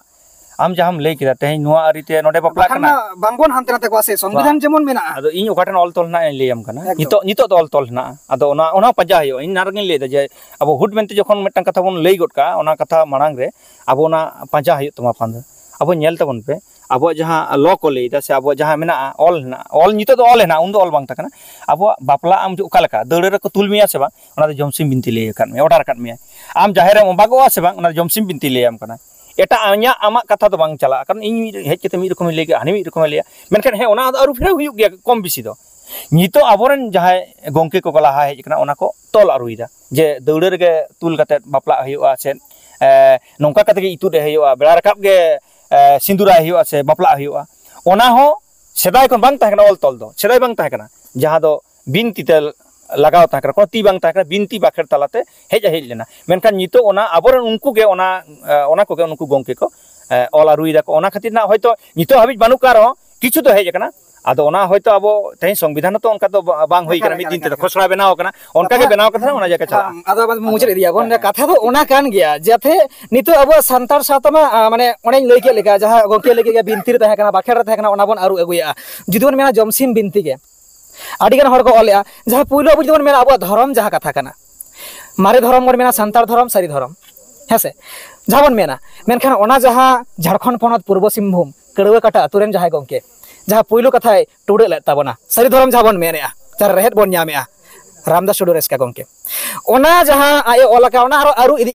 ᱟᱢ ᱡᱟᱦᱟᱸᱢ ᱞᱟᱹᱭ ᱠᱮᱫᱟ ᱛᱮᱦᱮᱧ ᱱᱚᱣᱟ ᱟᱹᱨᱤᱛᱮ ᱱᱚᱰᱮ ᱵᱟᱯᱞᱟᱜ ᱵᱟᱠᱷᱟᱱ ᱠᱟᱱᱟ᱾ ᱢᱟ ᱵᱟᱝᱵᱚᱱ ᱦᱟᱱᱛᱮ ᱱᱟᱛᱮ ᱠᱚᱜᱼᱟ ᱥᱮ, ᱥᱚᱝᱵᱤᱫᱷᱟᱱ ᱵᱟᱝ᱾ ᱡᱮᱢᱚᱱ ᱢᱮᱱᱟᱜᱼᱟ᱾ ᱟᱫᱚ ᱤᱧ ᱚᱠᱟ ᱴᱷᱮᱱ ᱚᱞ ᱛᱚᱞ ᱦᱮᱱᱟᱜ ᱤᱧ ᱞᱟᱹᱭᱟᱢ ᱠᱟᱱᱟ, ᱮᱠᱫᱚᱢ᱾ ᱱᱤᱛᱚᱜ, ᱱᱤᱛᱚᱜ ᱫᱚ ᱚᱞ ᱛᱚᱞ ᱦᱮᱱᱟᱜᱼᱟ, ᱟᱫᱚ ᱚᱱᱟ, ᱚᱱᱟ ᱯᱟᱸᱡᱟ ᱦᱩᱭᱩᱜᱼᱟ᱾ ᱤᱧ ᱚᱱᱟ ᱨᱮᱜᱤᱧ ᱞᱟᱹᱭᱫᱟ ᱡᱮ ᱟᱵᱚ ᱦᱩᱴ ᱢᱮᱱᱛᱮ ᱡᱚᱠᱷᱚᱱ ᱢᱤᱫᱴᱟᱝ ᱠᱟᱛᱷᱟ ᱵᱚᱱ ᱞᱟᱹᱭ ᱜᱚᱫ ᱠᱟᱜᱼᱟ, ᱚᱱᱟ ᱠᱟᱛᱷᱟ ᱢᱟᱲᱟᱝ ᱨᱮ ᱟᱵᱚ ᱚᱱᱟ ᱯᱟᱸᱡᱟ ᱦᱩᱭᱩᱜ ᱛᱟᱢᱟ ᱯᱟᱸᱡᱟ᱾ ᱟᱵᱚ ᱧᱮᱞ ᱛᱟᱵᱚᱱ ᱯᱮ, ᱟᱵᱚᱣᱟᱜ ᱡᱟᱦᱟᱸ ᱞᱚ ᱠᱚ ᱞᱟᱹᱭᱫᱟ ᱥᱮ ᱟᱵᱚᱣᱟᱜ ᱡᱟᱦᱟᱸ ᱢᱮᱱᱟᱜᱼᱟ, ᱚᱞ ᱦᱮᱱᱟᱜᱼᱟ, ᱚᱞ ᱱᱤᱛᱚᱜ ᱫᱚ ᱚᱞ ᱦᱮᱱᱟᱜᱼᱟ, ᱩᱱᱫᱚ ᱚᱞ ᱵᱟᱝ ᱛᱟᱦᱮᱸ ᱠᱟᱱᱟ᱾ ᱟᱵᱚᱣᱟᱜ ᱵᱟᱯᱞᱟ ᱟᱢ ᱚᱠᱟ ᱞᱮᱠᱟ ᱫᱟᱹᱣᱲᱟᱹ ᱨᱮᱠᱚ ᱛᱩᱞ ᱢᱮᱭᱟ ᱥᱮ ᱵᱟᱝ, ᱚᱱᱟ ᱫᱚ ᱡᱚᱢᱥᱤᱢ ᱵᱤᱱᱛᱤ ᱞᱟᱹᱭ ᱟᱠᱟᱫ ᱢᱮᱭᱟ, ᱚᱰᱟᱨ ᱟᱠᱟᱫ ᱢᱮᱭᱟ᱾ ᱟᱢ ᱡᱟᱦᱮᱨ ᱨᱮᱢ ᱚᱵᱟᱜᱚᱜᱼᱟ ᱥᱮ ᱵᱟᱝ, ᱚᱱᱟ ᱫᱚ ᱡᱚᱢᱥᱤᱢ ᱵᱤᱱᱛᱤ ᱞᱟᱹᱭ ᱟᱢ ᱠᱟᱱᱟ᱾ ᱮᱴᱟᱜ ᱤᱧᱟᱹᱜ ᱟᱢᱟᱜ ᱠᱟᱛᱷᱟ ᱫᱚ ᱵᱟᱝ ᱪᱟᱞᱟᱜᱼᱟ, ᱠᱟᱨᱚᱱ ᱤᱧ ᱦᱮᱡ ᱠᱟᱛᱮ ᱢᱤᱫ ᱨᱚᱠᱚᱢᱤᱧ ᱞᱟᱹᱭ ᱠᱮᱜᱼᱟ, ᱦᱟᱹᱱᱤ ᱢᱤᱫ ᱨᱚᱠᱚᱢᱮ ᱞᱟᱹᱭᱟ᱾ ᱢᱮᱱᱠᱷᱟᱱ ᱦᱮᱸ, ᱚᱱᱟ ᱫᱚ ᱟᱹᱨᱩ ᱯᱷᱮᱨᱟᱣ ᱦᱩᱭᱩᱜ ᱜᱮᱭᱟ ᱠᱚᱢ ᱵᱮᱥᱤ ᱫᱚ᱾ ᱱᱤᱛᱚᱜ ᱟᱵᱚᱨᱮᱱ ᱡᱟᱦᱟᱸᱭ ᱜᱚᱢᱠᱮ ᱠᱚᱠᱚ ᱞᱟᱦᱟ ᱦᱮᱡ ᱟᱠᱟᱱᱟ, ᱚᱱᱟ ᱠᱚ ᱛᱚᱞ ᱟᱹᱨᱩᱭᱮᱫᱟ ᱡᱮ ᱫᱟᱹᱣᱲᱟᱹ ᱨᱮᱜᱮ ᱛᱩᱞ ᱠᱟᱛᱮ ᱵᱟᱯᱞᱟᱜ ᱦᱩᱭᱩᱜᱼᱟ ᱥᱮ, ᱮ, ᱱᱚᱝᱠᱟ ᱠᱟᱛᱮ ᱜᱮ ᱤᱛᱩᱫ ᱮ ᱦᱩᱭᱩᱜᱼᱟ, ᱵᱮᱲᱟ ᱨᱟᱠᱟᱵ ᱜᱮ, ᱮ, ᱥᱤᱸᱫᱩᱨᱟᱭ ᱦᱩᱭᱩᱜᱼᱟ ᱥᱮ ᱵᱟᱯᱞᱟᱜ ᱦᱩᱭᱩᱜᱼᱟ᱾ ᱚᱱᱟ ᱦᱚᱸ ᱥᱮᱫᱟᱭ ᱠᱷᱚᱱ ᱵᱟᱝ ᱛᱟᱦᱮᱸ ᱠᱟᱱᱟ, ᱚᱞ ᱛᱚᱞ ᱫᱚ ᱥᱮᱫᱟᱭ ᱵᱟᱝ ᱛᱟᱦᱮᱸ ᱠᱟᱱᱟ, ᱡᱟᱦᱟᱸ ᱫᱚ ᱵᱤᱱᱛᱤ ᱛᱮ ᱞᱟᱜᱟᱣ ᱛᱟᱦᱮᱸ ᱠᱟᱱᱟ, ᱠᱳᱱᱳ ᱛᱤ ᱵᱟᱝ ᱛᱟᱦᱮᱸ ᱠᱟᱱᱟ, ᱵᱤᱱᱛᱤ ᱵᱟᱠᱷᱮᱲ ᱛᱟᱞᱟᱛᱮ ᱦᱮᱡ ᱦᱮᱡ ᱞᱮᱱᱟ᱾ ᱢᱮᱱᱠᱷᱟᱱ ᱱᱤᱛᱚᱜ ᱚᱱᱟ ᱟᱵᱚᱨᱮᱱ ᱩᱱᱠᱩ ᱜᱮ ᱚᱱᱟ, ᱚᱱᱟ ᱠᱚᱜᱮ ᱩᱱᱠᱩ ᱜᱚᱢᱠᱮ ᱠᱚ ᱚᱞ ᱟᱹᱨᱩᱭ ᱫᱟᱠᱚ᱾ ᱚᱱᱟ ᱠᱷᱟᱹᱛᱤᱨ ᱱᱟᱜ ᱦᱚᱭᱛᱳ ᱱᱤᱛᱚᱜ ᱦᱟᱹᱵᱤᱡ ᱵᱟᱹᱱᱩᱜ ᱠᱟᱜ ᱨᱮᱦᱚᱸ ᱠᱤᱪᱷᱩ ᱫᱚ ᱦᱮᱡ ᱟᱠᱟᱱᱟ᱾ ᱟᱫᱚ ᱚᱱᱟ ᱦᱚᱭᱛᱳ ᱟᱵᱚ ᱛᱮᱦᱮᱧ ᱥᱚᱝᱵᱤᱫᱷᱟᱱ ᱦᱚᱸᱛᱚ ᱚᱱᱠᱟ ᱫᱚ ᱵᱟᱝ ᱦᱩᱭ ᱠᱟᱱᱟ, ᱢᱤᱫ ᱫᱤᱱ ᱛᱮᱫᱚ ᱠᱷᱚᱥᱲᱟ ᱵᱮᱱᱟᱣ ᱟᱠᱟᱱᱟ, ᱚᱱᱠᱟ ᱜᱮ ᱵᱮᱱᱟᱣ ᱠᱟᱛᱮ ᱚᱱᱟ ᱡᱟᱭᱜᱟ ᱪᱟᱞᱟᱜᱼᱟ᱾ ᱟᱫᱚ ᱟᱵᱚ ᱢᱩᱪᱟᱹᱫ ᱤᱫᱤᱭᱟᱵᱚᱱ᱾ ᱠᱟᱛᱷᱟ ᱫᱚ ᱚᱱᱟ ᱠᱟᱱ ᱜᱮᱭᱟ, ᱡᱟᱛᱮ ᱱᱤᱛᱚᱜ ᱟᱵᱚᱣᱟᱜ ᱥᱟᱱᱛᱟᱲ ᱥᱟᱶᱛᱟ ᱢᱟ, ᱟ, ᱢᱟᱱᱮ ᱚᱱᱮᱧ ᱞᱟᱹᱭ ᱠᱮᱫ ᱞᱮᱠᱟ, ᱡᱟᱦᱟᱸ ᱜᱚᱢᱠᱮ ᱞᱟᱹᱭ ᱠᱮᱫ ᱜᱮᱭᱟ, ᱵᱤᱱᱛᱤ ᱨᱮ ᱛᱟᱦᱮᱸ ᱠᱟᱱᱟ, ᱵᱟᱠᱷᱮᱲ ᱨᱮ ᱛᱟᱦᱮᱸ ᱠᱟᱱᱟ, ᱚᱱᱟ ᱵᱚᱱ ᱟᱹᱨᱩ ᱟᱹᱜᱩᱭᱮᱫᱼᱟ᱾ ᱡᱩᱫᱤ ᱵᱚᱱ ᱢᱮᱱᱟ ᱡᱚᱢᱥᱤᱢ ᱵᱤᱱᱛᱤ ᱜᱮ, ᱟᱹᱰᱤ ᱜᱟᱱ ᱦᱚᱲ ᱠᱚ ᱚᱞᱮᱜᱼᱟ, ᱡᱟᱦᱟᱸ ᱯᱩᱭᱞᱩ ᱟᱵᱚ ᱡᱩᱫᱤ ᱵᱚᱱ ᱢᱮᱱᱟ ᱟᱵᱚᱣᱟᱜ ᱫᱷᱚᱨᱚᱢ ᱡᱟᱦᱟᱸ ᱠᱟᱛᱷᱟ ᱠᱟᱱᱟ, ᱢᱟᱨᱮ ᱫᱷᱚᱨᱚᱢ ᱵᱚᱱ ᱢᱮᱱᱟ ᱥᱟᱱᱛᱟᱲ ᱫᱷᱚᱨᱚᱢ, ᱥᱟᱹᱨᱤ ᱫᱷᱚᱨᱚᱢ, ᱦᱮᱸ ᱥᱮ, ᱡᱟᱦᱟᱸ ᱵᱚᱱ ᱢᱮᱱᱟ, ᱢᱮᱱᱠᱷᱟᱱ ᱚᱱᱟ ᱡᱟᱦᱟᱸ ᱡᱷᱟᱲᱠᱷᱚᱸᱰ ᱯᱚᱱᱚᱛ ᱯᱩᱨᱵᱚ ᱥᱤᱝᱵᱷᱩᱢ ᱠᱟᱹᱲᱣᱟᱹ ᱠᱟᱴᱟ ᱟᱹᱛᱩ ᱨᱮᱱ ᱡᱟᱦᱟᱸᱭ ᱜᱚᱢᱠᱮ ᱡᱟᱦᱟᱸ ᱯᱩᱭᱞᱩ ᱠᱟᱛᱷᱟᱭ ᱴᱩᱰᱟᱹᱜ ᱞᱮᱫ ᱛᱟᱵᱚᱱᱟ, ᱥᱟᱹᱨᱤ ᱫᱷᱚᱨᱚᱢ ᱡᱟᱦᱟᱸ ᱵᱚᱱ ᱢᱮᱱᱮᱜᱼᱟ, ᱡᱟᱦᱟᱸ ᱨᱮᱦᱮᱫ ᱵᱚᱱ ᱧᱟᱢᱮᱜᱼᱟ, ᱨᱟᱢᱫᱟᱥ ᱴᱩᱰᱩ ᱨᱮᱥᱠᱟ ᱜᱚᱢᱠᱮ, ᱚᱱᱟ ᱡᱟᱦᱟᱸ ᱟᱡ ᱮ ᱚᱞ ᱟᱠᱟᱫ, ᱚᱱᱟ ᱟᱨᱚ ᱟᱹᱨᱩ ᱤᱫᱤ